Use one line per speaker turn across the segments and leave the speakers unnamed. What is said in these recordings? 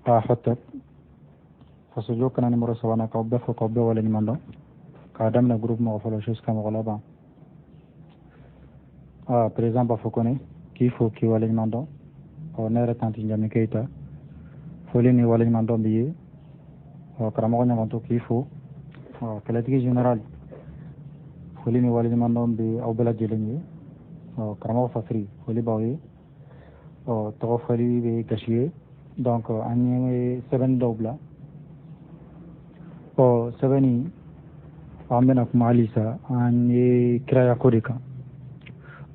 A hotep Fasojɔ kɛnɛ numéro sabanan, k'aw bɛɛ fo, k'aw bɛɛ waleɲuman dɔn, k'a daminɛ groupe mɔgɔ fɔlɔ jusqu'à mɔgɔ laban. A président Bafo Kone, k'i fo, k'i waleɲuman dɔn. Ɔ, ne yɛrɛ tanti Jami Keyita, foli ni waleɲuman dɔn b'i ye. Ɔ, karamɔgɔ Ɲamanto, k'i fo. Ɔ, kɛlɛtigi général, foli ni waleɲuman dɔn bɛ aw bɛɛ lajɛlen ye. Ɔ, karamɔgɔ Fasiri, foli b'aw ye. Ɔ, tɔgɔ fɔli bɛ gasi ye. Donc an ye sɛbɛnni dɔw bila. Ɔ, sɛbɛnni, an bɛna kuma halisa an ye kirayako de kan.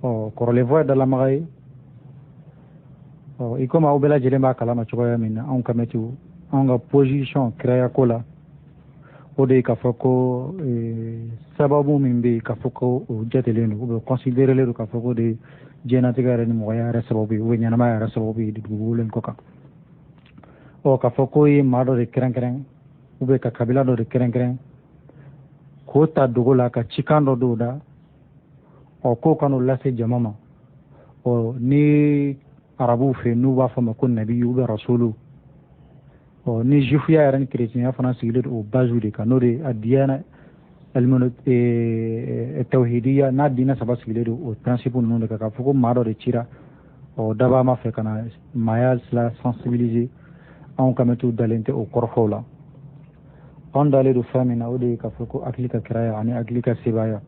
Ɔ, kɔrɔlen fɔ ye dalamaga ye. Ɔ, i komi aw bɛɛ lajɛlen b'a kalama cogoya min na, anw kamɛtiw, anw ka position kirayako la, o de ye k'a fɔ ko sababu min bɛ yen k'a fɔ ko o jatelen don, ou bien considérélen don k'a fɔ ko de ye diɲɛnatigɛ yɛrɛ ni mɔgɔya yɛrɛ sababu ye, ou bien ɲɛnamaya yɛrɛ sababu ye dugukolo in kɔ kan. Ɔ, k'a fɔ ko ye maa dɔ de kɛrɛnkɛrɛn, ou bien ka kabila dɔ de kɛrɛnkɛrɛn k'o ta dogo la ka cikan dɔ dɔw da, ɔ, k'o ka n'o lase jama ma. Ɔ, ni arabuw fɛ, n'u b'a fɔ ma ko nabi ou bien rasulu. Ɔ, ni jufuya yɛrɛ ni kerecɛnya fana sigilen don o base de kan, n'o de ye a diyana tawhidiya, n'a diinɛ saba sigilen don o principe ninnu de kan, k'a fɔ ko maa dɔ de cira, ɔ, dabama fɛ ka na maaya la sensibiliser. Anw kamɛtiw dalen tɛ o kɔrɔfɔw la. Anw dalen don fɛn min na, o de ye k'a fɔ ko hakili ka kiraya ani hakili ka sebaaya.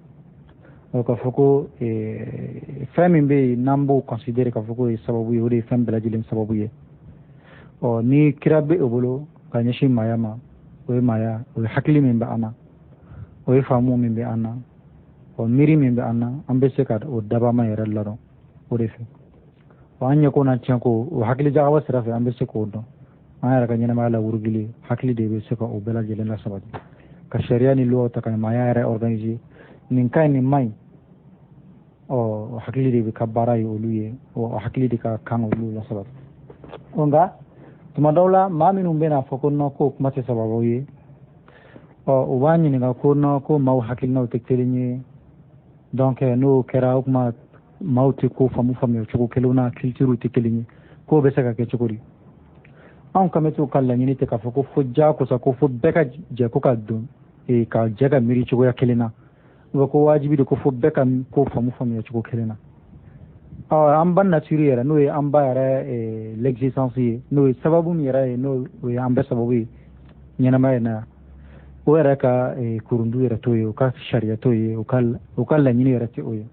Ɔ, k'a fɔ ko fɛn min bɛ yen n'an b'o considérer k'a fɔ k'o ye sababu ye, o de ye fɛn bɛɛ lajɛlen sababu ye. Ɔ, ni kira bɛ o bolo ka ɲɛsin maaya ma, o ye maaya, o ye hakili min bɛ an na, o ye faamu min bɛ an na, ɔ, miiri min bɛ an na, an bɛ se ka o dabama yɛrɛ ladɔn o de fɛ. Ɔ, an ɲɛko n'an tiɲɛko, o hakili jagabɔ sira fɛ, an bɛ se k'o dɔn. An yɛrɛ ka ɲɛnamaya la wurugili, hakili de bɛ se ka o bɛɛ lajɛlen lasabati, ka sariya ni loi ta ka maaya yɛrɛ organiser, nin ka ɲi, nin man ɲi. Ɔ, hakili de bɛ ka baara ye olu ye, ɔ, hakili de ka kan olu lasabati. Ɔ, nka tuma dɔw la, maa minnu bɛna fɔ ko non, k'o kuma tɛ sababu ye, ɔ, u b'a ɲininka ko non, ko maaw hakilinaw tɛ kelen ye. Donc n'o kɛra, o kuma maaw tɛ ko faamu faamuya cogo kelenw na, culture tɛ kelen ye, k'o bɛ se ka kɛ cogo di? Anw kamɛtiw ka laɲini tɛ k'a fɔ ko fo diyagosa ko fo bɛɛ ka jɛ ko ka don ka jɛ ka miiri cogoya kelen na, ou ko wajibi de ko fo bɛɛ ka ko faamu faamuya cogo kelen na. Ɔ, an ba nature yɛrɛ, n'o ye an ba yɛrɛ l'existence ye, n'o ye sababu min yɛrɛ ye, n'o ye an bɛɛ sababu ye ɲɛnamaya in na, o yɛrɛ ka kurundu yɛrɛ t'o ye, o ka sariya t'o ye, o ka laɲini yɛrɛ tɛ o ye.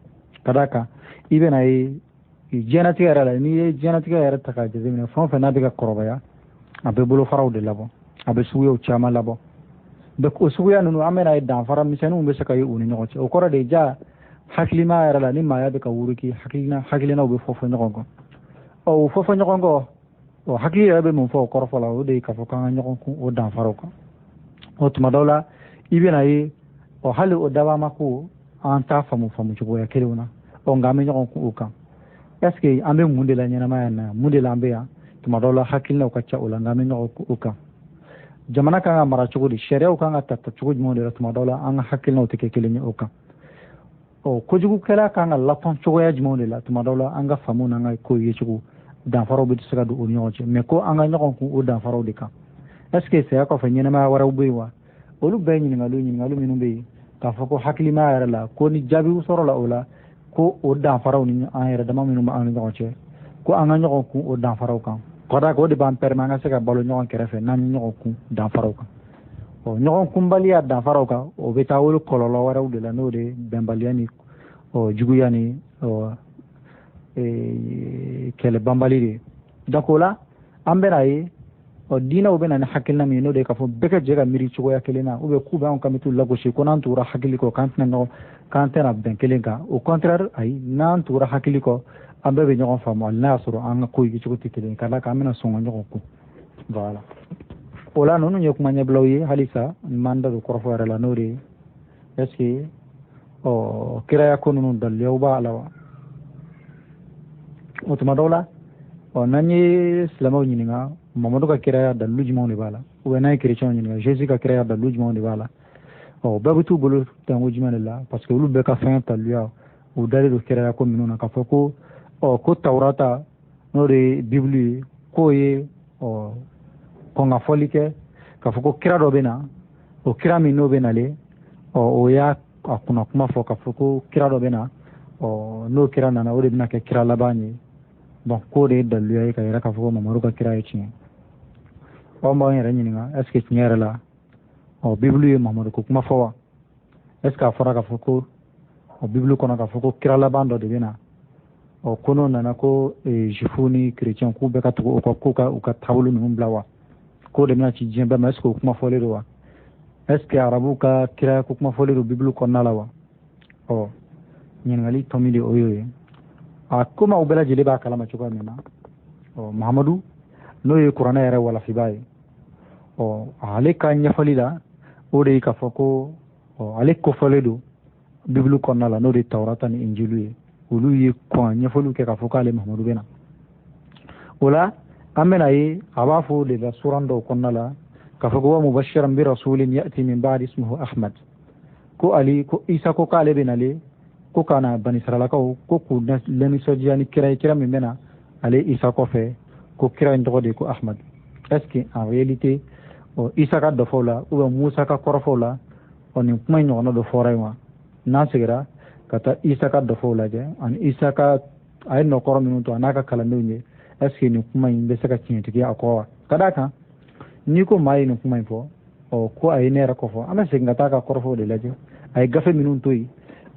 Ka d'a kan, i bɛna ye diɲɛnatigɛ yɛrɛ la, n'i ye diɲɛnatigɛ yɛrɛ ta k'a jateminɛ, fɛn o fɛn n'a bɛ ka kɔrɔbaya, a bɛ bolofaraw de labɔ, a bɛ suguyaw caman labɔ. Donc o suguya ninnu, an bɛna ye danfara misɛnninw bɛ se ka ye u ni ɲɔgɔn cɛ. O kɔrɔ de ja hakilima yɛrɛ la, ni maaya bɛ ka wuruki, hakilina hakilinaw bɛ fɔ fɔ ɲɔgɔn kɔ. Ɔ, o fɔ fɔ ɲɔgɔn kɔ, ɔ, hakili yɛrɛ bɛ mun fɔ o kɔrɔfɔ la? O de ye k'a fɔ k'an ka ɲɔgɔn kun o danfaraw kan. Ɔ, tuma dɔw la, i bɛna ye, ɔ, hali o dabama ko an t'a faamu faamu cogoya kelenw na. Ɔ, nka an bɛ ɲɔgɔn kun o kan. Est ce que an bɛ mun de la ɲɛnamaya in na? Mun de la an bɛ yan? Tuma dɔw la, hakilinaw ka ca o la, nka an bɛ ɲɔgɔn kun o kan. Jamana kan ka mara cogo di? Sariyaw kan ka ta cogo jumɛn de la? Tuma dɔw la, an ka hakilinaw tɛ kɛ kelen ye o kan. Ɔ, kojugukɛla kan ka latɔn cogoya jumɛnw de la? Tuma dɔw la, an ka faamu n'an ka ko yecogo danfaraw bɛ se ka don u ni ɲɔgɔn cɛ, mais ko an ka ɲɔgɔn kun o danfaraw de kan. Est ce que saya kɔfɛ ɲɛnamaya wɛrɛw bɛ yen wa? Olu bɛɛ ye ɲininkaliw, ɲininkali minnu bɛ yen k'a fɔ ko hakilimaya yɛrɛ la, ko ni jaabiw sɔrɔla o la, ko o danfaraw ni an yɛrɛ dama minnu bɛ an ni ɲɔgɔn cɛ, ko an ka ɲɔgɔn kun o danfaraw kan, ka d'a kan o de b'an permet an ka se ka balo ɲɔgɔn kɛrɛfɛ n'an ye ɲɔgɔn kun danfaraw kan. Ɔ, ɲɔgɔn kunbaliya danfaraw kan, o bɛ taa wolo kɔlɔlɔ wɛrɛw de la, n'o de ye bɛnbaliya ni, ɔ, juguya ni, ɔ, kɛlɛ banbali de ye. Donc o la, an bɛna ye, ɔ, diinɛw bɛ na ni hakilina min ye, n'o de ye k'a fɔ bɛɛ ka jɛ ka miiri cogoya kelen na, ou bien k'u bɛ anw kamɛtiw lagosi, ko n'an tugura hakili kɔ, k'an tɛna ɲɔgɔn, k'an tɛna bɛn kelen kan. Au contraire, ayi, n'an tugura hakili kɔ, an bɛɛ bɛ ɲɔgɔn faamu, hali n'a y'a sɔrɔ an ka ko yecogo tɛ kelen ye, ka d'a kan an bɛna sɔn ka ɲɔgɔn kun. Voilà, o la ninnu ye kuma ɲɛbilaw ye. Halisa n m'an da don kɔrɔfɔ yɛrɛ la, n'o de ye est ce que, ɔ, kiraya ko ninnu daliluyaw b'a la wa? O tuma dɔw la, ɔ, n'an ye silamɛw ɲininka Mamadu ka kiraya dalilu jumɛnw de b'a la, ou bien n'an ye kerecɛnw ɲininka Jésus ka kiraya dalilu jumɛnw de b'a la, ɔ, bɛɛ bɛ t'u bolo tanko jumɛn de la? Parce que olu bɛɛ ka fɛn taliluya, u dalen don kiraya ko minnu na, k'a fɔ ko, ɔ, ko Tawurata, n'o de ye Bibulu ye, k'o ye, ɔ, kɔnkafɔli kɛ k'a fɔ ko kira dɔ bɛ na, o kira min n'o bɛ nalen, ɔ o y'a a kunna kuma fɔ k'a fɔ ko kira dɔ bɛ na, ɔ n'o kira nana, o de bɛna kɛ kira laban ye. Donc k'o de ye daliluya ye ka yira k'a fɔ ko Mamadu ka kira ye tiɲɛ. Ɔ n b'an yɛrɛ ɲininka, est ce que tiɲɛ yɛrɛ la, ɔ Bibulu ye Mamadu ko kuma fɔ wa? Est ce que a fɔra k'a fɔ ko ɔ Bibulu kɔnɔ k'a fɔ ko kira laban dɔ de bɛ na, ɔ ko n'o nana ko juifu ni chrétien k'u bɛɛ ka tugu o kɔ, k'u ka u ka taabolo ninnu bila wa? K'o de bɛna ci diɲɛ bɛɛ ma? Est ce que o kuma fɔlen don wa? Est ce que arabuw ka kiraya ko kuma fɔlen don Bibulu kɔnɔna la wa? Ɔ ɲininkali tɔ min de o y'o ye. A komi aw bɛɛ lajɛlen b'a kalama cogoya min na, ɔ Mahamadu, n'o ye kuranɛ yɛrɛ walafiba ye, ɔ ale ka ɲɛfɔli la, o de ye k'a fɔ ko ɔ ale kofɔlen don Bibulu kɔnɔna la, n'o de ye Tawurata ni Injilu ye. Olu ye kɔn ɲɛfɔliw kɛ k'a fɔ k'ale Mahamadu bɛ na. O la an bɛna ye a b'a fɔ o de la suran dɔw kɔnɔna la k'a fɔ ko wa mubashiran bi rasulin ya'ti min ba'di ismuhu Ahmad, ko ali ko Isa ko k'ale bɛ nalen ko ka na banisiralakaw ko k'u lanisɔndiya ni kira ye, kira min bɛ na ale Isa kɔfɛ, ko kira in tɔgɔ de ye ko Ahmad. Est ce que en réalité, ɔ Isa ka dɔfɔw la ou bien Musa ka kɔrɔfɔw la, ɔ nin kuma in ɲɔgɔnna dɔ fɔra yen wa? N'an seginna ka taa Isa ka dɔfɔw lajɛ ani Isa ka a ye nɔkɔrɔ minnu to a n'a ka kalandenw ye, est ce que nin kuma in bɛ se ka tiɲɛtigiya a kɔ wa? Ka d'a kan n'i ko maa ye nin kuma in fɔ, ɔ ko a ye ne yɛrɛ kɔfɔ, an bɛ segin ka taa ka kɔrɔfɔw de lajɛ. A ye gafe minnu to yen,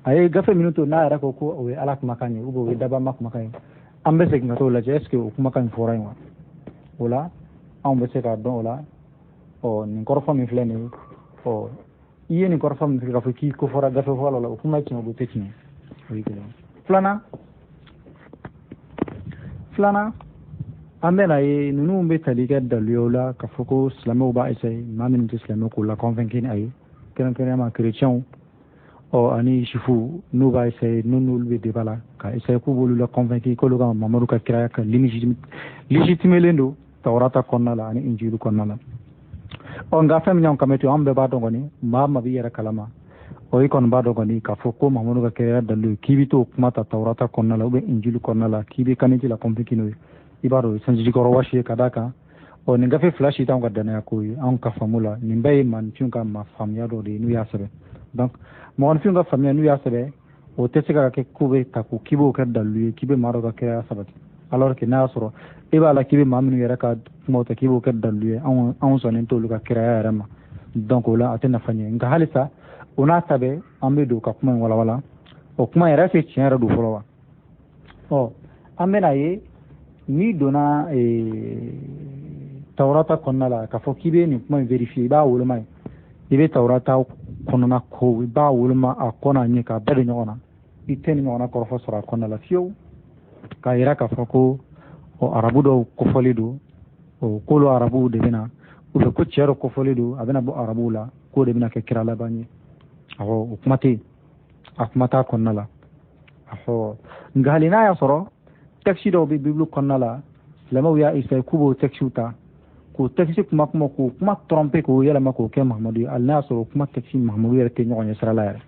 a ye gafe minnu to n'a yɛrɛ ko ko o ye Ala kumakan ye ou bien o ye dabama kumakan ye, an bɛ segin ka t'o lajɛ, est ce que o kumakan in fɔra yen wa? O la anw bɛ se k'a dɔn o la, ɔ nin kɔrɔfɔ min filɛ nin ye, ɔ i ye nin kɔrɔfɔ min k'a fɔ k'i ko fɔra gafe fɔlɔ la, o kuma tiɲɛ o tɛ tiɲɛ, o ye kelen. Filanan, an bɛna ye ninnu bɛ tali kɛ daluyaw la k'a fɔ ko silamɛw b'a essayer maa minnu tɛ silamɛ k'o la convaincre ni a ye, kɛrɛnkɛrɛnnenya ma chrétiens ɔ ani juifu, n'u b'a essayer, n'u n'olu bɛ débat la ka essayer k'u b'olu la convaincre k'olu ka Mamadu ka kiraya ka légitimelen don Tawurata kɔnɔna la ani Injilu kɔnɔna la. Ɔ nka fɛn min y'anw kan to, an bɛɛ b'a dɔn kɔni, maa ma b'i yɛrɛ kalama, ɔ i kɔni b'a dɔn kɔni k'a fɔ ko Mamadu ka kiraya dalilu ye k'i bɛ t'o kuma ta Tawurata kɔnɔna la ou bien Injilu kɔnɔna la k'i bɛ kaniti la convaincre n'o ye, i b'a dɔn o ye sanjikɔrɔ wɔsi ye. Ka d'a kan ɔ nin gafe fila si t'anw ka danaya ko ye. Anw ka faamu la, nin bɛɛ ye maaninfinw ka ma faamuya dɔ de ye n'u y'a sɛbɛn. Donc mɔgɔninfinw ka faamuya n'u y'a sɛbɛn, o tɛ se ka kɛ ko bɛ ta ko k'i b'o kɛ dalilu ye k'i bɛ maa dɔ ka kiraya sabati, alors que n'a y'a sɔrɔ e b'a la k'i bɛ maa minnu yɛrɛ ka kumaw ta k'i b'o kɛ dalilu ye, anw sɔnnen t'olu ka kiraya yɛrɛ ma. Donc o la a tɛ nafa ɲɛ. Nka halisa o n'a ta bɛɛ, an bɛ don ka kuma in walawala. O kuma yɛrɛ est tiɲɛ yɛrɛ don fɔlɔ wa? Ɔ an bɛna ye n'i donna Tawurata kɔnɔna la k'a fɔ k'i bɛ nin kuma in vérifier, i b'a woloma ye, i bɛ Tawurata kɔnɔna ko i b'a woloma a kɔ n'a ɲɛ k'a bɛɛ don ɲɔgɔn na, i tɛ nin ɲɔgɔnna kɔrɔfɔ sɔrɔ a kɔnɔna la fiyewu k'a yira k'a fɔ ko ɔ arabu dɔw kofɔlen don, o k'olu arabuw de bɛna, ou bien ko cɛ dɔ kofɔlen don a bɛna bɔ arabuw la k'o de bɛna kɛ kira laban ye. Awɔ, o kuma tɛ yen, a kuma t'a kɔnɔna la. Awɔ, nka hali n'a y'a sɔrɔ texte dɔw bɛ Bibulu kɔnɔna la, silamɛw y'a essayer k'u b'o texte ta k'o texte kuma k'o kuma tromper k'o yɛlɛma k'o kɛ Mahamadu ye, hali n'a y'a sɔrɔ o kuma texte Mahamadu yɛrɛ tɛ ɲɔgɔn ɲɛ sira la yɛrɛ.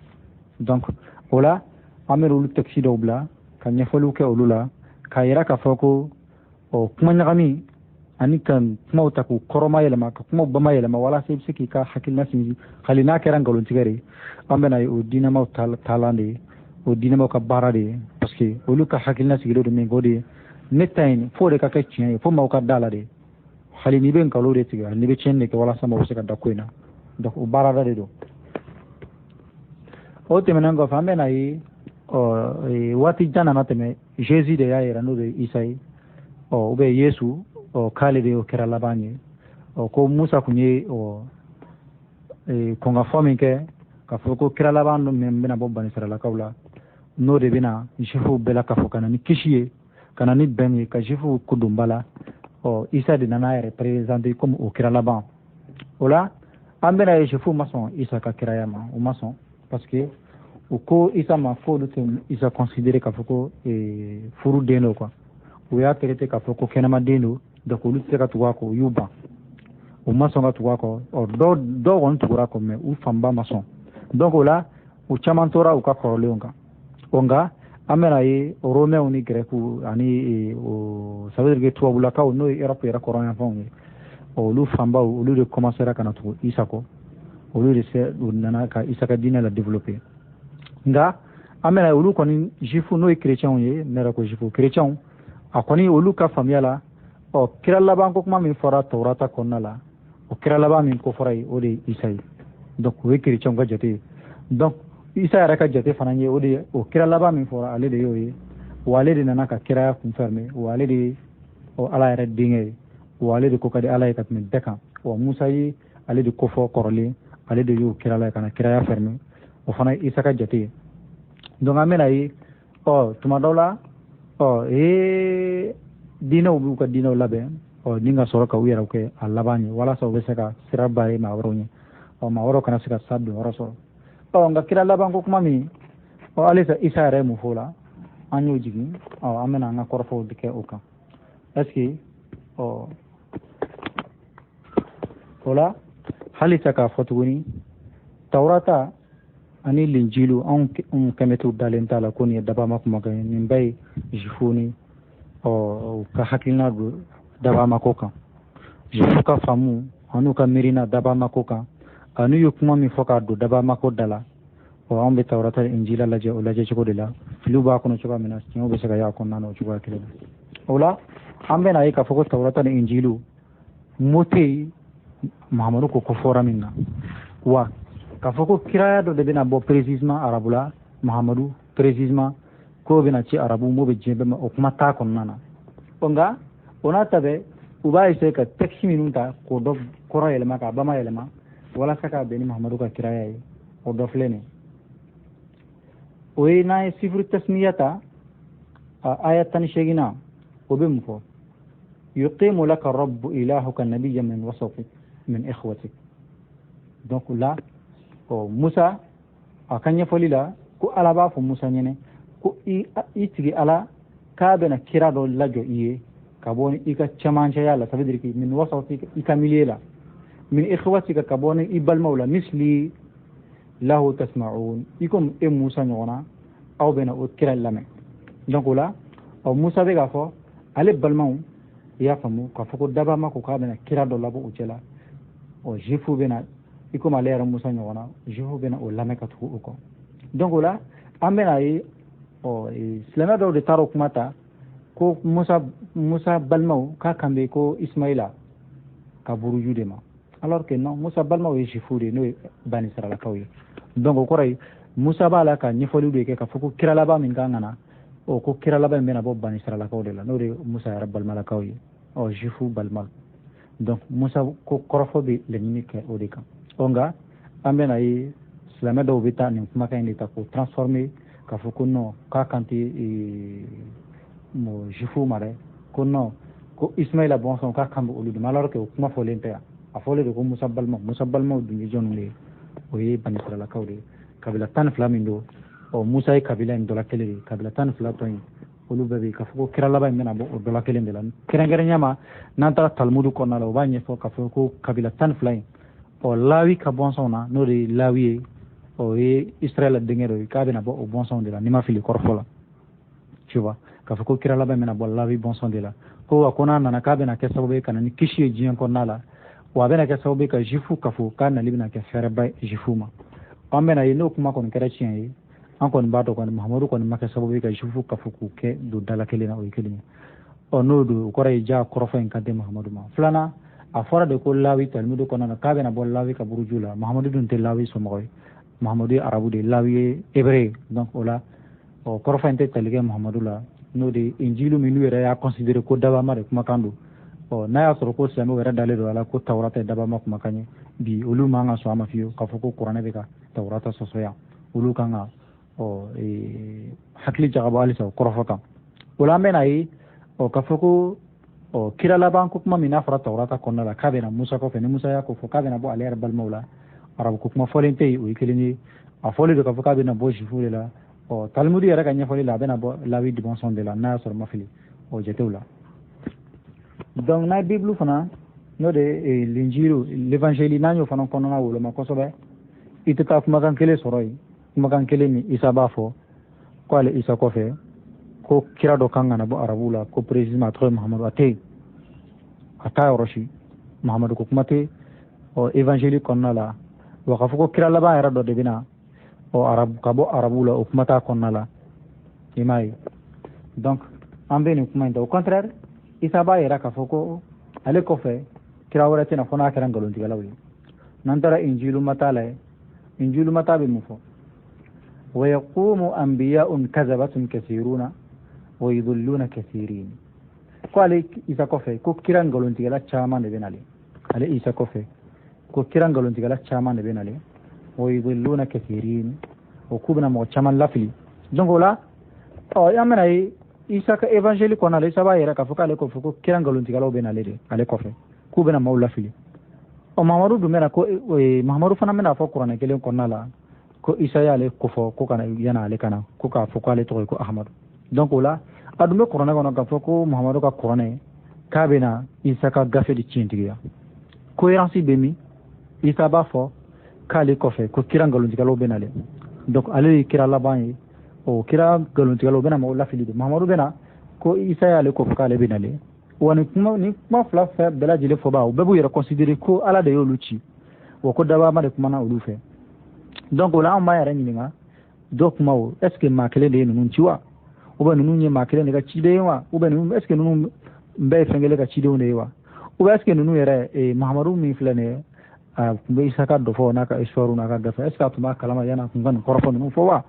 Donc o la an bɛ olu texte dɔw bila ka ɲɛfɔliw kɛ olu la k'a yira k'a fɔ ko ɔ kuma ɲagami ani ka kumaw ta k'u kɔrɔma yɛlɛma ka kumaw bama yɛlɛma walasa i bɛ se k'i ka hakilina sinsin, hali n'a kɛra nkalontigɛ de ye. An bɛna ye o diinɛmaw taalan de ye, o diinɛmaw ka baara de ye, parce que olu ka hakilina sigilen don min k'o de ye ne ta in f'o de ka kɛ tiɲɛ ye, fo maaw ka da la de, hali n'i bɛ nkalon de tigɛ, hali n'i bɛ tiɲɛni de kɛ walasa maaw bɛ se ka da ko in na. Donc o baarada de don. O tɛmɛnen kɔfɛ, an bɛna ye ɔ waati jan nana tɛmɛ, Jésus de y'a yira n'o de ye Isa ye, ɔ ou bien Yesu, ɔ k'ale de y'o kɛra laban ye. Ɔ ko Musa kun ye ɔ kɔnkafɔ min kɛ k'a fɔ ko kira laban min bɛna bɔ banisiralakaw la, n'o de bɛna juifuw bɛɛ la k'a fɔ ka na ni kisi ye, ka na ni bɛn ye, ka juifuw ko don ba la, ɔ Isa de nana a yɛrɛ présenter comme o kira laban. O la an bɛna ye juifuw ma sɔn Isa ka kiraya ma, u ma sɔn parce que u ko Isa ma f'olu tɛ Isa considérer k'a fɔ ko furu den don quoi, u y'a traité k'a fɔ ko kɛnɛma den don. Donc olu tɛ se ka tugu a kɔ, u y'u ban, u ma sɔn ka tugu a kɔ. Ɔ dɔw kɔni tugura a kɔ, mais u fanba ma sɔn. Donc o la u caman tora u ka kɔrɔlenw kan. O nka an bɛna ye Romains ni Gɛrɛkiw ani o ça veut dire que tubabulakaw, n'o ye Europe yɛrɛ kɔrɔnyanfanw ye, Ɔ, olu fanbaw, olu de commencera ka na tugu Isa kɔ, olu de se u nana ka Isa ka diinɛ la développer. Nka an bɛna olu kɔni, juif, n'o ye chrétiens ye, ne yɛrɛ ko juif, chrétiens, a kɔni olu ka faamuya la, ɔ, kira laban ko kuma min fɔra Tawurata kɔnɔna la, o kira laban min ko fɔra ye, o de ye Isa ye. Donc o ye chrétiens ka jate ye. Donc Isa yɛrɛ ka jate fana ye o de ye, o kira laban min fɔra, ale de y'o ye. Wa ale de nana ka kiraya kun fermer, wa ale de ye Ala yɛrɛ denkɛ ye, wa ale de ko ka di Ala ye ka tɛmɛ bɛɛ kan. Wa Musa ye ale de kofɔ kɔrɔlen, ale de y'o kira la ye ka na kiraya fermer. O fana ye Isa ka jate ye. Donc an bɛna ye, ɔ, tuma dɔw la, ɔ, ee, diinɛw b'u ka diinɛw labɛn, ɔ, ni ka sɔrɔ ka u yɛrɛ kɛ a laban ye, walasa u bɛ se ka sira ba ye maa wɛrɛw ɲɛ, ɔ, maa wɛrɛw kana se ka sa don yɔrɔ sɔrɔ. Ɔ, nka kira laban ko kuma min, ɔ, halisa Isa yɛrɛ ye mun fɔ o la, an y'o jigin. Ɔ, an bɛna an ka kɔrɔfɔw kɛ o kan. Est ce que, ɔ, o la halisa k'a fɔ tuguni, Tawurata ani Linjilu, anw kɛmɛtiw dalen t'a la ko nin ye dabama kumakan ye. Nin bɛɛ ye juifu ni, ɔ, u ka hakilina don dabamako kan, juifu ka faamu an'u ka miirina dabamako kan, an'u ye kuma min fɔ k'a don dabamako da la. Ɔ, anw bɛ Tawurata ni Injila lajɛ o lajɛ cogo de la. Filiw b'a kɔnɔ cogoya min na, tiɲɛw bɛ se ka y'a kɔnɔna na o cogoya kelen na. O la an bɛna ye k'a fɔ ko Tawurata ni Injilu mo tɛ yen Mahamadu ko fɔra min na, wa k'a fɔ ko kiraya dɔ de bɛna bɔ précisément arabu la, Mahamadu précisément k'o bɛna ci arabu m'o bɛ diɲɛ bɛɛ ma, o kuma t'a kɔnɔna na. Ɔ, nka o n'a ta bɛɛ, u b'a essayer ka texte minnu ta k'o dɔ kɔrɔ yɛlɛma, k'a bama yɛlɛma, walasa k'a bɛn ni Mahamadu ka kiraya ye. O dɔ filɛ nin o ye. N'an ye sifuru tasniya ta, a aya 18na, o bɛ mun fɔ? Yuqimu laka rabbu ilahuka nabiyyan min wasatik min ikhwatik. Donc là, ɔ, Musa a ka ɲɛfɔli la, ko Ala b'a fɔ Musa ɲɛnɛ ko i tigi Ala k'a bɛna kira dɔ lajɔ i ye ka bɔ i ka cɛmancɛya la, ça veut dire que min wasatik, i ka milieu la, min ikhwatika, ka bɔ ni i balimaw la, misli lahu tasma'un, i komi e Musa ɲɔgɔnna, aw bɛna o kira lamɛn. Donc o la, ɔ, Musa bɛ k'a fɔ ale balimaw, i y'a faamu, k'a fɔ ko dabama ko k'a bɛna kira dɔ labɔ u cɛ la. Ɔ, juifu bɛna, i komi ale yɛrɛ Musa ɲɔgɔnna, juifu bɛna o lamɛn ka tugu o kɔ. Donc o la an bɛna ye, ɔ, silamɛ dɔw de taara o kuma ta ko Musa balimaw k'a kan bɛ ko Ismaila ka buruju de ma, alors que non, Musa balimaw ye juifu de ye, n'o ye Banisiralakaw ye. Donc o kɔrɔ ye Musa b'a la ka ɲɛfɔliw de kɛ k'a fɔ ko kira laban min kan ka na, ɔ, ko kira laban in bɛna bɔ Banisiralakaw de la, n'o de ye Musa yɛrɛ balimalakaw ye, ɔ, juifu balima. Donc Musa ko kɔrɔfɔ bɛ laɲini kɛ o de kan. Ɔ, nka an bɛna ye, silamɛ dɔw bɛ taa nin kumakan in de ta k'o transformer k'a fɔ ko non, k'a kan tɛ juifu ma dɛ, ko non, ko Ismaila bɔnsɔn, k'a kan bɛ olu de ma, alors que o kuma fɔlen tɛ yan. A fɔlen de ko Musa balima. Musa balimaw dun ye jɔnniw de ye? O ye Banisiralakaw de ye, kabila 12 min don. Ɔ, Musa ye kabila in dɔ la kelen de ye. Kabila 12 tɔ in, olu bɛɛ bɛ yen. K'a fɔ ko kira laban in bɛna bɔ o dɔ la kelen de la, kɛrɛnkɛrɛnya ma, n'an taara Talimudu kɔnɔna la, o b'a ɲɛfɔ k'a fɔ ko kabila 12 in, ɔ, Lawi ka bɔnsɔnw na, n'o de ye Lawi ye, o ye Israɛl denkɛ dɔ ye, k'a bɛna bɔ o bɔnsɔnw de la, n'i ma fili kɔrɔfɔ la, tu vois, k'a fɔ ko kira laban bɛna bɔ Lawi bɔnsɔn de la, ko wa ko n'a nana, k'a bɛna kɛ sababu ye ka na ni kisi ye diɲɛ kɔnɔna la, wa a bɛna kɛ sababu ye ka juifu kafo, k'a nali bɛna kɛ fɛɛrɛba ye juifu ma. An bɛna ye, n'o kuma kɔni kɛra tiɲɛ ye, an kɔni b'a dɔn kɔni, Mahamadu kɔni ma kɛ sababu ye ka juifu kafo k'u kɛ don dala kelen na, o ye kelen ye. Ɔ, n'o don, o kɔrɔ ye ja kɔrɔfɔ in kan tɛ Mahamadu ma. Filanan, a fɔra de ko Lawi, Talimudu kɔnɔna na, k'a bɛna bɔ Lawi ka buruju la. Mahamadu dun tɛ Lawi somɔgɔ ye. Mahamadu ye arabu de ye, Lawi ye hébreu ye. Donc o la, ɔ, kɔrɔfɔ in tɛ tali kɛ Mahamadu la, n'o de ye Injilu min n'u yɛrɛ y'a considéré ko dabama de kumakan don. Ɔ, n'a y'a sɔrɔ ko silamɛw yɛrɛ dalen don a la ko Tawurata ye dabama kumakan ye bi, olu man ka sɔn a ma fiyewu k'a fɔ ko Kuranɛ bɛ ka Tawurata sɔsɔ yan. Olu kan ka, ɔ, hakili jagabɔ halisa o kɔrɔfɔ kan. O la an bɛna ye, ɔ, k'a fɔ ko, ɔ, kira laban ko kuma min n'a fɔra Tawurata kɔnɔna la k'a bɛna Musa kɔfɛ, ni Musa y'a ko fɔ k'a bɛna bɔ ale yɛrɛ balimaw la, arabu ko kuma fɔlen tɛ yen, o ye kelen ye. A fɔlen don k'a fɔ k'a bɛna bɔ juifu de la. Ɔ, Talimudu yɛrɛ ka ɲɛfɔli la, a bɛna bɔ Lawi bɔnsɔn de la, n'a y'a sɔrɔ ma fili o jatew la. Donc n'a ye Bible fana, n'o de ye Linjilu, l'évangile, n'an y'o fana kɔnɔna woloma kosɛbɛ, i tɛ taa kumakan kelen sɔrɔ yen, kumakan kelen min Isa b'a fɔ ko ale Isa kɔfɛ ko kira dɔ kan ka na bɔ arabu la, ko précisément a tɔgɔ ye Mahamadu. A tɛ yen, a t'a yɔrɔ si. Mahamadu ko kuma tɛ ɔ évangile kɔnɔna la, wa k'a fɔ ko kira laban yɛrɛ dɔ de bɛ na ɔ arabu ka bɔ arabu la, o kuma t'a kɔnɔna la. I m'a ye? Donc an bɛ nin kuma in ta. Au contraire, Isa b'a yira k'a fɔ ko ale kɔfɛ kira wɛrɛ tɛna fɔ n'a kɛra nkalontigɛlaw ye. N'an taara Injilu Mata la, Injilu Mata bɛ mun fɔ? Wa yaqumu anbiya'un kazabatun kathiruna wa yudilluna kathirin. Ko ale Isa kɔfɛ ko kira nkalontigɛla caman de bɛ nalen. Ale Isa kɔfɛ ko kira nkalontigɛla caman de bɛ nalen, wa yudilluna kathirin, o k'u bɛna mɔgɔ caman lafili. Donc o la, ɔ an bɛna ye Isa ka évangile kɔnɔna la, Isa b'a yɛrɛ k'a fɔ k'ale kɔfɛ ko kira nkalontigɛlaw bɛ nalen de ale kɔfɛ, k'u bɛna maaw lafili. Ɔ Mahamadu dun bɛna ko Mahamadu fana bɛna fɔ kuranɛ kelen kɔnɔna la ko Isa y'ale kofɔ ko kana yana ale kana ko k'a fɔ k'ale tɔgɔ ye ko Ahamadu. Donc o la, a dun bɛ kuranɛ kɔnɔ k'a fɔ ko Mahamadu ka kuranɛ k'a bɛna Isa ka gafe de tiɲɛtigiya. Cohérence bɛ min? Isa b'a fɔ k'ale kɔfɛ ko kira nkalontigɛlaw bɛ nalen, donc ale ye kira laban ye. O kira nkalontigɛlaw bɛna mɔgɔw lafili de. Mahamadu bɛna ko Isa y'ale kofɔ k'ale bɛ nalen. Wa nin kuma fila fɛn bɛɛ lajɛlen fɔba, u bɛɛ b'u yɛrɛ considérer ko Ala de y'olu ci, wa ko dabama de kumana olu fɛ. Donc o la, anw b'an yɛrɛ ɲininka dɔ kuma o, est ce que maa kelen de ye ninnu ci wa, ou bien ninnu ye maa kelen de ka ciden ye wa, ou bien ninnu, est ce que ninnu bɛɛ ye fɛn kelen ka cidenw de ye wa, ou bien est ce que ninnu yɛrɛ, Mahamadu min filɛ nin ye, a tun bɛ Isa ka dɔfɔ n'a ka histoire n'a ka gafe, est ce que a tun b'a kalama yan'a tun ka nin kɔrɔfɔ ninnu fɔ wa?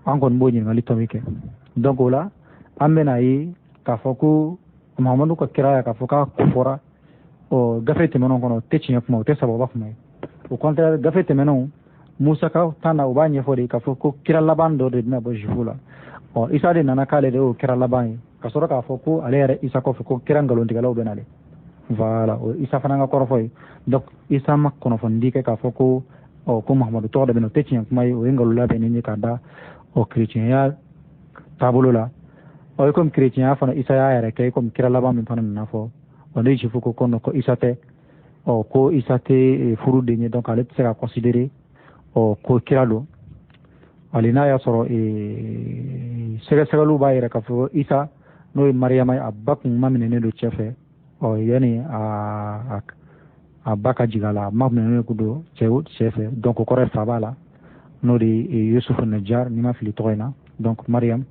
An kɔni b'o ɲininkali tɔ min kɛ. Donc o la, an bɛna ye k'a fɔ ko Mahamadu ka kiraya k'a fɔ k'a kofɔra ɔ gafe tɛmɛnenw kɔnɔ, o tɛ tiɲɛ kuma, o tɛ sababa kuma ye. Au contraire, gafe tɛmɛnenw, Musa ka tan na, u b'a ɲɛfɔ de k'a fɔ ko kira laban dɔ de bɛna bɔ Jufu la. Ɔ Isa de nana k'ale de y'o kira laban ye, ka sɔrɔ k'a fɔ ko ale yɛrɛ Isa kɔfɛ ko kira nkalontigɛlaw bɛ nalen. Voilà, o Isa fana ka kɔrɔfɔ ye. Donc Isa ma kunnafoni kɛ k'a fɔ ko ɔ ko Mahamadu tɔgɔ de bɛ na, o tɛ tiɲɛ kuma ye, o ye nkalon labɛnnen ye k'a da ɔ kerecɛnya taabolo la. Ɔ i komi kerecɛnya fana, Isa y'a yɛrɛ kɛ i komi kira laban min fana nana fɔ. Ɔ ne Jufu ko ko Isa tɛ, ɔ ko Isa tɛ furu den ye, donc ale tɛ se ka considérer ɔ ko kira don. Hali n'a y'a sɔrɔ sɛgɛsɛgɛliw b'a yɛrɛ k'a fɔ Isa n'o ye Mariyama ye, a ba kun maminɛnen don cɛ fɛ. Ɔ yanni a ba ka jigin a la, a maminɛnen don cɛ fɛ, donc o kɔrɔ ye fa b'a la, n'o de ye Yusufu Najar, n'i ma fili tɔgɔ in na. Donc Mariam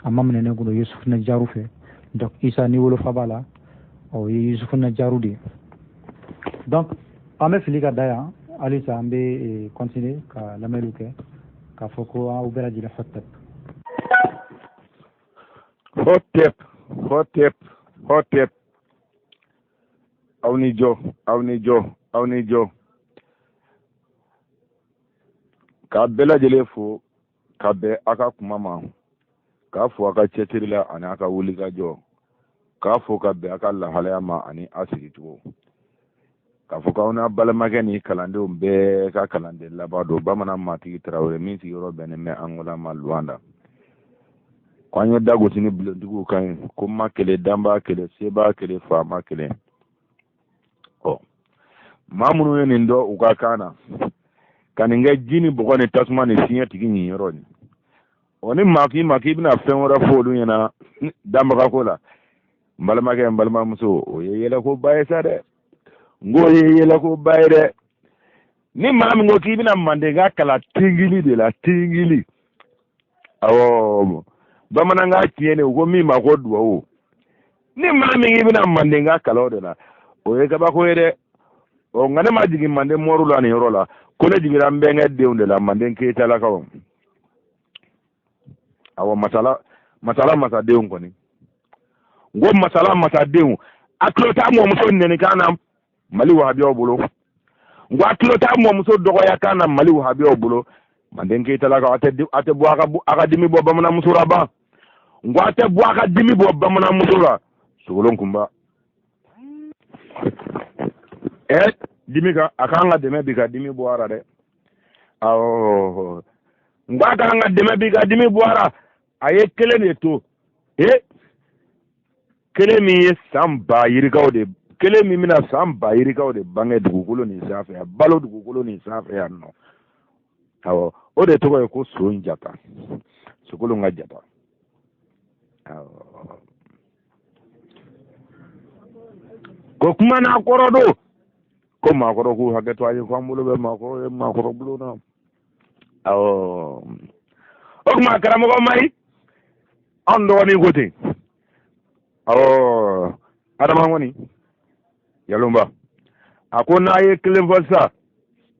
a maminɛnen kun don Yusufu Najaru fɛ. Donc Isa ni wolofa b'a la, o ye Yusufu Najaru de ye. Donc an bɛ fili ka da yan halisa, an bɛ continuer ka lamɛnniw kɛ k'a fɔ ko aw bɛɛ lajɛlen hotep.
Hotep, hotep, hotep. Aw ni jɔ, aw ni jɔ, aw ni jɔ. K'a bɛɛ lajɛlen fo ka bɛn a ka kuma ma, k'a fo a ka cɛsiri la ani a ka wulikajɔ, k'a fo ka bɛn a ka lahalaya ma ani a sigicogo, k'a fɔ k'aw n'a balimakɛ ni kalandenw bɛɛ ka kalanden laban don, Bamanan Matigi Tarawele min sigiyɔrɔ bɛnnen bɛ Angola ma, Luanda. Ko an ye da gosi ni bulontigiw kan ye, ko ma kelen, danbaa kelen, sebaa kelen, faama kelen. Ɔ maa minnu ye nin dɔn u ka kan na ka nin kɛ ji ni bɔgɔ ni tasuma ni fiɲɛ tigi nin yɔrɔ nin, ɔ ni maa k'i ma k'i bɛna fɛn wɛrɛ fɔ olu ɲɛna danbagako la, n balimakɛ, n balimamuso, o ye yɛlɛkoba ye sa dɛ. N k'o ye yɛlɛkoba ye dɛ. Ni maa min ko k'i bɛna mandenka kalan tingili de la, tingili, awɔ, bamanankan tiɲɛnen u ko min ma ko duwawu, ni maa min k'i bɛna mandenka kalan o de la, o ye kabako ye dɛ. Ɔ nka ne ma jigin manden mɔriw la nin yɔrɔ la, ko ne jiginra n bɛnkɛ denw de la, manden keyitalakaw. Awɔ, masala masadenw kɔni, n ko masala masadenw, a tulo t'a mɔmuso nɛnikan na Mali wahabiyaw bolo, n ko a tulo t'a mɔmuso dɔgɔya kan na Mali wahabiyaw bolo. Manden keyitalakaw, a tɛ bɔ a ka dimi bɔ bamananmuso la ban, n ko a tɛ bɔ a ka dimi bɔ bamananmuso la. Sogolon kunba dimi kan, a k'an ka dɛmɛ bi ka dimi bɔ a la dɛ. Awɔ, n ko a k'an ka dɛmɛ bi ka dimi bɔ a la. A ye kelen de to, kelen min ye san ba yirikaw de, kelen min bɛna san ba yirikaw de bange dugukolo nin sanfɛ yan, balo dugukolo nin sanfɛ yan nɔ. Awɔ, o de tɔgɔ ye ko Sonjata, Sogolon ka jata. Awɔ, ko kuma n'a kɔrɔ don. Ko maakɔrɔ k'u hakɛ to an ye, ko an bolo bɛ maakɔrɔ ye maakɔrɔ bulon na. Awɔ, o tuma karamɔgɔ Mayi, anw dɔgɔnin ko ten. Awɔ, Adama kɔni yalonba, a ko n'a ye kelen fɔ sisan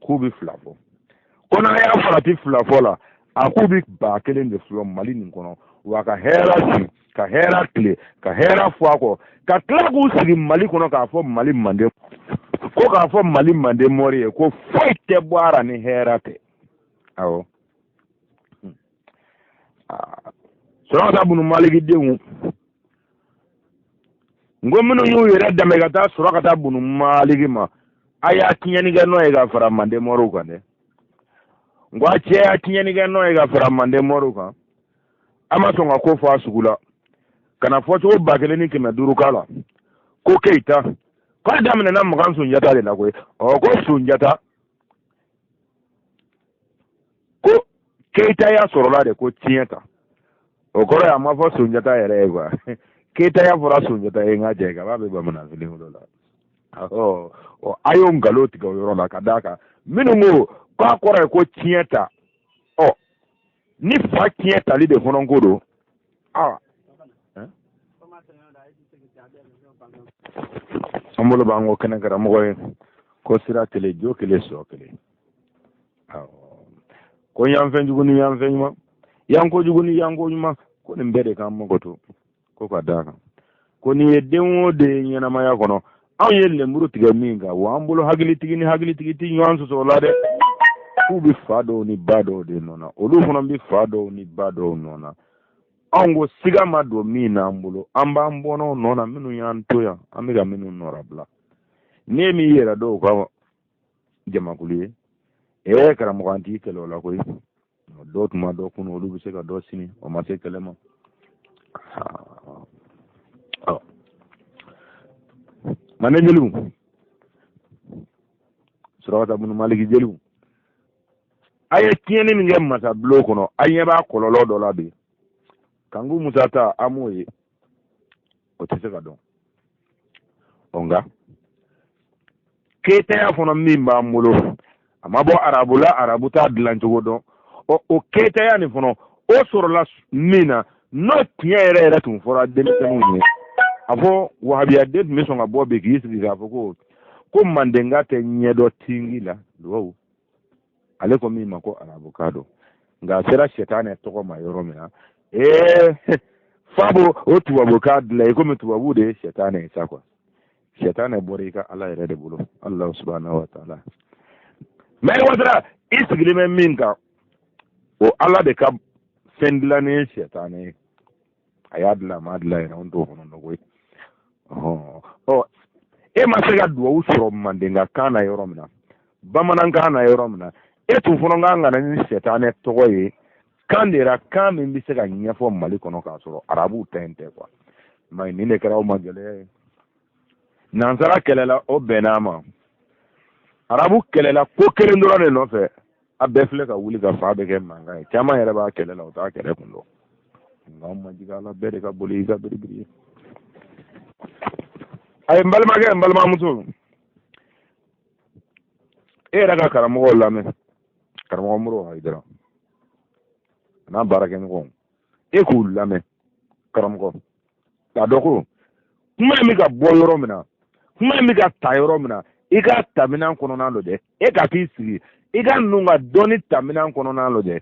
k'u bɛ fila fɔ, ko n'a y'a farati fila fɔ la, a k'u bɛ 1000 de filɛ Mali nin kɔnɔ, wa ka hɛrɛ sigi, ka hɛrɛ tile, ka hɛrɛ fɔ a kɔ, ka tila k'u sigi Mali kɔnɔ k'a fɔ Mali manden, ko k'a fɔ Mali manden mɔri ye ko foyi tɛ bɔ a ra ni hɛrɛ tɛ. Awɔ, Surakata bunu Maliki denw, n ko minnu y'u yɛrɛ dɛmɛ ka taa Surakata bunu Maliki ma, a y'a tiɲɛnikɛ nɔ ye ka fara manden mɔriw kan dɛ. N ko a cɛ y'a tiɲɛnikɛ nɔ ye ka fara manden mɔriw kan. A ma sɔn ka ko fɔ a sugu la, ka na fɔcogo 1500 k'a la, ko Keyita k'a daminɛna Makan Sunjata de la koyi. Ɔ, ko Sunjata ko Keyitaya sɔrɔla de ko tiɲɛ ta, o kɔrɔ ye a ma fɔ Sunjata yɛrɛ ye quoi. Keyitaya fɔra Sunjata ye, n ka jɛ kaba bɛ bamananfini wolo la. Ɔ, a y'o nkalon tigɛ o yɔrɔ la ka d'a kan minnu ko k'a kɔrɔ ye ko tiɲɛ ta, ɔ ni fa tiɲɛ tali de fana ko don. Aa, an bolo b'an ko kɛnɛ karamɔgɔ ye ko sira kelen, jo kelen, sɔ kelen. Awɔ, ko yanfɛn jugu ni yanfɛn ɲuman, yanko jugu ni yanko ɲuman, ko nin bɛɛ de k'an mago to, ko ka d'a kan ko nin ye den o den ye ɲɛnamaya kɔnɔ, anw ye lemuru tigɛ min kan, wa an bolo hakilitigi ni hakilitigi tɛ ɲɔgɔn sɔsɔ o la dɛ. K'u bɛ fa dɔw ni ba dɔw de nɔ na, olu fana bɛ fa dɔw ni ba dɔw nɔ na. Anw ko siga ma don min n'an bolo, an b'an bɔnnaw nɔ na, minnu y'an to yan, an bɛ ka minnu nɔrabila. N'e m'i yɛrɛ dɔw ka jamakulu ye, ee karamɔgɔ, an t'i kɛlɛ o la koyi. Dɔw tun ma dɔ kunu, olu bɛ se ka dɔ sini, o ma se kɛlɛ ma. Manden jeliw, Surakata bunu Maliki jeliw, a ye tiɲɛni min kɛ masabulon kɔnɔ, a ɲɛ b'a kɔlɔlɔ dɔ la bi. Kanku Musa ta, an m'o ye, o tɛ se ka dɔn. Ɔ, nka keyitaya fana min b'an bolo, a ma bɔ arabu la, arabu t'a dilan cogo dɔn. Ɔ, o keyitaya nin fana, o sɔrɔla min na, n'o tiɲɛ yɛrɛ yɛrɛ tun fɔra denmisɛnninw ye, a fɔ wahabiyaden tun bɛ sɔn ka bɔ bi k'i sigi k'a fɔ ko mandenka tɛ ɲɛdɔn tingi la. Duwawu ale ko min ma ko arabukan don, nka a sera sɛtanɛ tɔgɔ ma yɔrɔ min na, ee fa b'o o tubabukan dilan i komi tubabu de ye sɛtanɛ ye sa quoi. Sɛtanɛ bɔra i ka ala yɛrɛ de bolo, Alahu subahanahu wa taala. Mɛ Watara, i sigilen bɛ min kan, o ala de ka fɛn dilannen ye sɛtanɛ ye. A y'a dilan, a m'a dilan yɛrɛ, anw t'o kɔnɔ dɔn koyi. Ɔ, e ma se ka duwawu sɔrɔ mandenka kan na yɔrɔ min na, bamanankan na yɔrɔ min na, e tun fana kan ka na ni sɛtanɛ tɔgɔ ye kan de ra, kan min bɛ se ka ɲɛfɔ Mali kɔnɔ k'a sɔrɔ arabuw ta in tɛ quoi. Mais nin de kɛra aw ma gɛlɛya ye. Nansara kɛlɛla, o bɛnna a ma. Arabu kɛlɛla ko kelen dɔrɔn de nɔfɛ, a bɛɛ filɛ ka wuli ka fa bɛ kɛ mankan ye. Caman yɛrɛ b'a kɛlɛ la, o t'a kɛlɛ kun dɔn. Nka anw ma jigin a la, bɛɛ de ka boli i ka biribiri ye. A ye n balimakɛ, n balimamuso, e yɛrɛ ka karamɔgɔw lamɛn, karamɔgɔ Modibo Hayidara a n'a baarakɛɲɔgɔnw, e k'u lamɛn karamɔgɔ, k'a dɔn ko kuma in bɛ ka bɔ yɔrɔ min na, kuma in bɛ ka ta yɔrɔ min na, i ka taminɛn kɔnɔna lajɛ, e ka t'i sigi i ka ninnu ka dɔnni taminɛn kɔnɔna lajɛ,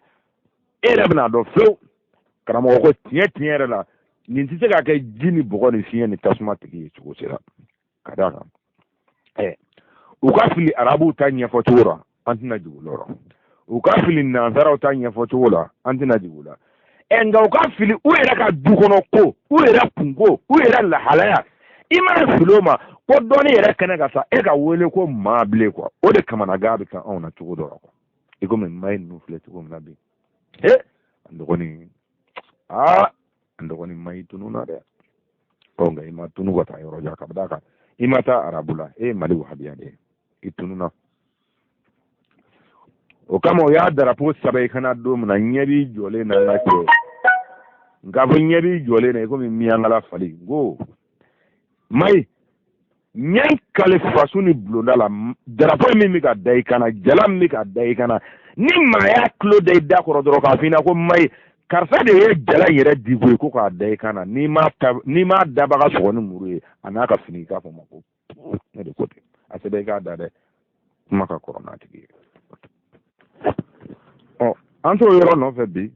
e yɛrɛ bɛna dɔn fewu karamɔgɔ ko tiɲɛ tiɲɛ yɛrɛ la, nin tɛ se ka kɛ ji ni bɔgɔ ni fiɲɛ ni tasuma tigi ye cogo si la. Ka d'a kan u ka fili arabuw ta ɲɛfɔ cogo la, an tɛna jigin u la. U ka fili nansaraw ta ɲɛfɔ cogo la, an tɛna jigin u la. Nka u ka fili u yɛrɛ ka du kɔnɔ ko, u yɛrɛ kunko, u yɛrɛ lahalaya, i mana fili o ma ko dɔnni yɛrɛ kɛnɛ ka sa, e ka wele ko maa bilen quoi. O de kamanagan bɛ kɛ anw na cogo dɔ la quoi, i komi mayi ninnu filɛ cogo min na bi. An dɔgɔnin, aa an dɔgɔnin mayi tununna dɛ. Ɔ, nka i ma tunu ka taa yɔrɔ jan, ka d'a kan i ma taa arabu la, e ye Mali wahabiya de ye, i tununna. O kama o y'a darapo saba i kana don min na, ɲɛ b'i jɔlen na, n ka cɛ, nka fɔ ɲɛ b'i jɔlen na i komi miyankala fali. N ko mayi N ye n kali faso ni bulonda la, darapo min bɛ ka da i kan na, jala min bɛ ka da i kan na, ni maa y'a tulo da i da kɔrɔ dɔrɔn k'a f'i ɲɛna ko Mayi, karisa de ye jala in yɛrɛ di koyi ko k'a da i kan na, n'i m'a ta, n'i m'a dabaga sɔgɔ ni muru ye a n'a ka fini, i k'a fɔ ma ko ne de ko ten. A sɛbɛn i k'a da dɛ, kuma ka kɔrɔ n'a tigi ye. Ɔ, an t'o yɔrɔ nɔfɛ bi,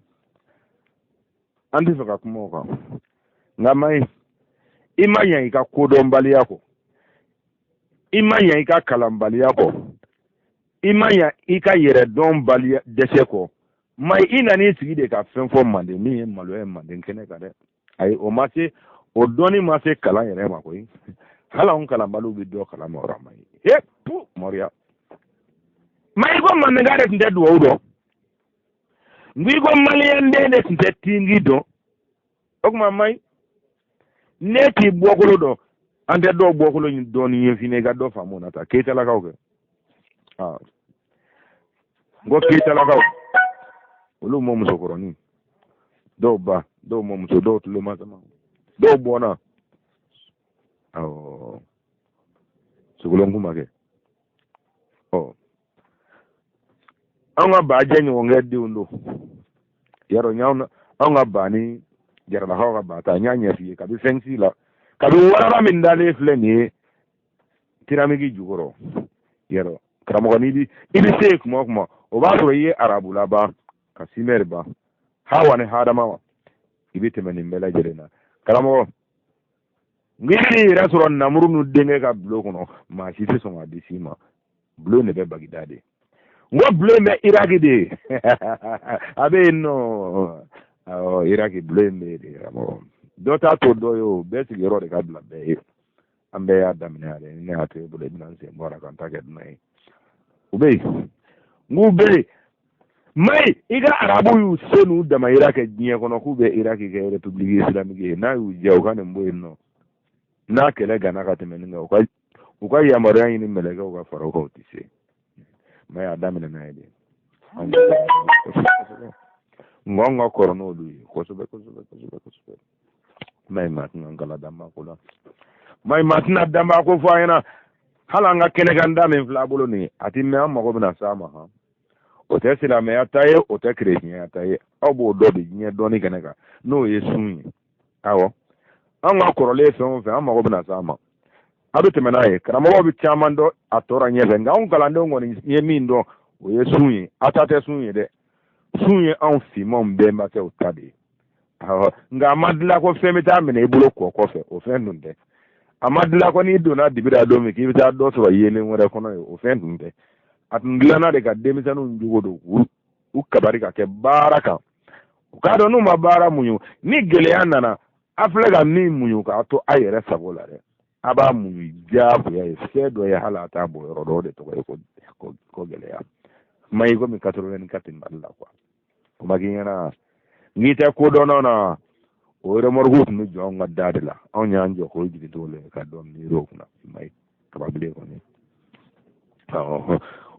an tɛ fɛ ka kuma o kan. Nka Mayi, i ma ɲa i ka kodɔnbaliya kɔ, i ma ɲa i ka kalanbaliya kɔ, i ma ɲa i ka yɛrɛdɔnbaliya dɛsɛ kɔ. Mayi, i nan'i sigi de ka fɛn fɔ manden min ye maloya ye manden kɛnɛ kan dɛ. Ayi, o ma se, o dɔnni ma se kalan yɛrɛ ma koyi. Hali anw kalanbaliw bɛ dɔ kalama o la. Mayi, he pu moriya. Mayi, ko mandenka de tun tɛ duwawu dɔn, n ko i ko maliyɛn den de tun tɛ tingi dɔn. O tuma Mayi, ne t'i bɔkolo dɔn, an tɛ dɔw bɔkolo dɔɔni ɲɛf'i ɲɛna i ka dɔ faamu na ta. Keyitalakaw kɛ, aa, n ko keyitalakaw, olu mɔ musokɔrɔnin dɔw ba, dɔw mɔmuso, dɔw tuloma sama, dɔw bɔnna. Awɔ, sogolon kuma kɛ. Ɔ, an ka baajɛ ɲɔgɔnkɛ denw don yarɔ. Anw ka ba ni jaralakaw ka ba ta, n y'a ɲɛf'i ye kabi fɛnsi la, kabi waraba min dalen filɛ nin ye tiramiki jukɔrɔ yarɔ. Karamɔgɔ, n'i bi i bɛ se kuma o kuma, o b'a sɔrɔ i ye arabu laban ka simɛri ban, hawa ni hadama ma, i bɛ tɛmɛ nin bɛɛ lajɛlen na. Karamɔgɔ, n k'i b'i yɛrɛ sɔrɔ namuru nu denkɛ ka bulon kɔnɔ, maa si tɛ sɔn k'a di si ma. Bulon de bɛ bagida de, n ko bulon in bɛ iraki de, a bɛ yen nɔ. Awɔ, iraki bulon in bɛ yen de. Karamɔgɔ, dɔ t'a to dɔ ye, o bɛɛ sigiyɔrɔ de ka bila bɛɛ ye. An bɛɛ y'a daminɛ yɛrɛ, ni ne y'a to e bolo, i bɛna n sen bɔ a la ka n ta kɛ dunan ye. U bɛ yen, n k'u bɛ yen. Mayi, i ka arabu y'u se n'u damayira kɛ diɲɛ kɔnɔ k'u bɛ iraki kɛ république islamique ye. N'a y'u diya, u ka nin bɔ yen nɔ. N'a kɛlɛ ganna ka tɛmɛ nin kan, u ka yamaruya ɲini mɛlɛkɛw ka fara u kan, u tɛ se. Mayi, a daminɛ n'a ye de. Nka anw ka kɔrɔ n'olu ye kosɛbɛ kosɛbɛ kosɛbɛ kosɛbɛ. Mayi, maa tɛna n kala danba ko la. Mayi, maa tɛna danba ko fɔ an ɲɛna. Hali an ka kɛnɛkan da min filɛ a bolo nin ye, a ti mɛn, an mago bɛna s'a ma. Han, o tɛ silamɛya ta ye, o tɛ kerecɛnya ta ye. Aw b'o dɔn bi diɲɛ dɔnni kɛnɛ kan, n'o ye sun ye. Awɔ, an ka kɔrɔlen fɛn o fɛn, an mago bɛna s'a ma. A bɛ tɛmɛ n'a ye. Karamɔgɔw bɛ caman dɔn a tɔra ɲɛfɛ, nka anw kalandenw kɔni ye min dɔn, o ye sun ye. A ta tɛ sun ye dɛ, sun ye anw finmanw bɛnbakɛw ta de ye. Awɔ, nka a ma dilan ko fɛn bɛ taa minɛ i bolo kɔ kɔfɛ, o fɛn dun tɛ. A ma dilan ko n'i donna dibi la don min k'i bɛ taa dɔ sɔrɔ yeelen wɛrɛ kɔnɔ ye, o fɛn dun tɛ. A tun dilanna de ka denmisɛnninw jogo don k'u u kabari ka kɛ baara kan, u k'a dɔn n'u ma baara muɲu ni gɛlɛya nana, a filɛ ka min muɲu k'a to a yɛrɛ sago la dɛ, a b'a muɲu diyagoya ye fɛn dɔ ye, hali a t'a bɔ yɔrɔ dɔ, o de tɔgɔ ye ko gɛlɛya. Ma i komi 84 Mali la quoi, o ma k'i ɲɛna n'i tɛ kodɔnnaw na, o remorque tun bɛ jɔ anw ka da de la. Anw y'an jɔ k'o jigin cogo la ka dɔ miiri o kunna. Mayi, kababilen kɔni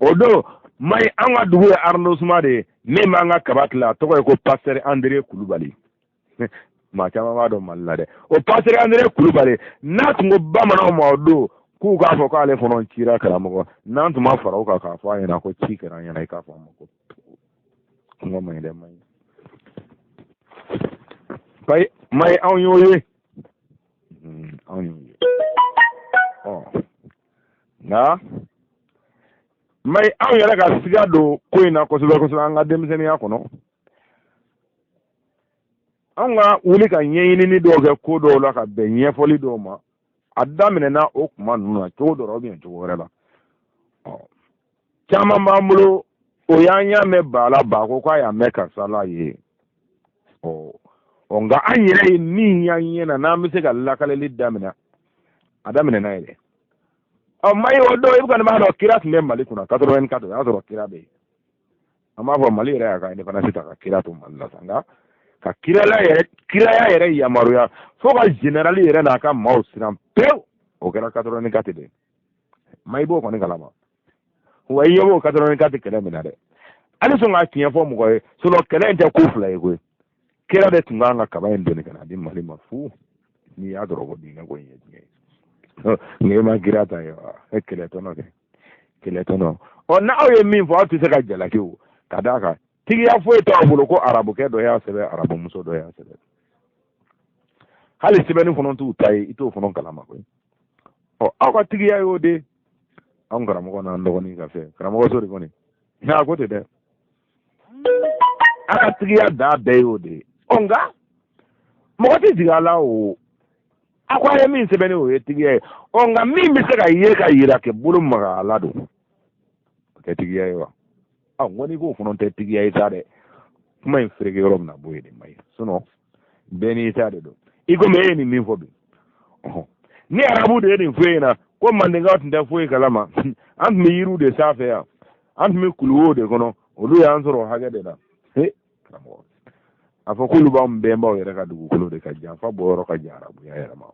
o don. Mayi, an ka dugu ye arrondissement de ye min b'an ka kaba tila, a tɔgɔ ye ko Pasteur André Kulubali. Maa caman b'a dɔn Mali la dɛ. O Pasteur André Kulubali n'a tun ko bamananw ma o don k'u k'a fɔ k'ale fana cira, karamɔgɔ, n'an tun ma fara o kan k'a fɔ a ɲɛna ko ci kɛra an ɲɛna, i k'a fɔ an ma ko kuma man ɲi dɛ. Mayi, bayi, mayi, anw y'o ye, anw y'o ye. Ɔ, nka mayi, anw yɛrɛ ka siga don ko in na kosɛbɛ kosɛbɛ. An ka denmisɛnninya kɔnɔ, anw ka wuli ka ɲɛɲinini dɔw kɛ ko dɔw la ka bɛn ɲɛfɔli dɔw ma, a daminɛna o kuma ninnu na cogo dɔ la ou bien cogo wɛrɛ la. Ɔ, caman b'an bolo, o y'an y'a mɛn ba la, ba ko k'a y'a mɛn karisa la ye. Ɔ ɔ, nka an yɛrɛ ye min y'an ɲɛ na, n'an bɛ se ka lakaleli daminɛ, a daminɛna yɛrɛ. Ɔ, mayi, o don i kɔni b'a dɔn kira tun bɛ Mali kunna 84, o y'a sɔrɔ kira bɛ yen. An b'a fɔ Mali yɛrɛ y'a ka indépendance ta ka kira to Mali la sa, nka ka kirala yɛrɛ, kiraya yɛrɛ yamaruya fo ka général yɛrɛ n'a ka maaw siran pewu, o kɛra 84 de. Ma i b'o kɔni kalama wa, i ɲɛ b'o 84 kɛlɛ min na dɛ. Hali sɔn k'a tiɲɛ fɔ mɔgɔ ye, sinon kɛlɛ in tɛ ko fila ye koyi. Kira de tun kan ka kaba in doni ka na di Mali ma fu, n'i y'a dɔrɔn ko diinɛ ko in ye diɲɛ ye. Nka e ma kira ta ye wa? Kɛlɛ tɔnɔ kɛ, kɛlɛ tɔnɔ. Ɔ, n'aw ye min fɔ, aw tɛ se ka jalaki o, ka d'a kan tigiya foyi t'aw bolo ko arabukɛ dɔ y'a sɛbɛn, arabumuso dɔ y'a sɛbɛn. Hali sɛbɛnni fana t'u ta ye, i t'o fana kalama koyi. Ɔ, aw ka tigiya y'o de. Anw karamɔgɔ n'an dɔgɔnin ka fɛ karamɔgɔ so de kɔni, nka ko tɛ dɛ, a ka tigiya da bɛɛ y'o de ye. Ɔ, nka mɔgɔ tɛ jigin a la o, a ko a ye min sɛbɛnni, o ye tigiya ye. Ɔ, nka min bɛ se ka ye ka yira kɛ bolo maga a la don, o tɛ tigiya ye wa? Ɔ, n ko n'i k'o fana tɛ tigiya ye sa dɛ, kuma in fereke yɔrɔ min na b'o ye de ma ye. Sinon bɛɛ n'i ta de don. I komi e ye nin min fɔ bi, ni arabu de ye nin fɔ e ɲɛna ko mandenkaw tun tɛ foyi kalama, an tun bɛ yiriw de sanfɛ yan, an tun bɛ kuluwow de kɔnɔ, olu y'an sɔrɔ o hakɛ de la. He karamɔgɔ, a fɔ k'olu b'anw bɛnbaw yɛrɛ ka dugukolo de ka janfa bɔ yɔrɔ ka jan arabuya yɛrɛ ma.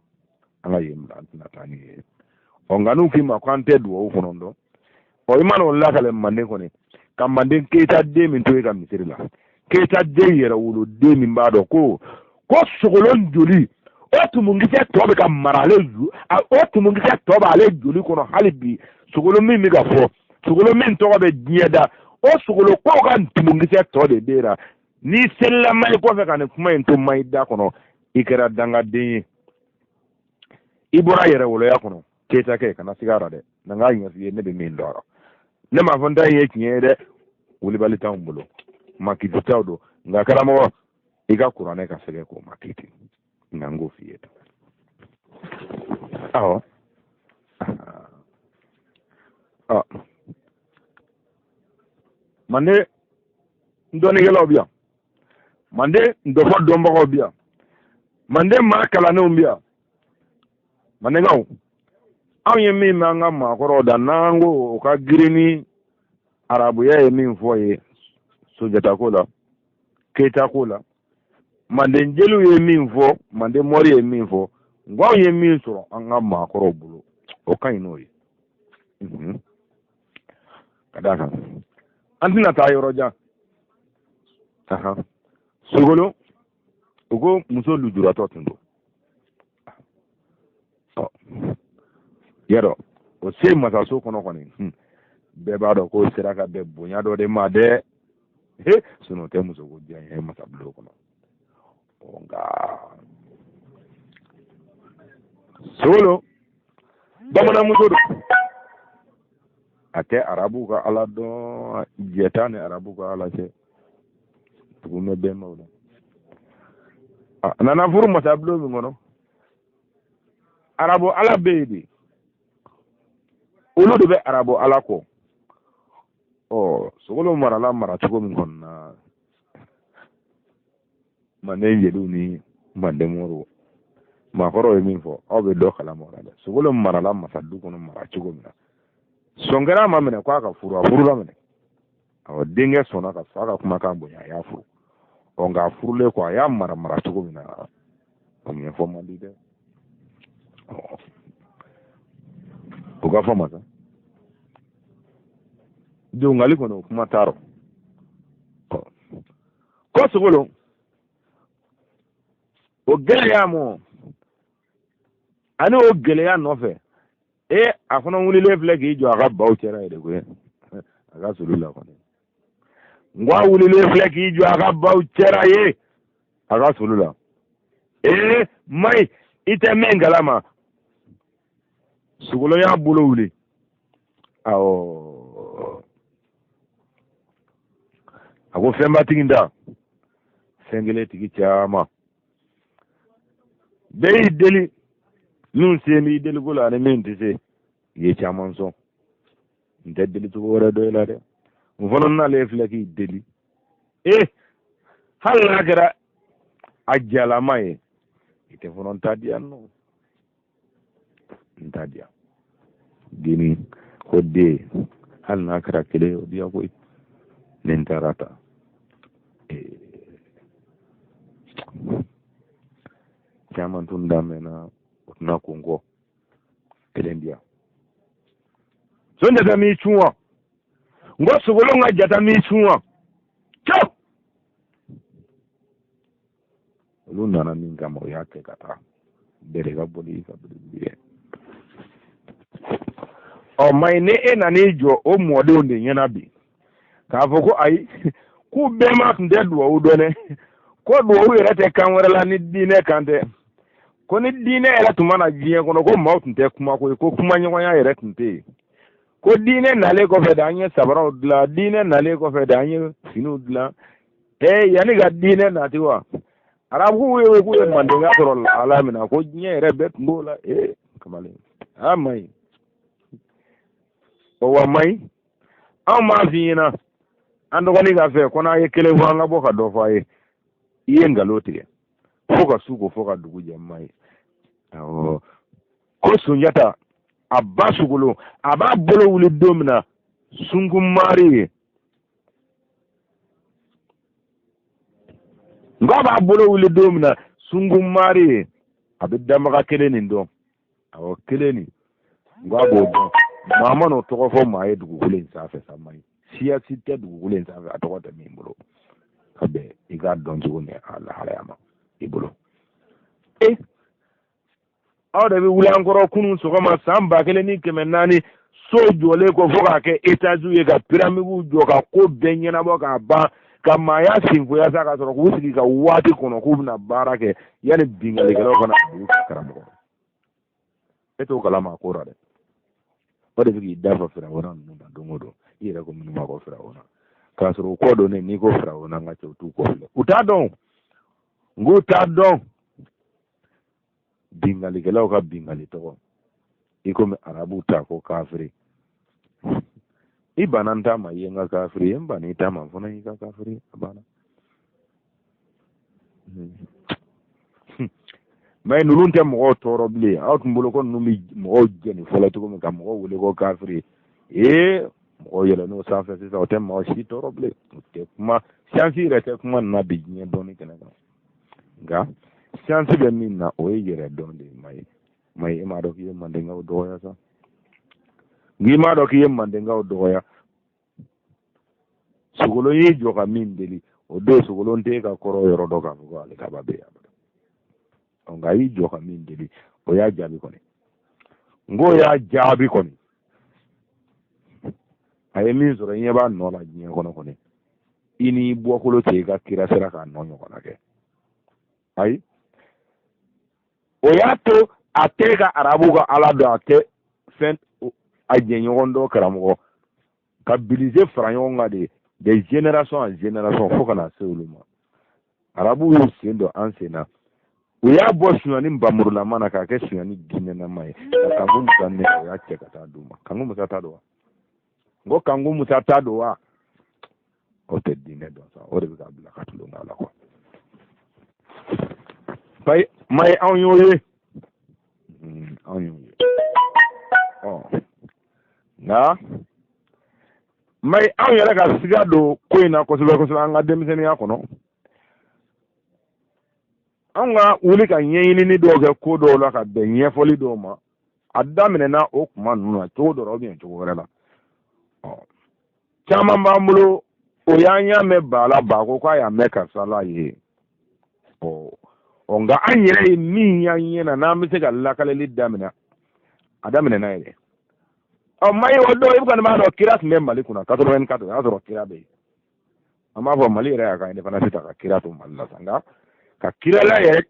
An ka yen bila, an tɛna taa ni ye. Ɔ, nka n'u k'i ma ko an tɛ duwawu kɔnɔ dɔn, ɔ, i mana o lakale manden kɔni, ka manden keyita den min to e ka misiri la, keyita den yɛrɛ wolo den min b'a dɔn ko sogolon joli, o tumunkisɛ tɔ bɛ ka mara ale, o tumunkisɛ tɔ b'ale joli kɔnɔ hali bi. Sogolon min bɛ ka fɔ, sogolon min tɔgɔ bɛ diɲɛ da, o sogolon ko ka tumunkisɛ tɔ de b'e la. N'i selila mayi kɔfɛ ka nin kuma in to mayi da kɔnɔ, i kɛra dangaden ye, i bɔra yɛrɛwoloya kɔnɔ. Keyita kɛ, kana siga a la dɛ, na n k'a ɲɛf'i ye. Ne bɛ min dɔn a la, ne m'a fɔ n ta in ye tiɲɛ ye dɛ, wulibali t'anw bolo, makiti t'aw don. Nka karamɔgɔ, i ka kuranɛ ka sɛgɛ k'o makiti, nka n k'o f'i ye tan. Awɔ, ɔ, manden dɔnnikɛlaw bɛ yan, manden dɔfɔ dɔnbagaw bɛ yan, manden maa kalannenw bɛ yan. Mandenkaw, anw ye min mɛn an ka maakɔrɔw da, n'an ko o ka girin ni arabuya ye min fɔ ye Sunjata ko la, Keyita ko la, manden jeliw ye min fɔ, manden mɔri ye min fɔ, nka anw ye min sɔrɔ an ka maakɔrɔw bolo, o ka ɲi n'o ye. Ka d'a kan an tɛna taa yɔrɔ jan. Sogolon, u ko muso lujuratɔ tun don. Ɔ, yadɔ o se masaso kɔnɔ kɔni, bɛɛ b'a dɔn k'o sera ka bɛn bonya dɔ de ma dɛ. He, sinɔn tɛ muso ko diya ye masabulon kɔnɔ. Ɔ, nka Sogolon bamananmuso don, a tɛ arabuw ka ala dɔn, jɛ t'a ni arabuw ka ala cɛ, tugu bɛ bɛnbaw la. A nana furu masabulon min kɔnɔ, arabu ala bɛ yen de, olu de bɛ arabu ala kɔ. Ɔ, Sogolon marala mara cogo min kɔni na, manden jeliw ni manden moriw maakɔrɔw ye min fɔ, aw bɛ dɔ kalama o la dɛ. Sogolon marala masadu kɔnɔ mara cogo min na, sɔn kɛra a ma minɛ k'a ka furu, a furula minɛ. Awɔ, denkɛ sɔnna ka fa ka kumakan bonya, a y'a furu. Ɔ, nka a furulen kɔ, a y'a mara mara cogo min na, o ɲɛfɔ man di dɛ. O ka fɔ masa dongali kɔnɔ, o kuma t'a rɔ. Ko Sogolon o gɛlɛya mɔ ani o gɛlɛya nɔfɛ, e a fana wulilen filɛ k'i jɔ a ka baw cɛla ye de koyi, a ka sulu la kɔni. N ko a wulilen filɛ k'i jɔ a ka baw cɛla ye a ka sulu la. Ee mayi, i tɛ min kalama, Sogolon y'a bolo wuli. Awɔ, a ko fɛnbatigi da fɛn kelen tigi caman bɛɛ y'i deli, min sen b'i deliko la ani min tɛ se, i ye caman sɔn. N tɛ deli cogo wɛrɛ dɔn i la dɛ. N fana nalen filɛ k'i deli. Ee, hali n'a kɛra a jalama ye, i tɛ fana n ta di yan nɔ, n ta di yan denni ko den, hali n'a kɛra kelen ye, o diya koyi. Ni n taara ta, caman tun daminɛna, o tɛna ko n kɔ kelen di yan. Sunjata m'i cun wa? N ko Sogolon ka jata m'i cun wa? Cɛw, olu nana min kama, o y'a kɛ ka taa. Bɛɛ de ka boli ka belebele ye. Ɔ Mayi, ni e nan'i jɔ o mɔdenw de ɲɛna bi k'a fɔ ko ayi, k'u bɛnba tun tɛ duwawu dɔn dɛ, ko duwawu yɛrɛ tɛ kan wɛrɛ la ni diinɛ kan tɛ, ko ni diinɛ yɛrɛ tun ma na diɲɛ kɔnɔ ko maaw tun tɛ kuma koyi, ko kumaɲɔgɔnya yɛrɛ tun tɛ yen, ko diinɛ nalen kɔfɛ de an ye sabaraw dilan, diinɛ nalen kɔfɛ de an ye finiw dilan. Ee, yanni ka diinɛ nati wa, arabuw ye k'u ye mandenka sɔrɔ lahala min na, ko diɲɛ yɛrɛ bɛɛ tun b'o la. Ee kamalen, a ma ɲi o wa Mayi, anw b'a f'i ɲɛna an dɔgɔnin ka fɛ ko n'a ye kelen fɔ, an ka bɔ ka dɔ fɔ a ye. I ye nkalon tigɛ fo ka su ko fo ka dugu jɛ. Mayi, awɔ, ko Sunjata a ba Sogolon a b'a bolo wuli don min na Sunkunmari ye, n k'a b'a bolo wuli don min na Sunkunmari ye, a bɛ danbaga kelen nin dɔn. Awɔ, kelen nin, n k'a b'o dɔn. Maa ma n'o tɔgɔ fɔ maa ye dugukolo in sanfɛ sa. Mayi, siya si tɛ dugukolo in sanfɛ a tɔgɔ tɛ min bolo ka bɛn i k'a dɔn cogo ni a lahalaya ma i bolo. E aw de bɛ wuli an kɔrɔ kunun sɔgɔma san 1400 so jɔlen kɔ fo k'a kɛ etaziw ye, ka piramidiw jɔ, ka ko bɛɛ ɲɛnabɔ k'a ban, ka maaya sinfoya sa, ka sɔrɔ k'u sigi ka waati kɔnɔ k'u bɛna baara kɛ yanni binkannikɛlaw ka na dugu karamɔgɔ. E t'o kalama a ko la dɛ. O de bɛ k'i da fa firawuna ninnu na don o don. I yɛrɛ ko minnu ma ko firawuna, k'a sɔrɔ u kɔ donnen, n'i ko firawuna n ka cɛ, u t'u kɔ filɛ, u t'a dɔn. N k'u t'a dɔn. Binkannikɛlaw ka binkanni tɔgɔ i komi arabuw ta ko kafiri. I banna n ta ma, i ye n ka kafiri ye. N banna i ta ma, n fana y'i ka kafiri. A banna. Mais ninnu tɛ mɔgɔw tɔɔrɔ bilen. Aw tun bolo ko ninnu bɛ mɔgɔw jɛni fɔlɔ cogo min ka mɔgɔw wele ko kafiri, ee mɔgɔw yɛlɛnn'o sanfɛ sisan, o tɛ mɔgɔ si tɔɔrɔ bilen. O tɛ kuma, siyansi yɛrɛ tɛ kuma nin na bi diɲɛ dɔnni kɛnɛ kan. Nka siyansi bɛ min na, o ye yɛrɛ dɔn de ye. Mayi, Mayi, e m'a dɔn k'i ye mandenkaw dɔgɔya sa? N'i m'a dɔn k'i ye mandenkaw dɔgɔya, Sogolon y'i jɔ ka min deli o don, Sogolon tɛ e ka kɔrɔ yɔrɔ dɔn k'a fɔ ko ale kaba bɛ yan. Nka a y'i jɔ ka min deli, o y'a jaabi kɔni. N k'o y'a jaabi kɔni. A ye min sɔrɔ, i ɲɛ b'a nɔ la diɲɛ kɔnɔ kɔni, i n'i bɔkolo cɛ, i ka kira sera k'a nɔ ɲɔgɔnna kɛ. Ayi, o y'a to a tɛ ka arabu ka ala dɔn, a tɛ fɛn a jɛɲɔgɔn dɔ karamɔgɔ ka bilise fara ɲɔgɔn kan de, de génération en génération fo ka na se olu ma. Arabuw y'u sen don an sen na, u y'a bɔ sonyani npanmurulama na k'a kɛ sonyani diinɛnama ye. Ka Kanku Musa nɛ, o y'a cɛ ka taa d'u ma. Kanku Musa ta don wa? N ko Kanku Musa ta don wa? O tɛ diinɛ dɔn sa, o de bɛ k'a bila ka tulon k'a la kuwa. Bayi Mayi, anw y'o ye, anw y'o ye. Ɔ nka Mayi, anw yɛrɛ ka siga don ko in na kosɛbɛ kosɛbɛ an ka denmisɛnninya kɔnɔ. Anw ka wuli ka ɲɛɲinini dɔw kɛ ko dɔw la ka bɛn ɲɛfɔli dɔw ma, a daminɛna o kuma ninnu na cogo dɔ la ou bien cogo wɛrɛ la. Ɔ caman b'an bolo, o y'an y'a mɛn ba la, ba ko k'a y'a mɛn karisa la ye. Ɔ ɔ nka an yɛrɛ ye min y'an ɲɛ na, n'an bɛ se ka lakaleli daminɛ, a daminɛna yɛrɛ. Ɔ Mayi, o don i kɔni b'a dɔn kira tun bɛ Mali kunna 84, o y'a sɔrɔ kira bɛ yen. An b'a fɔ Mali yɛrɛ y'a ka indépendance ta ka kira to Mali la sa, nka ka kiraya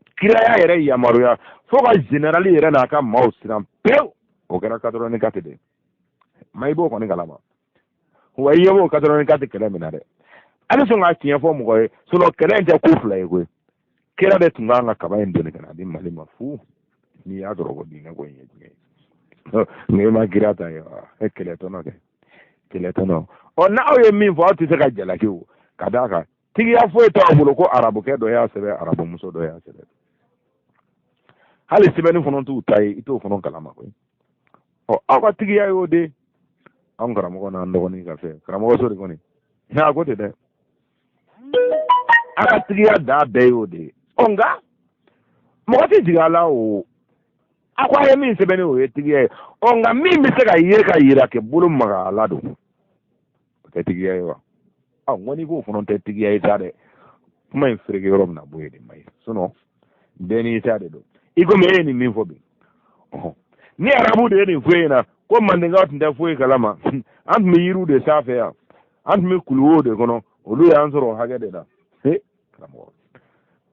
yɛrɛ yamaruya fo ka général yɛrɛ n'a ka maaw siran pewu, o kɛra 84 de. Mayi b'o kɔni kalama wa, i ɲɛ b'o 84 kɛlɛ min na dɛ, a bɛ sɔn k'a tiɲɛ fɔ mɔgɔ ye. Sinon kɛlɛ in tɛ ko fila ye koyi. Kira de tun kan ka kaba in doni ka na di Mali ma fu, n'i y'a sɔrɔ ko diinɛ ko in ye tiɲɛ ye. Nka i ma kira ta ye wa, e kɛlɛ tɔnɔ kɛ kɛlɛ tɔnɔ. Ɔ n'aw ye min fɔ, aw tɛ se ka jalaki o, ka d'a kan tigiya foyi t'aw bolo ko arabukɛ dɔ y'a sɛbɛn, arabumuso dɔ y'a sɛbɛn, hali sɛbɛnni fana t'u ta ye, i t'o fana kalama koyi. Ɔ aw ka tigiya y'o de. Anw karamɔgɔ n'an dɔgɔnin ka fɛ karamɔgɔ so de kɔni, a ko ten dɛ, a ka tigiya da bɛɛ y'o de ye. Ɔ nka mɔgɔ tɛ jigin a la o, a ko a ye min sɛbɛnni, o ye tigiya ye. Ɔ nka min bɛ se ka ye ka yira kɛ bolo maga a la don, o tɛ tigiya ye wa? Ɔ n ko n'i k'o fana tɛ tigiya ye sa dɛ, kuma in fereke yɔrɔ min na bɔ yen de ma ye. Sinon bɛɛ n'i ta de don. I komi e ye nin min fɔ bi, ni arabu de ye nin fɔ e ɲɛna Ko mandenkaw tun tɛ foyi kalama, an tun bɛ yiriw de sanfɛ yan, an tun bɛ kuluwow de kɔnɔ, olu y'an sɔrɔ o hakɛ de la. He karamɔgɔ,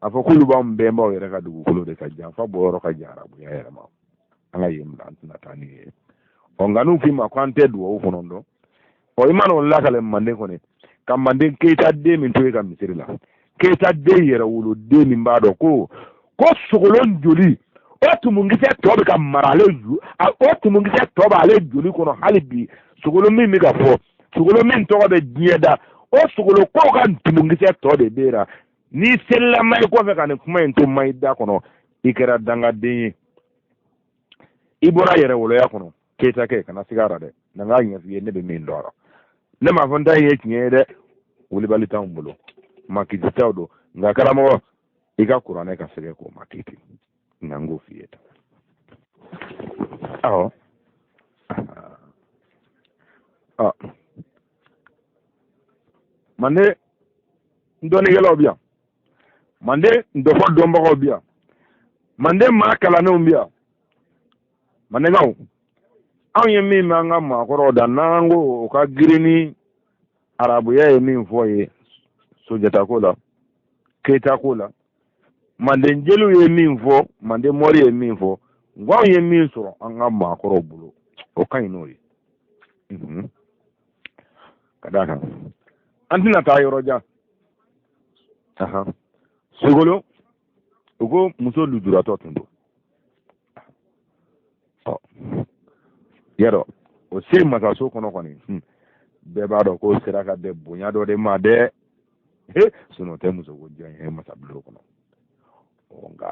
a fɔ k'olu b'an bɛnbaw yɛrɛ ka dugukolo de kan, janfa bɔyɔrɔ ka jan arabuya yɛrɛ ma. An ka yen bila, an tɛna taa ni ye. Ɔ nka n'u k'i ma ko an tɛ duwawu kɔnɔ dɔn, ɔ i mana o lakale manden kɔni, ka manden keyita den min to e ka misiri la, keyita den yɛrɛ woloden min b'a dɔn ko sogolon joli o tumukisɛ tɔ bɛ ka mara ale, o tumukisɛ tɔ b'ale joli kɔnɔ hali bi, sogolon min bɛ ka fɔ, sogolon min tɔgɔ bɛ diɲɛ da, o sogolon ko ka tumukisɛ tɔ de b'e la. N'i selila mayi kɔfɛ ka nin kuma in to mayi da kɔnɔ, i kɛra dangaden ye, i bɔra yɛrɛwoloya kɔnɔ. Keyita kɛ kana siga a la dɛ, na n k'a ɲɛf'i ye, ne bɛ min dɔn a la. Ne m'a fɔ n ta in ye tiɲɛ ye dɛ, wulibali t'anw bolo, makiti t'aw don. Nka karamɔgɔ, i ka kuranɛ ka sɛgɛ k'o makiti, nka n k'o f'i ye tan. Awɔ, ɔ mande dɔnnikɛlaw bɛ yan, mande dɔfɔ dɔnbagaw bɛ yan, mande maa kalannenw bɛ yan. Mandenkaw, anw ye min b'an ka maakɔrɔw da, n'an ko o ka girin ni arabuya ye min fɔ ye Sunjata ko la, Keyita ko la, manden jeliw ye min fɔ, manden mɔri ye min fɔ, nko anw ye min sɔrɔ an ka maakɔrɔw bolo, o ka ɲi n'o ye. Ka d'a kan an tɛna taa yɔrɔ jan. Sogolon, u ko muso lujuratɔ tun don. Ɔ yadɔ o se masaso kɔnɔ kɔni, bɛɛ b'a dɔn k'o sera ka bɛn bonya dɔ de ma dɛ. He, sinɔn tɛ muso ko diya ye masabulon kɔnɔ. Nka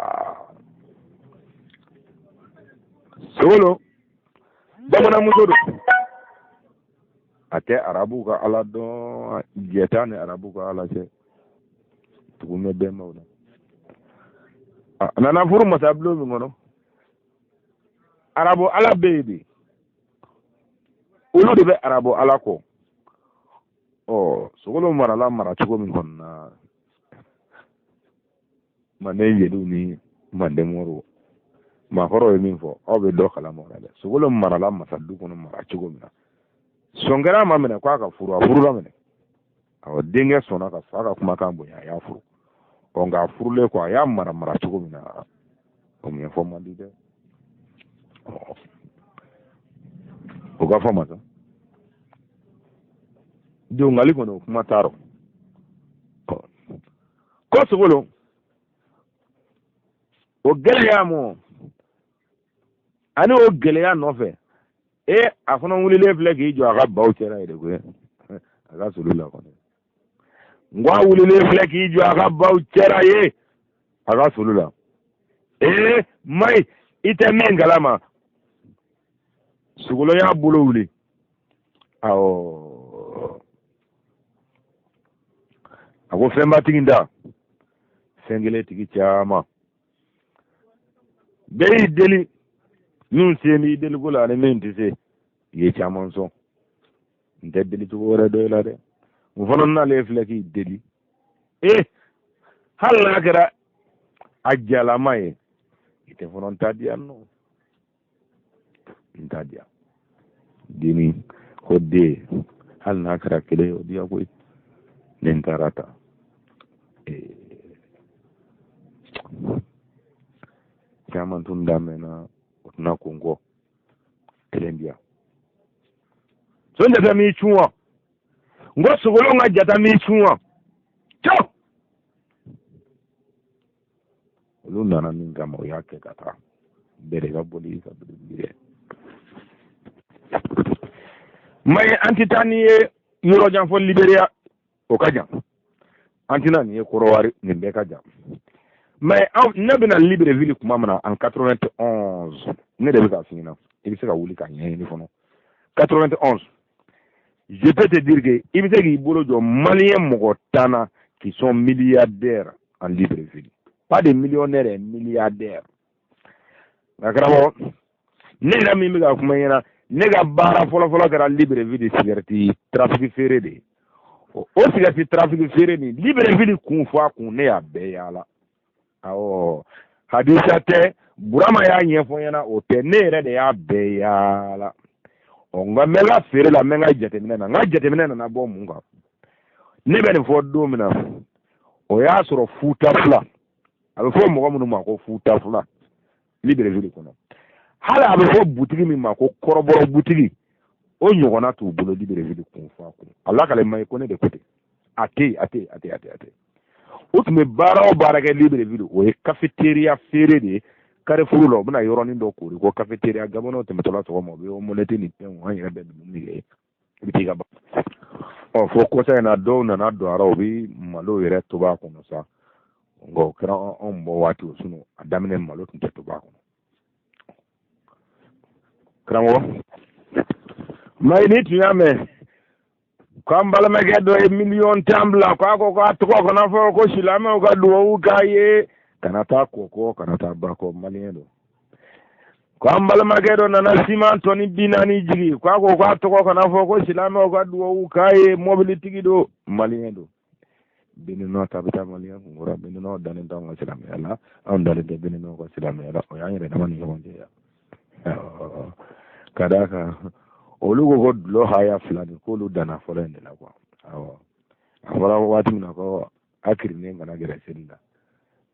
Sogolon bamananmuso don, a tɛ arabuw ka ala dɔn, jɛ t'a ni arabuw ka ala cɛ, tugun bɛ bɛnbaw la. A nana furu masabulon min kɔnɔ, arabu ala bɛ yen de, olu de bɛ arabu ala kɔ. Ɔ Sogolon marala mara cogo min kɔni na, manden jeliw ni manden moriw maakɔrɔw ye min fɔ, aw bɛ dɔ kalama o la dɛ. Sogolon marala masadu kɔnɔ mara cogo min na, sɔn kɛra a ma minɛ k'a ka furu, a furula minɛ. Awɔ, denkɛ sɔnna ka fa ka kumakan bonya, a y'a furu. Ɔ nka a furulen kɔ, a y'a mara mara cogo min na, o ɲɛfɔ man di dɛ. O ka fɔ masa dongali kɔni, o kuma t'a rɔ. Ko Sogolon o gɛlɛya mɔ ani o gɛlɛya nɔfɛ, e a fana wulilen filɛ k'i jɔ a ka baw cɛla ye de koyi, a ka sulu la kɔni. N ko a wulilen filɛ k'i jɔ a ka baw cɛla ye a ka sulu la. Ee mayi, i tɛ min kalama, Sogolon y'a bolo wuli. Awɔ, a ko fɛnbatigi da fɛn kelen tigi caman bɛɛ y'i deli, min sen b'i deliko la ani min tɛ se, i ye caman sɔn. N tɛ deli cogo wɛrɛ dɔ i la dɛ. N fana nalen filɛ k'i deli, ee hali n'a kɛra a jalama ye, i tɛ fana n ta di yan nɔ, n ta di yan denni ko den, hali n'a kɛra kelen ye, o diya koyi. Ne n taara ta caman tun daminɛna, o tɛna ko n kɔ kelen di yan. Sunjata m'i cun wa? N ko Sogolon ka jata m'i cun wa? Cɔ olu nana min kama, o y'a kɛ ka taa. Bɛɛ de ka boli ka biribiri dɛ. Maye, an tɛ taa n'i ye yɔrɔ jan fɔ Liberiya, o ka jan. An tɛna nin ye Kɔrɔwari, nin bɛɛ ka jan. Mais ne bɛna Libreville kuma min na en 91, ne de bɛ k'a f'i ɲɛna, i bɛ se ka wuli k'a ɲɛɲini fɔlɔ. 91, je peux te dire que i bɛ se k'i bolo jɔ maliyɛn mɔgɔ 10 na qui sont milliardaires en Libreville, pas de millionnaires, milliardaires. Nka karamɔgɔ, ne yɛrɛ min bɛ ka kuma ɲɛna, ne ka baara fɔlɔfɔlɔ kɛra Libreville sigarɛti trafic feere de ye. O sigarɛti trafic feere nin, Libreville kun fɔ a kun, ne y'a bɛɛ yaala. Awɔ, hadisa tɛ, Burama y'a ɲɛfɔ ɲɛna, o tɛ, ne yɛrɛ de y'a bɛɛ yaala. Ɔ, nka n bɛ n ka feere la, n bɛ n ka jateminɛ na. N ka jateminɛ nana bɔ mun kan? Ne bɛ nin fɔ don min na, o y'a sɔrɔ Futa fila, a bɛ fɔ mɔgɔ minnu ma ko Futa fila Libreville kɔnɔ, hali a bɛ fɔ butigi min ma ko kɔrɔbɔrɔ butigi, o ɲɔgɔnna t'u bolo Libreville kun fɔ a kun. A lakale ma ye ko ne de ko ten. A tɛ yen, a tɛ yen, a tɛ yen, a tɛ yen, a tɛ yen. U tun bɛ baara o baara kɛ Libreville, o ye cafétéria feere de ye. Carrefour la, u bɛna yɔrɔnin dɔ koori ko cafétéria. Gabɔnɛw tɛmɛtɔla sɔgɔma, u bɛ omelette ni fɛnw, an yɛrɛ bɛ dumuni kɛ, i bɛ t'i ka ba. Ɔ, fo kɔsa in na, dɔw nana don a la, u bɛ malo yɛrɛ tobi a kɔnɔ sa. Nka o kɛra anw bɔ waati o, sinɔn a daminɛ malo tun tɛ tobi a kɔnɔ. Karamɔgɔ mayi, n'i tun y'a mɛn k'an balimakɛ dɔ ye miliyɔn 10 bila, k'a ko k'a tɔgɔ kana fɔ, ko silamɛw ka duwawu k'a ye, kana taa kɔkɔ, kana taa bakɔ, maliyɛn don. K'an balimakɛ dɔ nana siman tɔni 40 jigi, k'a ko k'a tɔgɔ kana fɔ, ko silamɛw ka duwawu k'a ye, mɔbilitigi don, maliyɛn don. Beninɔ ta bɛ taa maliyɛn kun kɔrɔ. Beninɔ dalen t'anw ka silamɛya la, anw dalen tɛ Beninɔ ka silamɛya la. O y'an yɛrɛ dama ni ɲɔgɔn cɛ yan. Ka d'a kan, olu ko ko dulɔ haya 2 nin, k'olu danna fɔlɔ in de la kuwa. Awɔ, a fɔra waati min na ko a kirinen kana gɛrɛ seli la,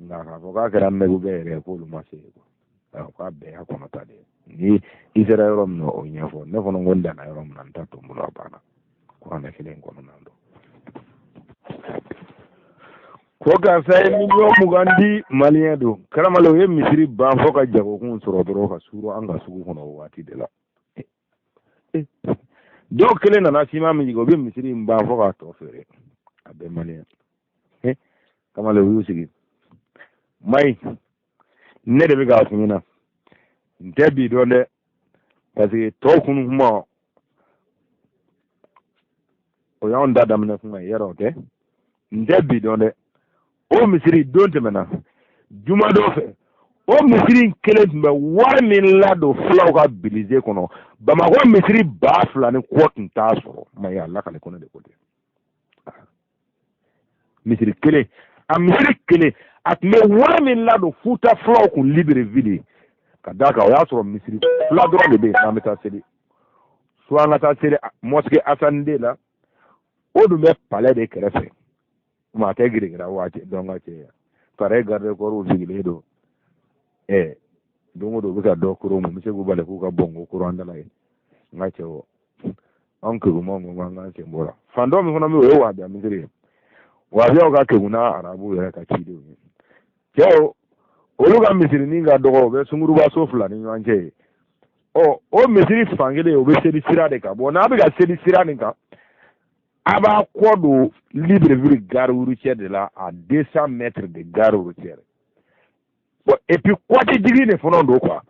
nka k'a fɔ k'a kɛra mɛgu bɛɛ yɛrɛ ye, k'olu ma se yen kuwa. K'a bɛɛ y'a kɔnɔta de ye. Ni i sera yɔrɔ min na, o ɲɛfɔ ne fana ko n danna yɔrɔ min na, n ta to n bolo, a banna. Kuranɛ kelen kɔnɔna don. Ko karisa ye miliyɔn 20 di, maliyɛn don. Karamale, o ye misiri ban fo ka jagokun sɔrɔ dɔrɔn ka suuru an ka sugu kɔnɔ o waati de la. Dɔw kelen nana siman min jigin, o bɛ misiri in ban fo k'a tɔ feere, a bɛɛ maliyɛn. Kamale, u y'u sigi. Mayi, ne de bɛ k'a f'i ɲɛna, n tɛ bi dɔn dɛ, parce que tɔw kunu kuma, o y'anw da daminɛ kuma ye, yɔrɔ o tɛ. N tɛ bi dɔn dɛ. O misiri don tɛmɛna juma dɔ fɛ, o misiri in kelen tun bɛ wari min ladon fulaw ka budget kɔnɔ, Bamakɔ misiri 2000 ni kɔ tun t'a sɔrɔ. Mayi, a lakale ko ne de ko ten. Misiri kelen, a misiri kelen, a tun bɛ wari min ladon Futa fulaw kun Libreville, ka d'a kan o y'a sɔrɔ misiri fila dɔrɔn de bɛ yen n'an bɛ taa seli. Soit an ka taa seli mosquée Hassan II la, o dun bɛ palais de kɛrɛfɛ. Maa tɛ girikira waati dɔn ka cɛ pare garde corps sigilen don. Don o don u bɛ ka dɔ koro, mun bɛ se k'u bali k'u ka bɔnko koro an dala ye? N ka cɛ, o anw kegumaw ko an k'an sen bɔ la. Fan dɔ min fana bɛ yen, o ye wahabiya misiri ye. Wahabiyaw ka kegun n'a arabuw yɛrɛ ka cidenw ye. Cɛw, olu ka misirinin ka dɔgɔ, o bɛ sunguruba so fila ni ɲɔgɔn cɛ ye. Ɔ, o misiri fan kelen, o bɛ seli sira de kan. Bɔn, n'a bɛ ka seli sira nin kan, a b'a kɔ don Libreville gare routière de la, à 200 mètres de gare routière. Bon, et puis côte jigin de fana don quoi.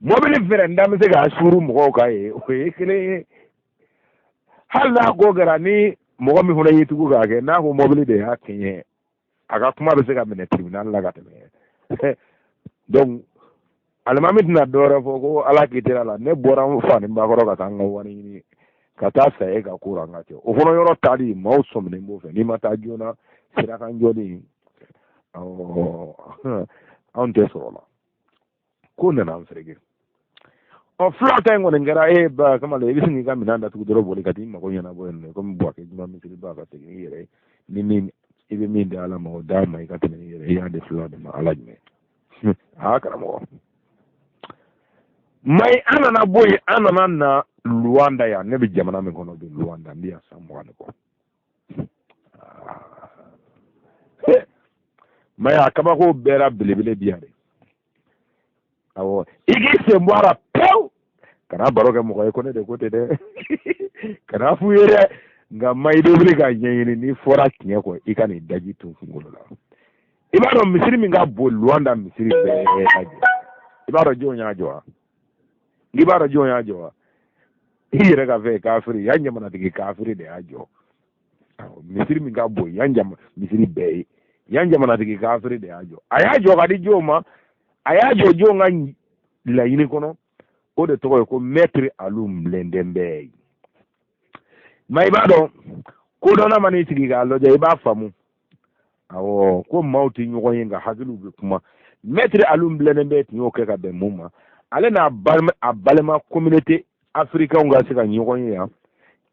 Mobili fɛrɛnda bɛ se k'a suuru mɔgɔw kan ye, o ye kelen ye. Hali n'a ko kɛra ni mɔgɔ min fana y'i tugu k'a kɛ, n'a ko mobili de y'a kɛɲɛ, a ka kuma bɛ se ka minɛ tribunal la ka tɛmɛ. Donc alimami tɛna dɔwɛrɛ fɔ ko ala k'i teri a la. Ne bɔra n fa ni ba kɔrɔ ka taa n ka wari ɲini ka taa sa e ka ko la. N ka cɛ, o fana yɔrɔ taali, maaw sɔminen b'o fɛ. N'i ma taa joona, sirakan jɔli, anw tɛ sɔrɔ la. Ko nana an fereke. Ɔ, fula ta in kɔni kɛra e ba kamalen, i bɛ sin k'i ka minɛn datugu dɔrɔn, boli ka t'i mago ɲɛnabɔ yen nɔ, komi Buwake juma misiri ba, ka segin i yɛrɛ ye. Ni min i bɛ min di ala ma, o d'a ma, i ka tɛmɛ n'i yɛrɛ i y'a di fula de ma. Ala jumɛn? Aa karamɔgɔ mayi, an nana bɔ yen, an nana na Luwanda yan. Ne bɛ jamana min kɔnɔ bi, Luwanda, n bɛ yan san 20 ni kɔ. Mayi, a kabako bɛɛ la belebele bi yan de. Awɔ, i k'i sen bɔ a la pewu, kana baro kɛ mɔgɔ ye ko ne de ko ten dɛ, kana f'u ye dɛ. Nka mayi, bɛ wuli k'a ɲɛɲini, n'i fɔra tiɲɛ kɔ, i ka nin daji tun kunkolo la. I b'a dɔn misiri min ka bon Luwanda misiri bɛɛ lajɛ, i b'a dɔn jɔn y'a jɔ wa? I b'a dɔn jɔn y'a jɔ wa? I yɛrɛ ka fɛ kafiri, yan jamanatigi kafiri de y'a jɔ. Misiri min ka bon yan jama misiri bɛɛ ye, yan jamanatigi kafiri de y'a jɔ. A y'a jɔ ka di jɔn ma? A y'a jɔ jɔn ka laɲini kɔnɔ? O de tɔgɔ ye ko Maître Alu Mlendembe. Ma i b'a dɔn, kodɔnna man'i sigi k'a lajɛ, i b'a faamu. Awɔ, ko maaw tɛ ɲɔgɔn ye, nka hakiliw bɛ kuma. Maître Alu Mlendembe tun y'o kɛ ka bɛn mun ma? Ale n'a balima, a balima communauté Afirikɛnw ka se ka ɲɔgɔn ye yan,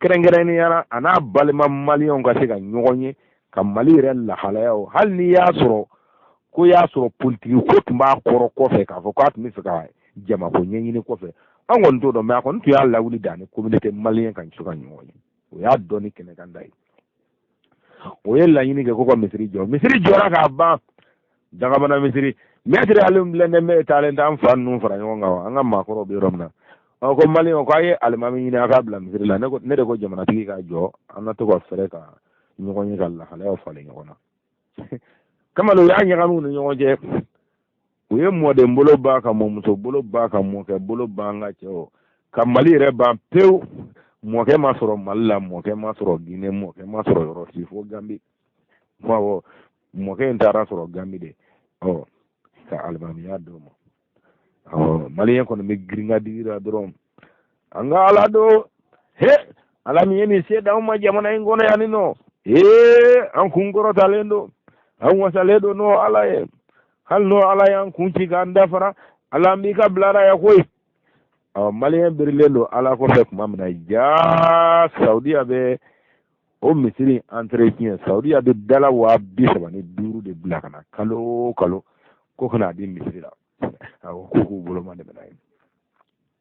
kɛrɛnkɛrɛnnenya la a n'a balima maliyɛnw ka se ka ɲɔgɔn ye ka Mali yɛrɛ lahalayaw, hali n'i y'a sɔrɔ ko y'a sɔrɔ politiki ko tun b'a kɔrɔ kɔfɛ, k'a fɔ k'a tun bɛ fɛ ka jamako ɲɛɲini kɔfɛ, an kɔni t'o dɔn, mais a kɔni tun y'a lawuli de ani communauté malien ka se ka ɲɔgɔn ye. O y'a dɔnni kɛnɛkanda ye. O ye laɲini kɛ ko ka misiri jɔ. Misiri jɔra k'a ban, Dagabana misiri. Mɛtiri Alimu Blɛndɛ bɛ taalen t'an fa ninnu fara ɲɔgɔn kan, an ka maakɔrɔw bɛ yɔrɔ min na. Ɔ ko maliyɛnw ko a ye alimami ɲini a k'a bila misiri la. Ne de ko jamanatigi k'a jɔ, an na to ka fɛɛrɛ ka ɲɔgɔn ye ka lahalayaw falen ɲɔgɔn na. Kamalen, u y'a ɲagami u ni ɲɔgɔn cɛ. U ye mɔden bolo ban, ka mɔmuso bolo ban, ka mɔkɛ bolo ban, an ka cɛw ka Mali yɛrɛ ban pewu. Mɔkɛ ma sɔrɔ Mali la, mɔkɛ ma sɔrɔ Guinée, mɔkɛ ma sɔrɔ yɔrɔ si fo Gambi. Awɔ, mɔkɛ in taara sɔrɔ Gambi de, ɔ ka alimamiya d'o ma. Awɔ, maliyɛn kɔni bɛ girin ka digi la dɔrɔn. An ka Ala don, he Ala min ye nin se d'anw ma jamana in kɔnɔ yan nɔ, ee an kun kɔrɔtalen don, an wasalen don n'o Ala ye. Hali n'o Ala y'an kun ci k'an dafara, Ala an b'i ka bilara ya koyi. Ɔ maliyɛn birilen don Ala kɔfɛ tuma min na, jaa Saudiya bɛ o misiri entretien, Saudiya bɛ dala 35,000 de bila ka na kalo o kalo ko ka n'a di misiri la. Awɔ, k'u k'u bolo ma dɛmɛ n'a ye.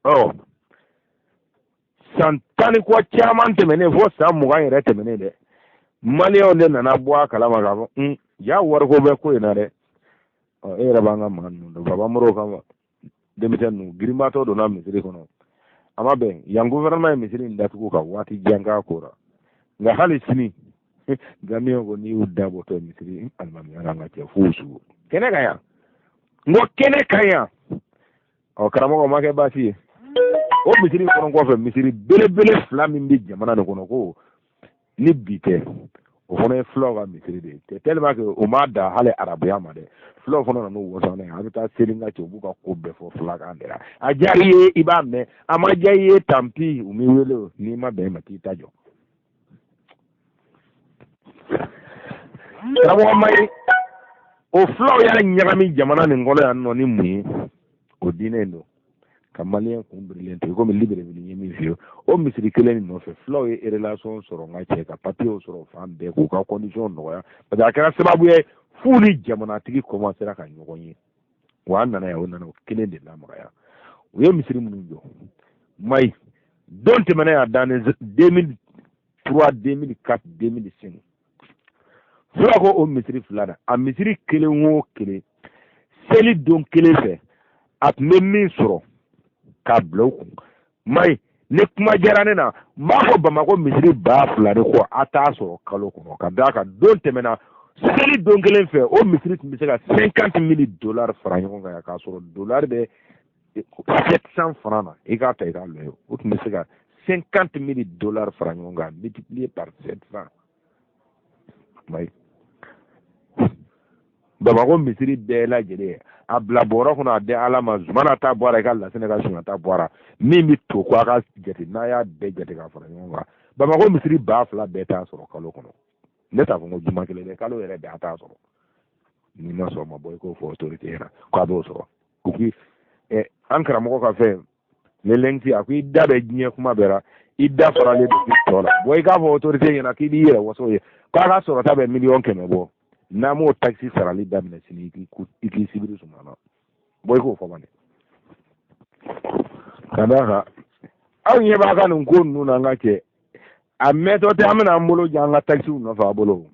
Ɔ san tan ni kɔ caman tɛmɛnen, fo san 20 yɛrɛ tɛmɛnen dɛ, maliyɛnw de nana bɔ a kalama k'a fɔ ja wariko bɛ ko in na dɛ. Ɔ e yɛrɛ b'an ka maa ninnu dɔn, Baba Moro kama denmisɛn ninnu girinbatɔ donna misiri kɔnɔ, a ma bɛn. Yan gouvernement ye misiri in datugu ka waati jan k'a ko la, nka hali sini Gambiyɛnw ko n'i y'u da bɔtɔ misiri alimamiya la, an ka cɛ f'u su kɛnɛ kan yan, n ko kɛnɛ kan yan. Ɔ karamɔgɔ ma kɛ baasi ye. O misiri in kɔnɔ kɔfɛ, misiri belebele fila min bɛ jamana nin kɔnɔ, ko ni bi tɛ, o fana ye fulaw ka misiri de ye, tellement que o m'a da hali arabuya ma dɛ. Fulaw fana nana n'u waso n'a ye, a bɛ taa seli ka cɛ, u b'u ka ko bɛɛ fɔ fulakan de la. A diyara i ye i b'a mɛn, a ma diya i ye tant pis, u m'i wele o, n'i ma bɛn i ma k'i ta jɔ. Karamɔgɔ mayi, o fulaw y'a ɲagami jamana nin kɔnɔ yan nɔ ni mun ye? O diinɛ in don ka maliyɛn kun birilen to i komi Libreville ye min f'i ye. O misiri kelen nin nɔfɛ, fulaw ye relation sɔrɔ n ka cɛ, ka papiyew sɔrɔ fan bɛɛ k'u ka condition nɔgɔya, parce que a kɛra sababu ye f'u ni jamanatigi commencera ka ɲɔgɔn ye. Wa an nana yan, o nana o kelen de lamagaya. U ye misiri minnu jɔ mayi, don tɛmɛna yan dans les 2003, 2004, 2005, fula ko o misiri fila na, a misiri kelen o kelen seli don kelen fɛ a tun bɛ min sɔrɔ k'a bila u kun. Mayi, ni kuma diyara ne na, n b'a fɔ Bamakɔ misiri 2000 de kɔ a t'a sɔrɔ kalo kɔnɔ, ka d'a kan don tɛmɛna seli don kelen fɛ o misiri tun bɛ se ka $50 000 fara ɲɔgɔn kan yan, k'a sɔrɔ dolari bɛ 700 francs na, i k'a ta i k'a lajɛ, o tun bɛ se ka $50 000 fara ɲɔgɔn kan multiplié par 700. Mayi, Bamakɔ misiri bɛɛ lajɛlen a bila bɔrɔ kɔnɔ, a di Ala ma, Zumana ta bɔra, i ka Lasinɛ ka Sunjata bɔra, min bɛ to ko a ka jate, n'a y'a bɛɛ jate k'a fara ɲɔgɔn kan, Bamakɔ misiri 2000 bɛɛ t'a sɔrɔ kalo kɔnɔ. Ne t'a fɔ ko juma kelen dɛ, kalo yɛrɛ bɛɛ a t'a sɔrɔ. N'i ma sɔn ma bɔ i k'o fɔ autorité ɲɛna k'a b'o sɔrɔ. O k'i an karamɔgɔ ka fɛn lelɛnti, a ko i da bɛ diɲɛ kuma bɛɛ la, i da faralen don i tɔ la. Bɔn i k'a fɔ autorité ɲɛna k'i b'i yɛrɛ waso ye k'a ka sɔrɔta bɛ 100 000 000 bɔ, n'a m'o taxe sarali daminɛ sini, i k'i sibiri suma na. Bɔn i k'o fɔ man, ka d'a kan aw ɲɛ b'a ka nin ko ninnu na. An ka kɛ a mɛntɔ tɛ, an bɛna an bolo jan an ka taxisiw nɔfɛ a bolo.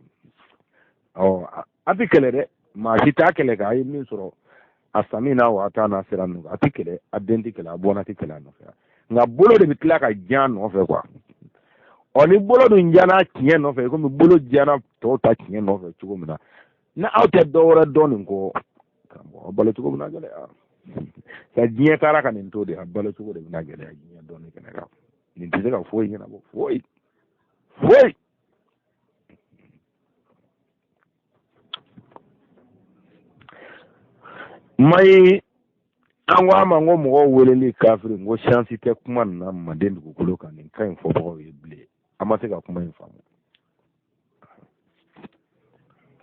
Ɔ a tɛ kɛlɛ dɛ, maa si t'a kɛlɛ k'a ye min sɔrɔ a sami n'a wa taa n'a sira ninnu, a tɛ kɛlɛ, a den tɛ kɛlɛ, a bɔnna tɛ kɛlɛ a nɔfɛ, nka bolo de bɛ tila ka jan nɔfɛ quoi. Ɔ ni bolo dun jana tiɲɛ nɔfɛ, komi bolo jana tɔw ta tiɲɛ nɔfɛ cogo min na, ni aw tɛ dɔ wɛrɛ dɔn nin kɔ, karamɔgɔ, aw balo cogo bɛna gɛlɛya. Ka diɲɛ taara ka nin to de, a balo cogo de bɛna gɛlɛya diɲɛ dɔnni kɛnɛ kan. Nin tɛ se ka foyi ɲɛnabɔ, foyi foyi. Mayi, an ko a ma ko mɔgɔw weleli kafiri, n ko chance tɛ kuma nin na manden dugukolo kan. Nin ka ɲi fɔbagaw ye bilen, an ma se ka kuma in faamu.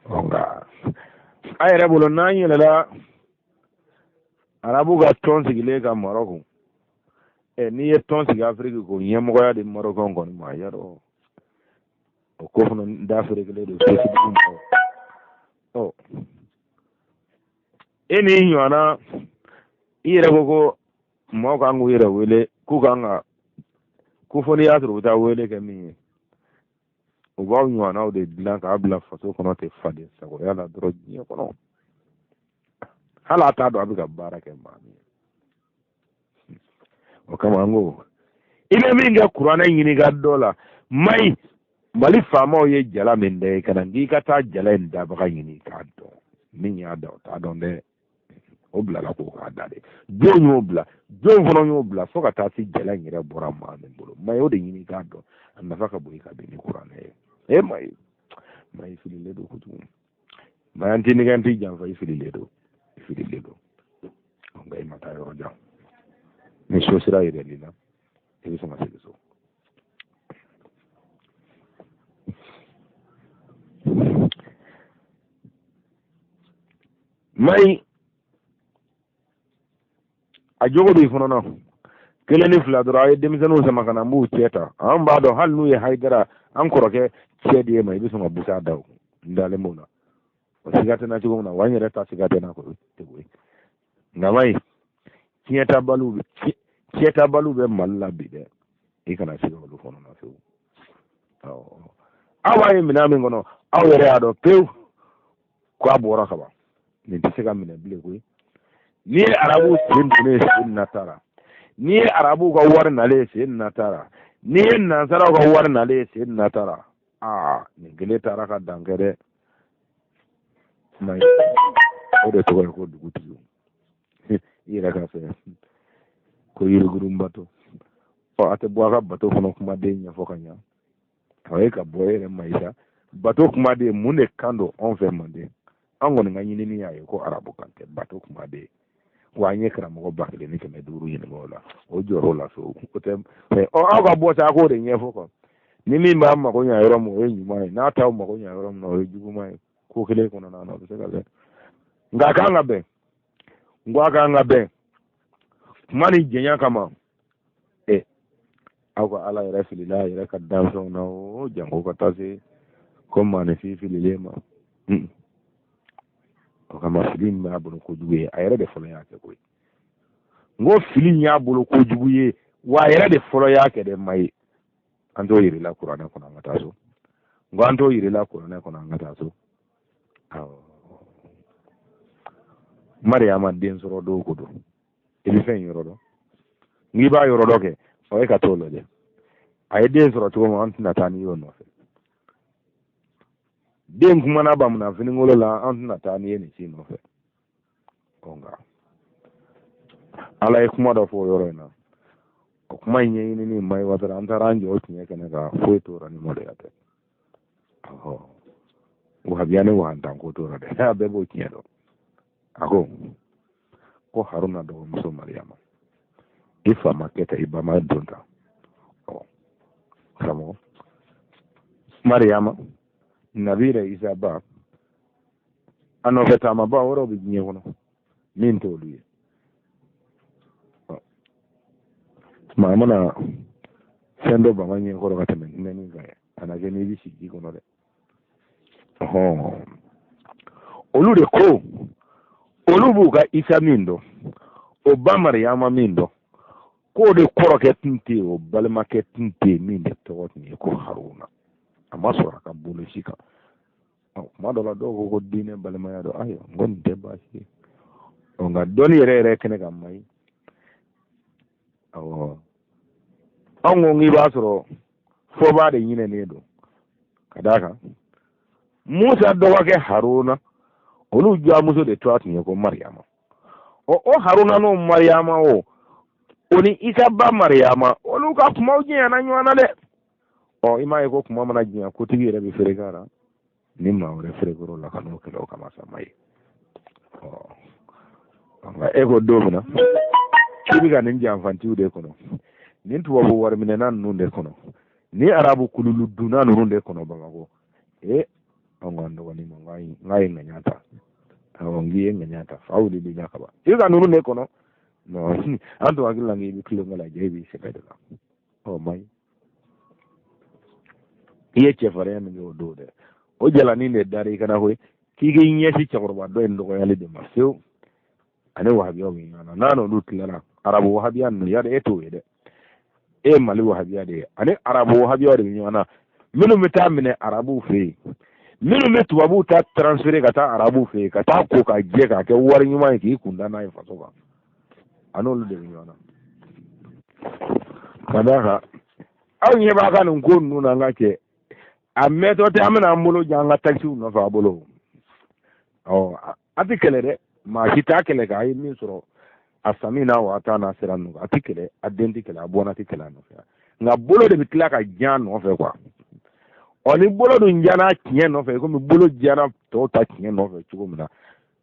Nka an yɛrɛ bolo, n'an yɛlɛla arabu ka tɔn sigilen ka Marɔku, N'i ye tɔn sigi Afiriki k'o ɲɛmɔgɔya di Marɔkɛnw kɔni ma, yarɔ o ko fana da ferekelen don Facebook mɔgɔw. Ɔ e n'i ɲɔgɔnna i yɛrɛ ko ko maaw kan k'u yɛrɛ wele k'u kan ka ko fo n'i y'a sɔrɔ u bɛ taa wele kɛ min ye, u b'aw ɲɔgɔnnaw de dilan k'a bila faso kɔnɔ ten faden sagoya la dɔrɔn diɲɛ kɔnɔ. Hali a t'a dɔn a bɛ ka baara kɛ maa min ye. O kama an ko i bɛ min kɛ kuranɛ ɲini ka dɔ la mayi Mali faamaw ye jala min da i kana k'i ka taa jala in dabaga ɲini k'a dɔn min y'a da o t'a dɔn dɛ. O bilala k'o k'a da de, jɔn y'o bila, jɔn fana y'o bila fo ka taa se jala in yɛrɛ bɔra maa min bolo. Mayi o de ɲini k'a dɔn, a nafa ka bon i ka bin ni kuranɛ ye. E mayi, mayi fililen don kojugu. Mayi an t'i nɛgɛ an t'i janfa, i fililen don, i fililen don. Nka i ma taa yɔrɔ jan, ni so sira yɛrɛ la i bɛ sɔn ka segin so. Mayi a jogo b'i fana na kelen ni fila dɔrɔn, a ye denmisɛnninw sama ka na n b'u cɛ ta. An b'a dɔn hali n'u ye Hayidara an kɔrɔkɛ cɛ di e ma, i bɛ sɔn ka busa da o n dalen b'o la. O siga tɛ n na cogo min na, wa n yɛrɛ ta siga tɛ n na koyi. Nka mayi tiɲɛtabaliw bɛ Mali la bi dɛ, i kana siga olu fana na fewu. Aw b'a ye minɛn min kɔnɔ, aw yɛrɛ y'a dɔn pewu k'a bɔra ka ban, nin tɛ se ka minɛ bilen koyi. N'i ye arabuw sen donnen ye sen nata la, n'i ye arabuw ka wari nalen ye sen nata la, n'i ye nansaraw ka wari nalen ye sen nata la, aa nin kelen taara ka dan kɛ dɛ. O de tɔgɔ ye ko dugutigi. I yɛrɛ ka fɛ ko yirigurun bato. Ɔ a tɛ bɔ a ka bato kɔnɔ kumaden ɲɛfɔ ka ɲa. A ye ka bɔ e yɛrɛ ma i sa bato kumaden mun de kan don anw fɛ manden? An kɔni ka ɲinini y'a ye ko arabu kan tɛ bato kumaden. Wa an ye karamɔgɔ 1500 ɲininka o la, o jɔr'o la so. O tɛ ɔ aw ka bɔ sa a k'o de ɲɛfɔ kɔ. Ni min b'a mago ɲa yɔrɔ min o ye ɲuman ye, n'a t'aw mago ɲa yɔrɔ min na o ye juguman ye. Ko kelen kɔnɔna na o bɛ se ka kɛ. Nka a kan ka bɛn, n ko a kan ka bɛn kuma ni jɛnya kama. Aw ka Ala yɛrɛ filila a yɛrɛ ka danfɛnw na o janko ka taa se ko maaninfin fililen ma. O kama fili in b'a bolo kojugu ye, a yɛrɛ de fɔlɔ y'a kɛ koyi. N ko fili in y'a bolo kojugu ye, wa a yɛrɛ de fɔlɔ y'a kɛ dɛ. Ma ye an t'o yir'i la kuranɛ kɔnɔ an ka taa so. N ko an t'o yir'i la kuranɛ kɔnɔ an ka taa so. Awɔ, Mariyama den sɔrɔ don ko don, i bɛ fɛn in yɔrɔ dɔn. N'i b'a yɔrɔ dɔn kɛ, ɔ e ka t'o lajɛ. A ye den sɔrɔ cogo min, an tɛna taa n'i y'o nɔfɛ. Den kumana bamuna finikolo la, an tɛna taa n'i ye nin si nɔfɛ. Ɔ nka Ala ye kuma dɔ fɔ o yɔrɔ in na, o kuma in ɲɛɲinini ma ye watara, an taara an jɔ o tiɲɛ kɛnɛ kan, foyi t'o la ni maloya tɛ. Ɔhɔ, wahabiya ni wahantanko t'o la dɛ, a bɛɛ b'o tiɲɛ dɔn. A ko ko Haruna dɔgɔmuso Mariyama, i fa ma kɛ tan, i ba ma don tan. Ɔ karamɔgɔ Mariyama nabi yɛrɛ Isa ba, a nɔfɛ taamaba wɛrɛw bɛ diɲɛ kɔnɔ min t'olu ye. Maa mana fɛn dɔ bama ɲɛkɔrɔ ka tɛmɛ ntɛnɛnin kan, a na kɛ n'i bɛ si ji kɔnɔ dɛ. Ɔhɔn, olu de ko olu b'u ka Isa min dɔn, o ba Mariyama min dɔn, k'o de kɔrɔkɛ tun tɛ yen, o balimakɛ tun tɛ yen min de tɔgɔ tun ye ko Haruna. A ma sɔrɔ a ka bolo si kan. Kuma dɔ la dɔw ko ko diinɛ balimaya don, ayiwa n ko nin tɛ baasi ye. Ɔ nka dɔnni yɛrɛ yɛrɛ kɛnɛ kan man ɲi. Awɔ, anw ko k'i b'a sɔrɔ fɔba de ɲinɛnen don ka d'a kan Musa dɔgɔkɛ Haruna, olu jɔnmuso de tɔgɔ tun ye ko Mariyama. Ɔ o Haruna n'o Mariyama o ni Isa ba Mariyama, olu ka kumaw janyana ɲɔgɔn na dɛ. Ɔ i m'a ye ko kuma mana janya kotigi yɛrɛ bɛ fereke a la, ni maa wɛrɛ fereker'o la ka n'o kɛlɛ o kama sa ma ye. Ɔ nka e ko don min na k'i bɛ ka nin janfantiw de kɔnɔ, nin tubabu wariminɛna ninnu de kɔnɔ, nin arabu kululu dunna ninnu de kɔnɔ Bamakɔ. Ee an ko an dɔgɔnin ma, n k'a ye ŋaɲa ta. Awɔ, n k'i ye ŋaɲa ta, fa wulili la ka ban. I bɛ ka ninnu de kɔnɔ, Non, an tun hakili la k'i bɛ tulonkɛ la, jɛ i b'i sɛbɛ de la. Ɔ mayi, i ye cɛfarinya min kɛ o don dɛ, o jalanin de dara i kana koyi k'i k'i ɲɛsin cɛkɔrɔba dɔ in dɔgɔyali de ma fewu. Ani wahabiyaw bɛ ɲɔgɔn na, n'a n'olu tilara arabu wahabiya ninnu, y'a dɔn e t'o ye dɛ, e ye Mali wahabiya de ye. Ani arabu wahabiyaw de bɛ ɲɔgɔn na, minnu bɛ taa minɛ arabuw fɛ yen, minnu bɛ tubabuw ta transférer ka taa arabuw fɛ yen, ka taa ko ka jɛ k'a kɛ wari ɲuman ye k'i kun da n'a ye faso kan, a n'olu de bɛ ɲɔgɔn na. Ka d'a kan aw ɲɛ b'a ka nin ko ninnu na, an ka kɛ a mɛtɔ tɛ, an bɛna an bolo jan an ka takisiw nɔfɛ a bolo. Ɔ a tɛ kɛlɛ dɛ, maa si t'a kɛlɛ k'a ye min sɔrɔ a sami n'a wa taa n'a sera ninnu, a tɛ kɛlɛ, a den tɛ kɛlɛ, a bɔnna tɛ kɛlɛ a nɔfɛ, nka bolo de bɛ tila ka jan nɔfɛ quoi. Ɔ ni bolo dun janna tiɲɛ nɔfɛ, komi bolo janna tɔw ta tiɲɛ nɔfɛ cogo min na,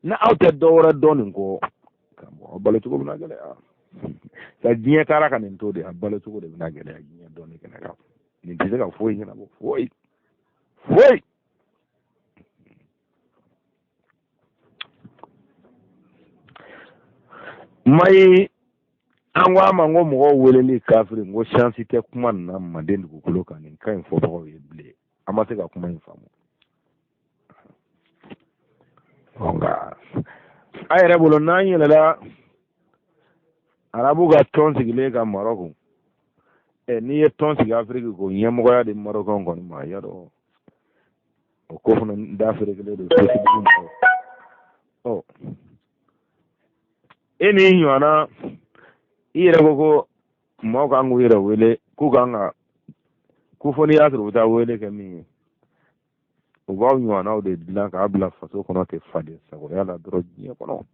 ni aw tɛ dɔ wɛrɛ dɔn nin kɔ, karamɔgɔ, aw balo cogo bɛna gɛlɛya. Sa diɲɛ taara ka nin to de, a balo cogo de bɛna gɛlɛya diɲɛ dɔnni kɛnɛ kan. Nin tɛ se ka foyi ɲɛnabɔ, foyi foyi. Mayi, an ko a ma ko mɔgɔw weleli kafiri, n ko chance tɛ kuma nin na manden dugukolo kan, nin ka ɲi fɔbagaw ye bilen, an ma se ka kuma in faamu. Nka a yɛrɛ bolo n'an yɛlɛla arabu ka tɔn sigilen ka Marɔku, n'i ye tɔn sigi Afiriki k'o ɲɛmɔgɔya di Marɔkɛnw kɔni ma, y'a dɔn o ko fana da ferekelen don Facebook mɔgɔw. Ɔ e n'i ɲɔgɔnna, i yɛrɛ ko ko maaw kan k'u yɛrɛ wele k'u kan ka ko fo n'i y'a sɔrɔ u bɛ taa wele kɛ min ye, u b'aw ɲɔgɔnnaw de dilan k'a bila faso kɔnɔ ten faden sagoya la dɔrɔn diɲɛ kɔnɔ,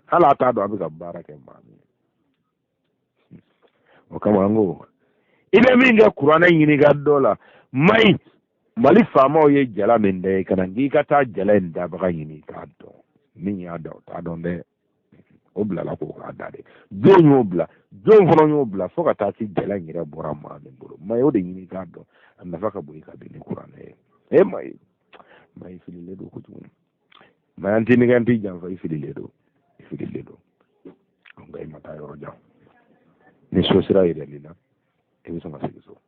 hali a t'a dɔn a bɛ ka baara kɛ maa min ye. O kama an ko i bɛ min kɛ kuranɛ ɲini ka dɔ la, mayi Mali faamaw ye jala min da i kana k'i ka taa jala in dabaga ɲini k'a dɔn, min y'a da o t'a dɔn dɛ, o bilala k'o k'a da de, jɔn y'o bila, jɔn fana y'o bila fo ka taa se jala in yɛrɛ bɔra maa min bolo, mayi o de ɲini k'a dɔn, a nafa ka bon i ka bin ni kuranɛ ye. E mayi, mayi fililen don kojugu, mayi an t'i nɛgɛ, an t'i janfa, i fililen don, i fililen don, nka i ma taa yɔrɔ jan, ni so sira yɛlɛl'i la i bɛ sɔn ka segin so.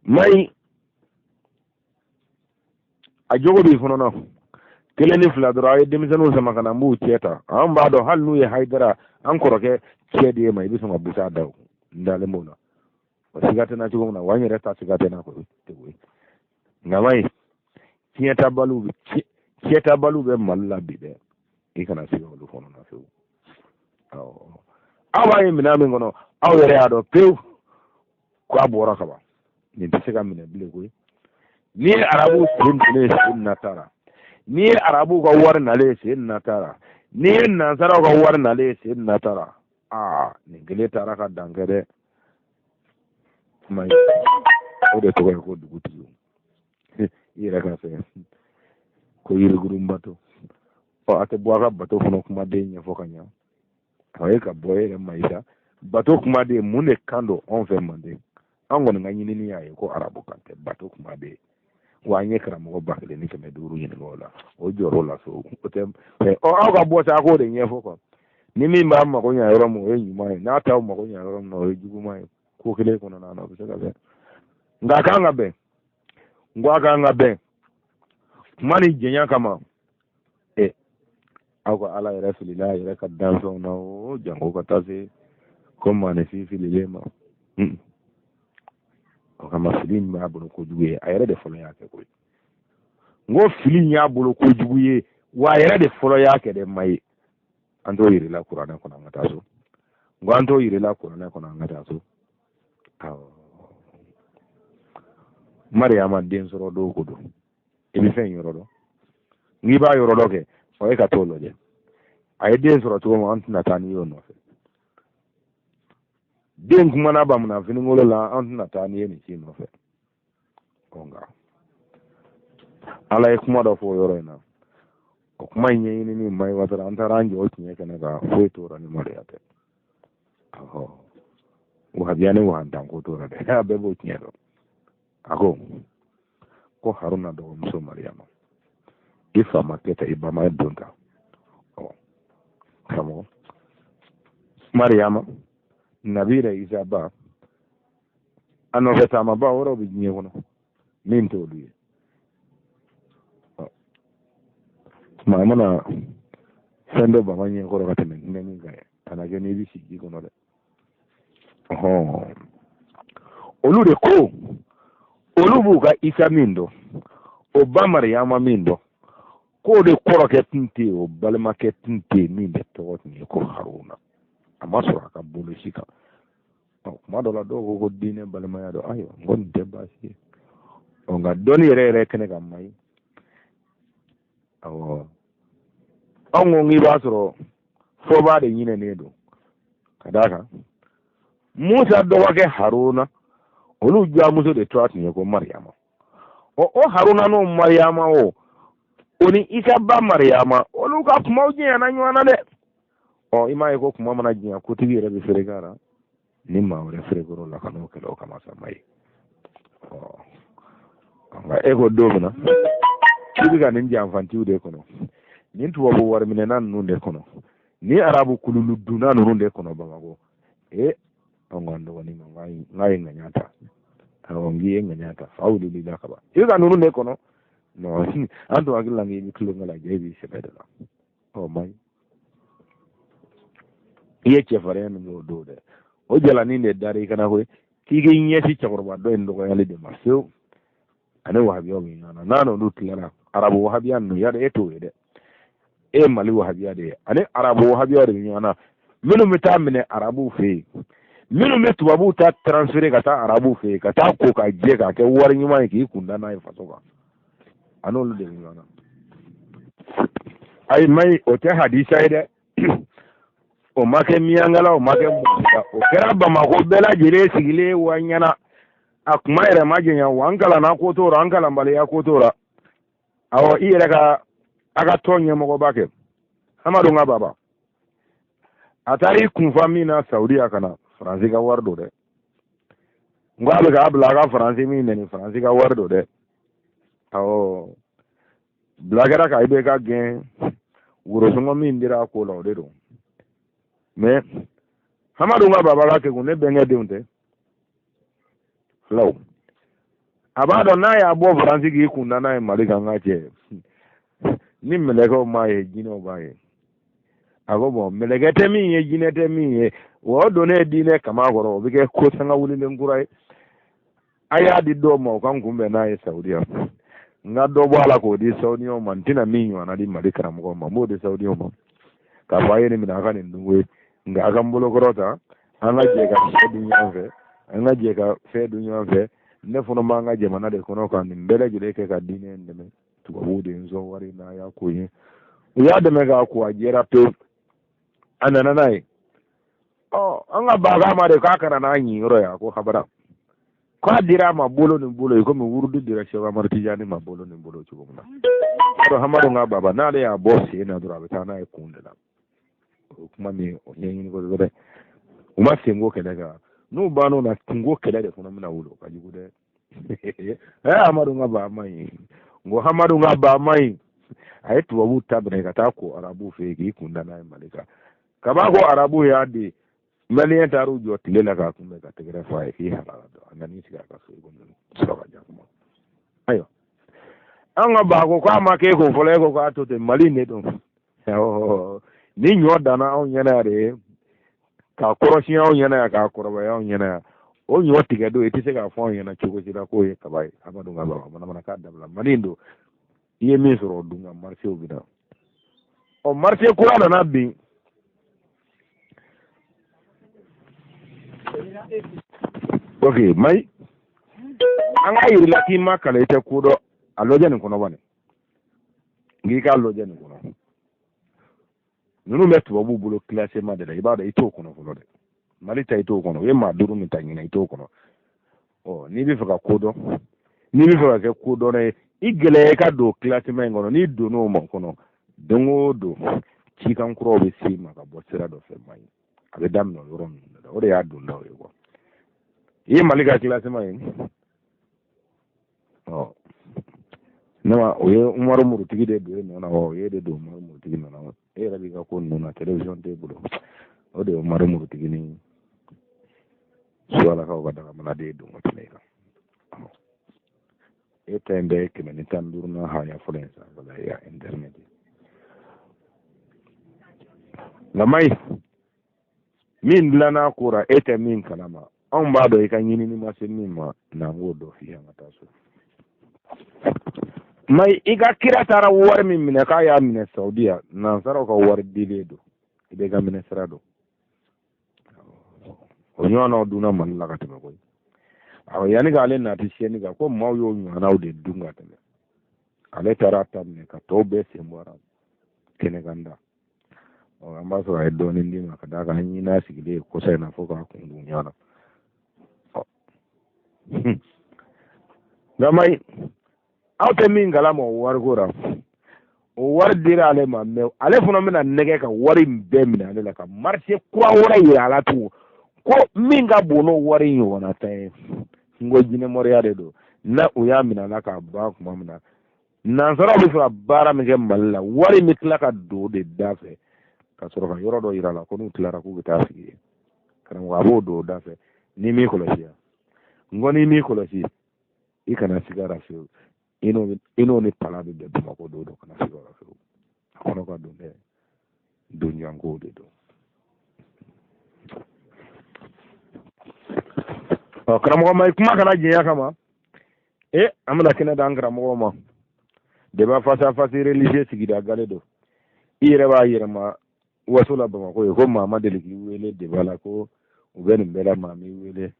Mayi a jogo b'i fana na, kelen ni fila dɔrɔn a ye denmisɛnninw sama ka na n b'u cɛ ta, an b'a dɔn hali n'u ye Hayidara an kɔrɔkɛ cɛ di e ma, i bɛ sɔn ka busa da o n dalen b'o la, o siga tɛ n na cogo min na, wa n yɛrɛ ta siga tɛ n na koyi. Nka mayi tiɲɛtabaliw bɛ Mali la bi dɛ, i kana siga olu fana na fewu. Aw b'a ye minɛn min kɔnɔ, aw yɛrɛ y'a dɔn pewu k'a bɔra ka ban, nin tɛ se ka minɛ bilen koyi. N'i ye arabuw sen donnen sen nata la, n'i ye arabuw ka wari nalen sen nata la, n'i ye nansaraw ka wari nalen sen nata la, aa nin kelen taara ka dan kɛ dɛ. Kuma o de tɔgɔ ye ko dugutigi, i yɛrɛ ka fɛn ko yirikurun bato. Ɔ a tɛ bɔ a ka bato kɔnɔ kumaden ɲɛfɔ ka ɲa, a ye ka bɔ e yɛrɛ ma i da bato kumaden mun de kan don anw fɛ manden, an kɔni ka ɲinini y'a ye ko arabu kan tɛ bato kumaden, wa an ye karamɔgɔ 1500 ɲininka o la, o jɔr'o la so o tɛ. Ɔ aw ka bɔ sa a k'o de ɲɛfɔ quoi, ni min b'a mago ɲa yɔrɔ min o ye ɲuman ye, n'a t'aw mago ɲa yɔrɔ min na o ye juguman ye, ko kelen kɔnɔna na o bɛ se ka bɛn, nka a kan ka bɛn, n ko a kan ka bɛn kuma ni jɛnya kama. Aw ka ala yɛrɛ filila a yɛrɛ ka danfɛnw na o janko ka taa se ko maaninfin fililen ma. O kama fili in b'a bolo kojugu ye, a yɛrɛ de fɔlɔ y'a kɛ koyi. N ko fili in y'a bolo kojugu ye, wa a yɛrɛ de fɔlɔ y'a kɛ dɛ, ma ye. An t'o yir'i la kuranɛ kɔnɔ an ka taa so. N ko an t'o yir'i la kuranɛ kɔnɔ an ka taa so. Awɔ. Mariyama den sɔrɔ don ko don. I bɛ fɛn yɔrɔ dɔn. N'i b'a yɔrɔ dɔn kɛ, ɔ e ka t'o lajɛ. A ye den sɔrɔ cogo min, an tɛna taa n'i y'o nɔfɛ. Den kumana bamuna finikolo la, an tɛna taa n'i ye nin si nɔfɛ. Ɔ nka Ala ye kuma dɔ fɔ o yɔrɔ in na. O kuma in ɲɛɲinini ma ye watara, an taara an jɔ o tiɲɛ kɛnɛ kan, foyi t'o la ni maloya tɛ. Ɔhɔ. Wahabiya ni wahantanko t'o la dɛ, a bɛɛ b'o tiɲɛ dɔn. A ko Ko Haruna dɔgɔmuso Mariyama, i fa ma kɛ tan, i ba ma don tan. Ɔ karamɔgɔ, Mariyama, Nabila Isa ba, a nɔfɛ taamaba wɛrɛw bɛ diɲɛ kɔnɔ min t'olu ye. Maa mana fɛn dɔ bama ɲɛ kɔrɔ ka tɛmɛ nɛni kan, kana kɛ n'i bɛ si ji kɔnɔ dɛ. Ɔhɔn, olu de ko olu b'u ka Isa min dɔn, o ba Mariyama min dɔn, k'o de kɔrɔkɛ tun tɛ yen, o balimakɛ tun tɛ yen min de tɔgɔ tun ye ko Haruna. A ma sɔrɔ a ka bolo si kan. Ɔ, kuma dɔ la dɔw ko ko diinɛ balimaya don. Ayiwa, n ko nin tɛ baasi ye. Ɔ, nka dɔnni yɛrɛ yɛrɛ kɛnɛ kan man ɲi. Awɔ, anw ko k'i b'a sɔrɔ fɔba de ɲinɛnen don, ka d'a kan Musa dɔgɔkɛ Haruna, olu jɔnmuso de tɔgɔ tun ye ko Mariyama. Ɔ, o Haruna n'o Mariyama, o ni Isa ba Mariyama, olu ka kumaw janyana ɲɔgɔn na dɛ. Ɔ, i m'a ye ko kuma mana janya, kotigi yɛrɛ bɛ fereke a la ni maa wɛrɛ ferekɔrɔ la ka n'o kɛlɛ o kama sa ma ye. Ɔ, nka e ko don min na k'i bɛ ka nin janfantiw de kɔnɔ, nin tubabu wariminɛna ninnu de kɔnɔ, nin arabu kululu dunna ninnu de kɔnɔ Bamakɔ. Ee, an ko an dɔgɔnin ma, n k'a ye ŋaɲa ta. Awɔ, n k'i ye ŋaɲa ta, fa wulila la kaban. I bɛ ka ninnu de kɔnɔ. Non, an tun hakili la k'i bɛ tulonkɛ la, jɛ i b'i sɛbɛ de la. Ɔ, man ɲi. I ye cɛfarinya min kɛ o don dɛ, o jalanin de dara i kana koyi k'i k'i ɲɛsin cɛkɔrɔba dɔ in dɔgɔyali de ma fewu. Ani wahabiyaw bɛ ɲɔgɔn na, n'a n'olu tilara arabu wahabiya ninnu, yadɔ e t'o ye dɛ, e ye Mali wahabiya de ye. Ani arabu wahabiyaw de bɛ ɲɔgɔn na, minnu bɛ taa minɛ arabuw fɛ yen, minnu bɛ tubabuw ta transféré ka taa arabuw fɛ yen, ka taa ko ka jɛ k'a kɛ wari ɲuman ye k'i kun da n'a ye faso kan, a n'olu de bɛ ɲɔgɔn na. Ayi, mayi, o tɛ hadisa ye dɛ, o ma kɛ Miyankala, o ma kɛ Mɔsi, o kɛra Bamakɔ bɛɛ lajɛlen sigilen wa ɲɛna. A kuma yɛrɛ ma janya wa, an kalanna ko t'o la, an kalanbaliya ko t'o la. Awɔ, i yɛrɛ ka a ka tɔn ɲɛmɔgɔba kɛ Amadu ka baba, a taara i kunfa min na Saudiya ka na, Faransi ka wari don dɛ. N ko a bɛ k'a bila a ka Faransi min nɛni, Faransi ka wari don dɛ. Awɔ, bila kɛra ka IBK gɛn, worosɔngɔ min dira a ko la, o de don. Mais Hamadu ka baba ka kekun, ne bɛnkɛ denw tɛ filaw, a b'a dɔn n'a y'a bɔ Faransi k'i kun da n'a ye Mali kan, n ka cɛ, ni mɛlɛkɛw m'a ye, jinɛw b'a ye. A ko bɔn, mɛlɛkɛ tɛ min ye, jinɛ tɛ min ye, wa o donnen diinɛ kama kɔrɔ, o bɛ kɛ ko sanga wulilen kura ye. A y'a di dɔw ma, o kan kunbɛn n'a ye Saudiya. N ka dɔ bɔ a la k'o di Saudiyɛnw ma, n tɛna min ɲɔgɔnna di Mali karamɔgɔw ma, n b'o di Saudiyɛnw ma k'a fɔ a ye nin minɛ, a ka nin dun koyi, nka a ka n bolokɔrɔ ta, an ka jɛ ka sɛ dun ɲɔgɔn fɛ, an ka jɛ ka fɛn dun ɲɔgɔn fɛ. Ne fana b'an ka jamana de kɔnɔ ka nin bɛɛ lajɛlen kɛ ka diinɛ in dɛmɛ. Tubabuw de ye n sɔn wari n'a y'a ko ye, u y'a dɛmɛ k'a ko, a jɛra pewu, a nana n'a ye. Ɔ, an ka baga ma de k'a kana n'a ɲin yɔrɔ ye, a ko habara k'a dira a ma bolo ni bolo ye, komi wurudu dira Sɛki Amadu Tijani ma bolo ni bolo cogo min na. Yɔrɔ Hamadu ka baba, n'ale y'a bɔ sen na dɔrɔn, a bɛ taa n'a ye kun de la. O kuma min, o ɲɛɲini kosɛbɛ dɛ. U ma senko kɛlɛ kan, n'u bann'o na, kunko kɛlɛ de fana bɛna wuli, o ka jugu dɛ. Ɛ, Hamadu ka ba man ɲi. N ko Hamadu ka ba man ɲi. A ye tubabuw ta minɛ ka taa ko arabuw fɛ yen k'i kun da n'a ye Mali kan. Kaba ko arabuw y'a di, maliyɛn taar'u jɔ tile la k'a kunbɛn ka tɛgɛrɛ fɔ a ye k'i halala dɔn. A nan'i sigi a ka so i ko sɔrɔ ka jakuma. Ayiwa, an ka ba ko k'a ma k'e ko fɔlɔ, e ko k'a to ten, Mali in de don. Ni ɲɔ danna anw ɲɛna yan de, k'a kɔrɔsi anw ɲɛna yan, k'a kɔrɔbaya anw ɲɛna yan, o ɲɔ tigɛ don, i tɛ se k'a fɔ anw ɲɛna cogo si la k'o ye kaba ye. Amadu ka baba manamana k'a dabila, Mali in don, i ye min sɔrɔ o dun ka marisew bɛ na. Ɔ, marise kura nana bin. Ok, mayi, an k'a yir'i la k'i ma kalan, i tɛ ko dɔn. A lajɛ nin kɔnɔ bani, n k'i k'a lajɛ nin kɔnɔ. Ninnu bɛ tubabuw bolo classement de la, i b'a dɔn i t'o kɔnɔ fɔlɔ dɛ. Mali ta, i t'o kɔnɔ. U ye maa 5 min ta ɲinɛ, i t'o kɔnɔ. Ɔ, n'i bɛ fɛ ka ko dɔn, n'i bɛ fɛ ka kɛ kodɔnna ye, i gɛlɛya i ka don classement in kɔnɔ. N'i donn'o ma kɔnɔ, don o don cikan kuraw bɛ s'i ma ka bɔ sira dɔ fɛ. Man ɲi, a bɛ daminɛ o yɔrɔ ninnu de la, o de y'a dondaw ye quoi. I ye Mali ka classement ye. Ɔ, Ne ma o ye Umaru Murutigi de don e nɔ na wa? O ye de don Umaru Murutigi nɔ na wa? E yɛrɛ b'i ka ko ninnu na, télévision t'e bolo. O de ye Umaru Murutigi ni Suwalakaw ka dagamanaden don ka tɛmɛ i kan. E ta in bɛɛ ye 115nan haya fɔlɔ in sanfɛla ye ya internet. Nka mayi min dilanna ko ra e tɛ min kalama, anw b'a dɔn i ka ɲinini ma se min ma, n'an k'o dɔ f'i ye an ka taa so. Mayi i ka kira taara wari min minɛ k'a y'a minɛ Saudiya, nansaraw ka wari dilen don, i bɛ ka minɛ sira dɔn. O ɲɔgɔnnaw dunna Mali la ka tɛmɛ koyi. Awɔ, yanni k'ale nati siyɛnni kan, ko maaw y'o ɲɔgɔnnaw de dun ka tɛmɛ. Ale taara ta minɛ ka tɔw bɛɛ sen bɔra kɛnɛ kan da. Ɔ, an b'a sɔrɔ a ye dɔɔnin d'i ma ka d'a kan an ɲin'a sigilen ye kɔsa in na fo k'a kun dun ɲɔgɔn na. Ɔ, nka mayi aw tɛ min kalama o wariko la, o wari dira ale ma, mɛ ale fana bɛna nɛgɛ ka wari in bɛɛ minɛ ale la ka marché kura wɛrɛ yira a la tugun ko min ka bon n'o wari in ɲɔgɔnna ta ye. N ko jinɛmɔriya de don. Na o y'a minɛ a la k'a ban tuma min na, nansaraw bɛ fɛ ka baara min kɛ Mali la, wari in bɛ tila ka don o de da fɛ ka sɔrɔ ka yɔrɔ dɔ yira a la ko n'u tilara k'u bɛ taa sigi yen. Karamɔgɔ, a b'o don o da fɛ. N'i m'i kɔlɔsi yan, n ko n'i m'i kɔlɔsi, i kana siga la fiyewu, i n'o ni pala bɛ bɛn Bamakɔ don dɔ, kana siga la fiyewu. A kɔnɔ ka don dɛ, donjankow de don. Ɔ karamɔgɔ ma, i kuma kana jɛnya kama, e an bɛna kɛnɛ d'an karamɔgɔ ma. Débat face à face religieux sigida gale don. I yɛrɛ b'a yɛrɛma waso la Bamakɔ ye ko maa ma deli k'i wele débat la, ko u bɛ nin bɛɛ la, maa m'i wele.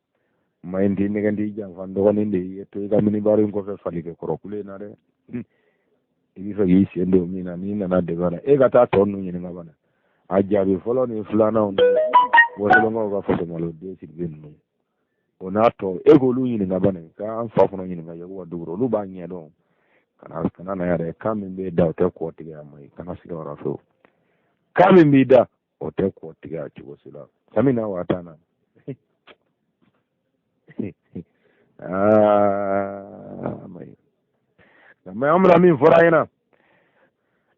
Maa in t'i nɛgɛn, t'i janfa, n dɔgɔnin de y'i ye to i ka minibari in kɔfɛ falikɛ kɔrɔ kule in na dɛ. I b'i fɛ k'i sen don min na, n'i nana débat la, e ka taa tɔ ninnu ɲininka bana. A jaabi fɔlɔ ni filananw ni wasolonkaw ka fasomaloden sidibe ninnu, o n'a tɔ, e k'olu ɲininka bana, k'an fa fana ɲininka Yakuba Dukure, olu b'a ɲɛdɔn. Kana na yɛrɛ, kan min b'e da o tɛ kɔ tigɛ a ma ye, kana siga o la fewu. Kan min b'i da o tɛ kɔ tigɛ a cogo si la. Samina wa taa na. Aa, mayi. Mɛ an bɛna min fɔra an ɲɛna,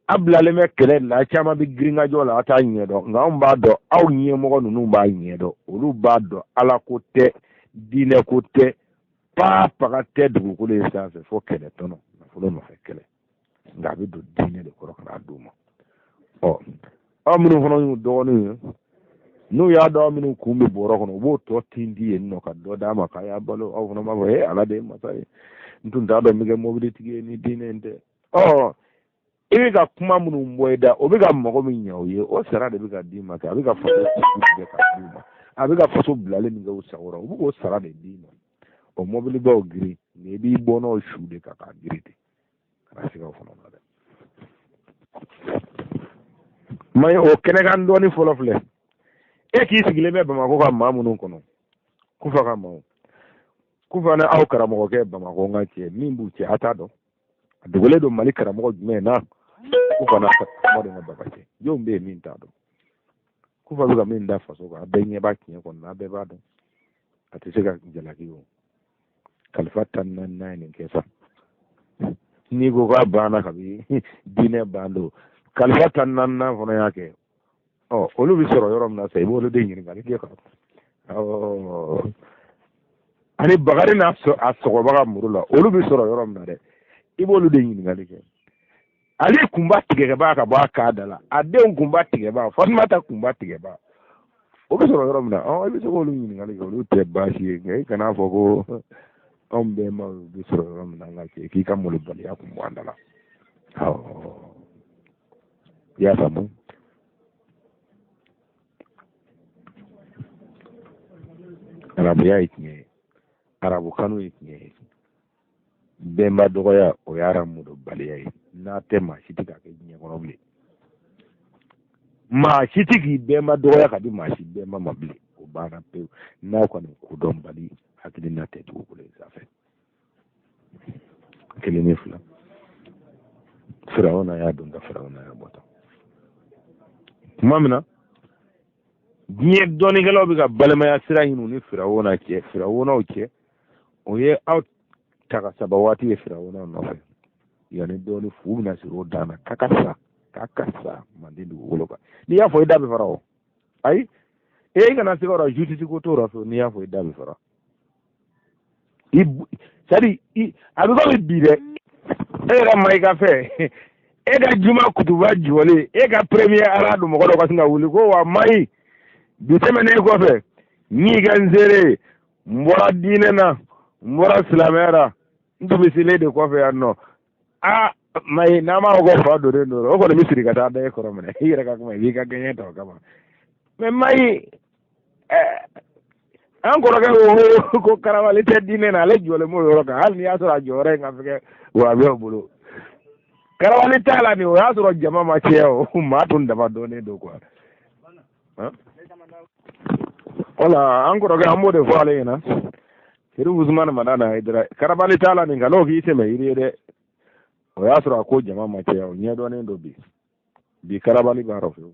a bilalen bɛ kɛlɛ la, caman bɛ girinkajɔ la, a t'a ɲɛdɔn. Nka anw b'a dɔn, aw ɲɛmɔgɔ ninnu b'a ɲɛdɔn, olu b'a dɔn ala ko tɛ, diinɛ ko tɛ, paa paga tɛ dugukolo in sanfɛ fo kɛlɛ tɔnɔ, nafolo nɔfɛ kɛlɛ. Nka a bɛ don diinɛ de kɔrɔ ka n'a d'u ma. Ɔ, aw minnu fana y'u dɔgɔninw ye, n'u y'a dɔn aw minnu kun bɛ bɔrɔ kɔnɔ, u b'o tɔ tinti yen nɔ ka dɔ d'a ma k'a y'a balo. Aw fana b'a fɔ e ala de ye masa ye, n tun t'a dɔn n bɛ kɛ mobilitigi ye ni diinɛ in tɛ. Ɔ, i bɛ ka kuma minnu bɔ i da, o bɛ ka mago min ɲɛ o ye, o sara de bɛ ka d'i ma kɛ. A bɛ ka faso tigɛ ka d'u ma, a bɛ ka faso bilalen min kɛ u sago la, u bɛ k'o sara de d'i ma. O mobilibaw girin, nka i b'i bɔ n'o su de kan k'a girin ten, kana siga o fana na dɛ. Mayi, o kɛnɛkan dɔɔni fɔlɔ filɛ. E k'i sigilen bɛ Bamakɔ ka maa minnu kɔnɔ, Kufa ka maaw, Kufa ni aw karamɔgɔkɛ Bamakɔ ka cɛ min b'u cɛ, a t'a dɔn. A dogolen don Mali karamɔgɔ jumɛn na? Kufa n'a karamɔgɔ ka baba cɛ, jɔn bɛ yen min t'a dɔn? Kufa bɛ ka min da faso kan, a bɛɛ ɲɛ b'a tiɲɛ kɔnɔ, a bɛɛ b'a dɔn. A tɛ se ka jalaki o. Kalifa 14nan ye nin kɛ sa. N'i ko k'a banna kabi diinɛ ban don, kalifa 14nan fana y'a kɛ. Ɔ, olu bɛ sɔrɔ yɔrɔ min na sa, i b'olu de ɲininkali kɛ kan. Awɔ, ani Bakari n'a a sɔgɔbaga muru la, olu bɛ sɔrɔ yɔrɔ min na dɛ, i b'olu de ɲininkali kɛ. Ale kunba tigɛbaa ka bɔ a k'a da la, a denw kunba tigɛbaa, Fatumata kunba tigɛbaa, o bɛ sɔrɔ yɔrɔ min na. Ɔ, i bɛ se k'olu ɲininkali kɛ, olu tɛ baasi ye. Nka i kana fɔ ko anw bɛnbaw bɛ sɔrɔ yɔrɔ min na, an ka cɛ k'i ka malobaliya kun bɔ an da la. Awɔ, i y'a faamu. Arabuya ye tiɲɛ ye, arabu kanu ye tiɲɛ ye, bɛnba dɔgɔya o ye aramudɔnbaliya ye. N'a tɛ maa si tɛ k'a kɛ diɲɛ kɔnɔ bilen, maa si tɛ k'i bɛnba dɔgɔya ka di maa si bɛnba ma bilen, o banna pewu. N'aw kɔni kodɔnbali hakilina tɛ dugukolo in sanfɛ. Kelen ni fila, Firawuna y'a don ta, Firawuna y'a bɔ ta. Tuma min na diɲɛ dɔnnikɛlaw bɛ ka balimaya sira ɲini u ni Firawuna cɛ, Firawunaw cɛ, o ye aw ta ka saba waati ye Firawuna nɔfɛ. Yanni dɔɔni fu bɛna siri o dan na k'a ka sa, k'a ka sa manden dugukolo kan. N'i y'a fɔ i da bɛ fara o. Ayi, e kana siga o la, justice ko t'o la fewu. N'i y'a fɔ i da bɛ fara. I c'est à dire i a bɛ komi bi dɛ, e yɛrɛ ma i ka fɛn, e ka juma kutuba jɔlen, e ka premier rang don, mɔgɔ dɔ ka sin ka wuli ko wa mayi bi tɛmɛnen kɔfɛ n y'i kɛ n seere ye, n bɔra diinɛ na, n bɔra silamɛya la, n tun bɛ seli de kɔfɛ yan nɔ. Aa mayi, n'an b'a fɔ ko fa donnen don, o kɔni bɛ siri ka taa da e kɔrɔ minɛ i yɛrɛ ka kuma, i b'i ka gɛɲɛ ta o kama. Mais mayi, an kɔrɔkɛ ko ko karabali tɛ diinɛ na, ale jɔlen b'o yɔrɔ kan, hali n'i y'a sɔrɔ a jɔyɔrɔ in ka fɛgɛ wahabiyaw bolo. Karabali t'a la nin, o y'a sɔrɔ jama ma caya o, maa tun dama dɔnnen don quoi. Wala an kɔrɔkɛ, an b'o de fɔ ale ɲɛna, Serifu Usumani Madani Hayidara, karabali t'a la nin, kan'o k'i tɛmɛ yiri ye dɛ. O y'a sɔrɔ a ko jama ma caya, o ɲɛdɔnnen don bi. Bi karabali b'a rɔ fewu.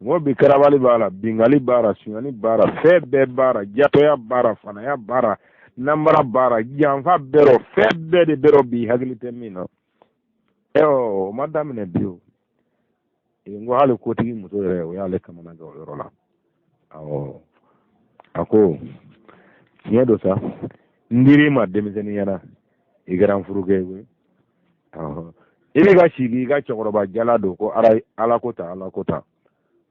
N ko bi karabali b'a la, bingali b'a la, sonyani b'a la, fɛn bɛɛ b'a la, jatɔya b'a la, fanaya b'a la, nanbara b'a la, janfa bɛɛ rɔ, fɛn bɛɛ de bɛ rɔ bi, hakili tɛ min na. Ɛ o ma daminɛ bi o. N ko hali kotigi muso yɛrɛ, o y'ale kamana gan o yɔrɔ la. Awɔ, a ko tiɲɛ don sa, n dir'i ma denmisɛnninya la, i kɛra n furukɛ ye koyi. Awɔ, i bɛ ka sigi i ka cɛkɔrɔba jala don ko ala ko ta, ala ko ta,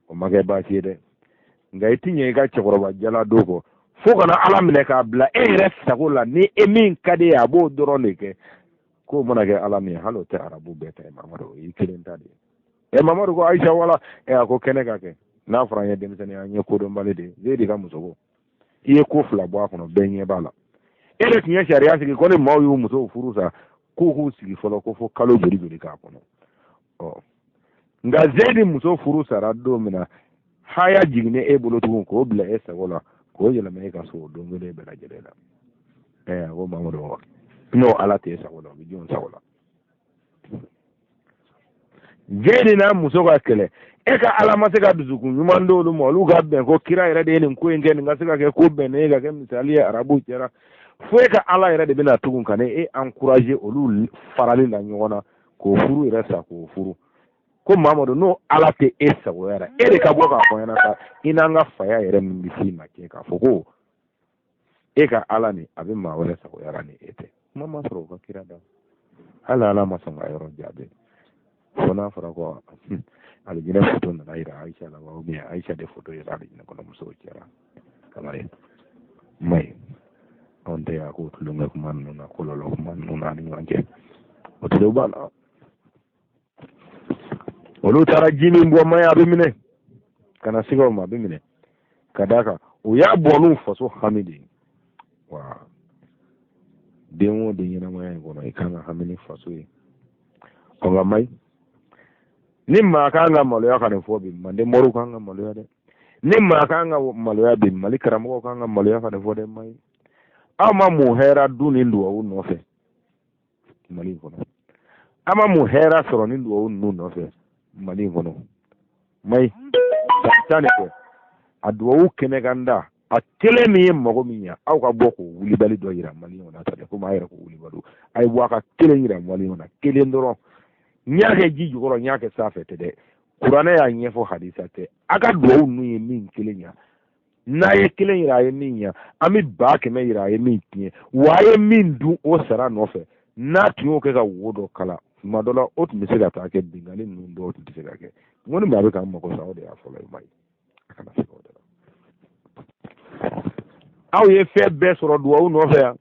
o ma kɛ baasi ye dɛ, nka i ti ɲɛ i ka cɛkɔrɔba jala don kɔ fo ka na ala minɛ k'a bila e yɛrɛ sago la, ni e min ka di ye a b'o dɔrɔn de kɛ. K'o mana kɛ ala min ye, hali o tɛ arabu bɛɛ ta ye, Mamadu, o y'i kelen ta de ye. Ɛ Mamadu ko Ayisa wala, ɛ a ko kɛnɛ ka kɛ n'a fɔra an ye denmisɛnnin, an ye kodɔnbali de ye. Zeyidi ka muso ko i ye ko fila bɔ a kɔnɔ, bɛɛ ɲɛ b'a la. E de tun ye sariya sigi ko ni maaw y'u musow furu sa, k'u k'u sigi fɔlɔ ko fo kalo joli joli k'a kɔnɔ. Ɔ nka Zeyidi muso furu sara don min na, haya jiginnen e bolo tugun k'o bila e sago la, k'o yɛlɛma e ka so o don kelen bɛɛ lajɛlen la. Ɛ a ko Mamadu, n'o ala t'e sago la, o bɛ jɔn sago la? Zeyidi n'a muso ka kɛlɛ, e ka ala ma se ka dusukun ɲuman d'olu ma, olu ka bɛn ko kira yɛrɛ de ye nin ko in kɛ, nin ka se ka kɛ ko bɛnnen ye ka kɛ misali ye arabuw cɛra. Fo e ka ala yɛrɛ de bɛna tugun ka ne e encourager olu farali la ɲɔgɔn na, k'o furu yɛrɛ sa, k'o furu. Ko Mamadu, n'o ala tɛ e sagoya la, e de ka bɔ k'a fɔ ɲɛna sa, i n'an ka faya yɛrɛ min bɛ s'i ma kɛ k'a fɔ ko e ka ala nin a bɛ maa wɛrɛ sagoya la ni e tɛ. Kuma ma sɔrɔ o ka kira da, hali ala ma sɔn ka yɔrɔ jaabi, fo n'a fɔra ko alijinɛ foto nana yira Ayisa la, ou bien Ayisa de foto yira alijinɛ kɔnɔ musow cɛra. Kamalen mayi, anw tɛ a ko tulonkɛ kuma ninnu na, kɔlɔlɔ kuma ninnu na ni ɲɔgɔn cɛ, o tulo b'a la. Olu taara ji min bɔ mayi, a bɛ minɛ ka na siga o ma, a bɛ minɛ ka d'a kan u y'a bɔ n'u faso hami de ye. Wa den o den ɲɛnamaya in kɔnɔ, i kan ka hami ni faso ye. Ɔ nka mayi, ni maa kan ka maloya ka nin fɔ bi, manden moriw kan ka maloya dɛ. Ni maa kan ka maloya bi, Mali karamɔgɔw kan ka maloya ka nin fɔ dɛ. Mayi, aw ma mun hɛra dun nin duwawu nɔfɛ Mali in kɔnɔ? An ma mun hɛra sɔrɔ nin duwawu ninnu nɔfɛ Mali in kɔnɔ? Mayi, tan de kɛ a duwawu kɛnɛ kan da, a kelen min ye mago min ɲa, aw ka bɔ k'o wulibali dɔ yira maliyɛnw na. Ta dɛ, komi a yɛrɛ ko wulibali, a ye bɔ a ka kelen yira maliyɛnw na, kelen dɔrɔn. N y'a kɛ ji jukɔrɔ, n y'a kɛ sanfɛ tɛ dɛ, kuranɛ y'a ɲɛfɔ, hadisa tɛ. A ka duwawu ninnu ye min kelen ɲa, n'a ye kelen yira a ye min ɲa, an bɛ 100,000 yira a ye min tiɲɛ, wa a ye min dun o sara nɔfɛ. N'a tun y'o kɛ ka wo dɔ kala tuma dɔ la, o tun bɛ se ka taa kɛ binkanni ninnu dɔw tun tɛ se ka kɛ. N ko ni maa bɛ k'an mago sa, o de y'a fɔlɔ ye. Mayi, a kana se o de la. Aw ye fɛn bɛɛ sɔrɔ duwawu nɔfɛ yan,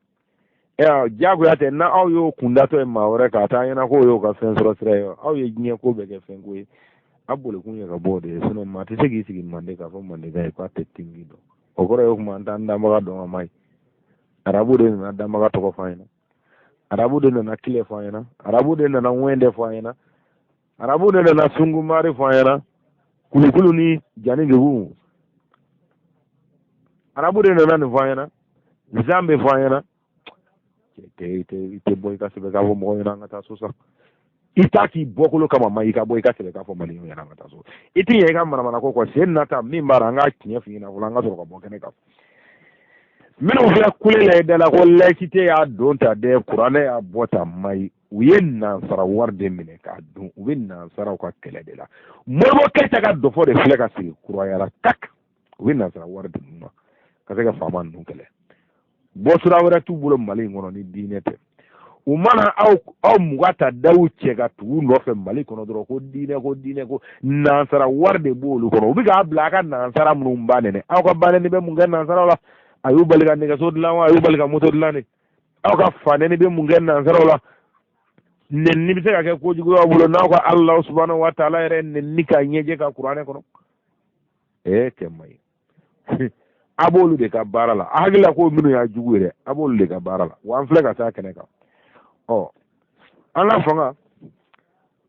jagoya tɛ na aw y'o kundatɔ ye maa wɛrɛ k'a taa ɲɛna k'o y'o ka fɛn sɔrɔ sira ye. Aw ye diɲɛ ko bɛɛ kɛ fɛn ko ye, a bolikun ye ka bɔ o de ye. Sinɔn maa tɛ se k'i sigi mande k'a fɔ mandeka ye k'a tɛ tingi dɔn. O kɔrɔ ye o tuma an t'an danbaga dɔn. A ma ɲi. Arabu de nana danbaga tɔgɔ fɔ an ɲɛna, arabu de nana kile fɔ an ɲɛna, arabu de nana ŋwɛndɛ fɔ an ɲɛna, arabu de nana sungumari fɔ an ɲɛna, kulukulu ni janidugu, arabu de nana nin fɔ an ɲɛna, zanbe fɔ an ɲɛna. I tɛ bɔ i ka sɛbɛn k'a fɔ mɔgɔw ɲɛna an ka taa so sa. I t'a k'i bɔkolo kama ma, i ka bɔ i ka sɛbɛn k'a fɔ maliyɛnw ɲɛna an ka taa so. I tɛ ɲɛ i ka manamana ko kɔ sen nata min b'a la, an k'a tiɲɛ f'i ɲɛna fɔlɔ, an ka sɔrɔ ka bɔ kɛnɛ kan. Minnu filɛ kule la i da la ko laïcité y'a don ta dɛ, kuranɛ y'a bɔ ta, mayi. U ye nansara wari de minɛ k'a dun, u bɛ nansaraw ka kɛlɛ de la. Modibo Keyita ka dɔfɔ de filɛ ka sigi kurayara kak, u bɛ nansara wari de dun ka se ka faama ninnu kɛlɛ. Bɔsira wɛrɛ t'u bolo Mali in kɔnɔ ni diinɛ tɛ. U mana aw 20 ta daw cɛ ka tugu u nɔfɛ Mali kɔnɔ dɔrɔn, ko diinɛ, ko diinɛ, ko nansara wari de b'olu kɔnɔ. U bɛ k'a bila a ka nansara minnu ba nɛnɛ. Aw ka ba nɛni bɛ mun kɛ nansaraw la? A y'u bali ka nɛgɛso dilan wa? A y'u bali ka moto dilan de? Aw ka fa nɛni bɛ mun kɛ nansaraw la? Nɛnini bɛ se ka kɛ kojugu y'aw bolo n'aw ka Alahu subahana wa taala yɛrɛ nɛnini k'a ɲɛjɛ ka kuranɛ kɔnɔ. Cɛ man ɲi. A b'olu de ka baara la. A hakili la ko minnu y'a jugu ye dɛ, a b'olu de ka baara la. Wa an filɛ ka taa kɛnɛ kan. An ka fanga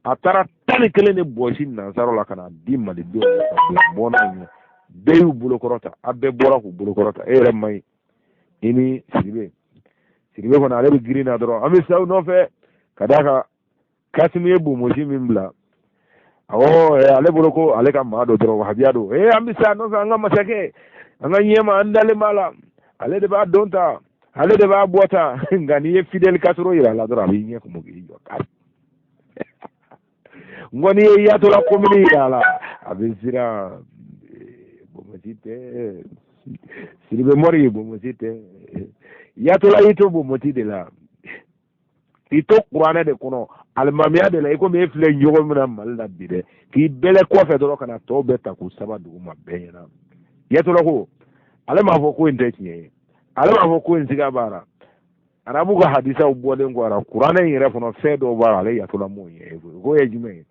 a taara 11 de bɔsi nansaraw la ka na di malidenw ma ka bila bɔnna ɲɛ. Bɛɛ y'u bolo kɔrɔta, a bɛɛ bɔra k'u bolo kɔrɔta. E yɛrɛ man ɲi. I ni Sidibe, Sidibe kɔni ale bɛ girin na dɔrɔn, an bɛ sa nɔfɛ ka d'a kan Kasimi ye bonbonsi min bila, awɔ, ale bolo ko ale ka maa dɔ dɔrɔn wahabiya don. An bɛ sa nɔfɛ, an ka masakɛ, an ka ɲɛma, an dalen b'a la, ale de b'a don ta, ale de b'a bɔ ta. Nka n'i ye Fidel Castro yira a la dɔrɔn, a b'i ɲɛ kumu k'i jɔ kari. N ko n'i ye Ayatollah Khomeini yira a la, a bɛ siran. Bonbonsi tɛ, Sidibe Mɔri ye bonbonsi tɛ. Ayatollah y'i to bonbonsi de la, i to kuranɛ de kɔnɔ, alimamiya de la, i komi e filɛ ɲɔgɔn min na Mali la bi dɛ, k'i bɛlɛ kɔfɛ dɔrɔn ka na tɔw bɛɛ ta k'u saba dugu ma bɛɛ ɲɛna. Ayatollah ko ale m'a fɔ ko in tɛ tiɲɛ ye, ale m'a fɔ ko in siga b'a la. Arabu ka hadisaw bɔlen kɔ a la, kuranɛ in yɛrɛ kɔnɔ fɛn dɔw b'a la, ale Ayatollah m'o ɲɛ. K'o ye jumɛn ye?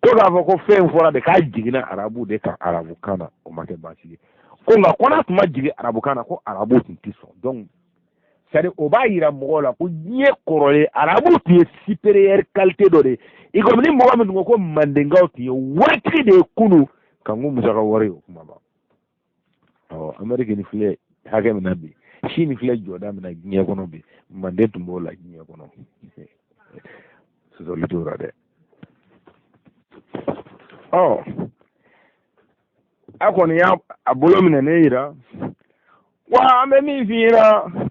Ko k'a fɔ ko fɛn in fɔra de k'a jiginna arabu de kan arabukan na, o ma kɛ baasi ye. Ko nka ko n'a tun ma jigin arabukan na, ko arabu tun tɛ sɔn. Donc c'est à dire o b'a yira mɔgɔw la ko diɲɛ kɔrɔlen arabu tun ye supérieur qualité dɔ de ye. I komi ni mɔgɔ min tun ko ko mandenkaw tun ye waritigi de ye kunun, ka n ko Musa ka wari o kuma ban. Amérique ni filɛ hakɛ min na bi, Chine filɛ jɔda min na diɲɛ kɔnɔ bi, manden tun b'o la diɲɛ kɔnɔ. Sɔsɔli t'o la dɛ. A kɔni y'a a bolo minɛ ne yira wa. An bɛ min f'i ɲɛna,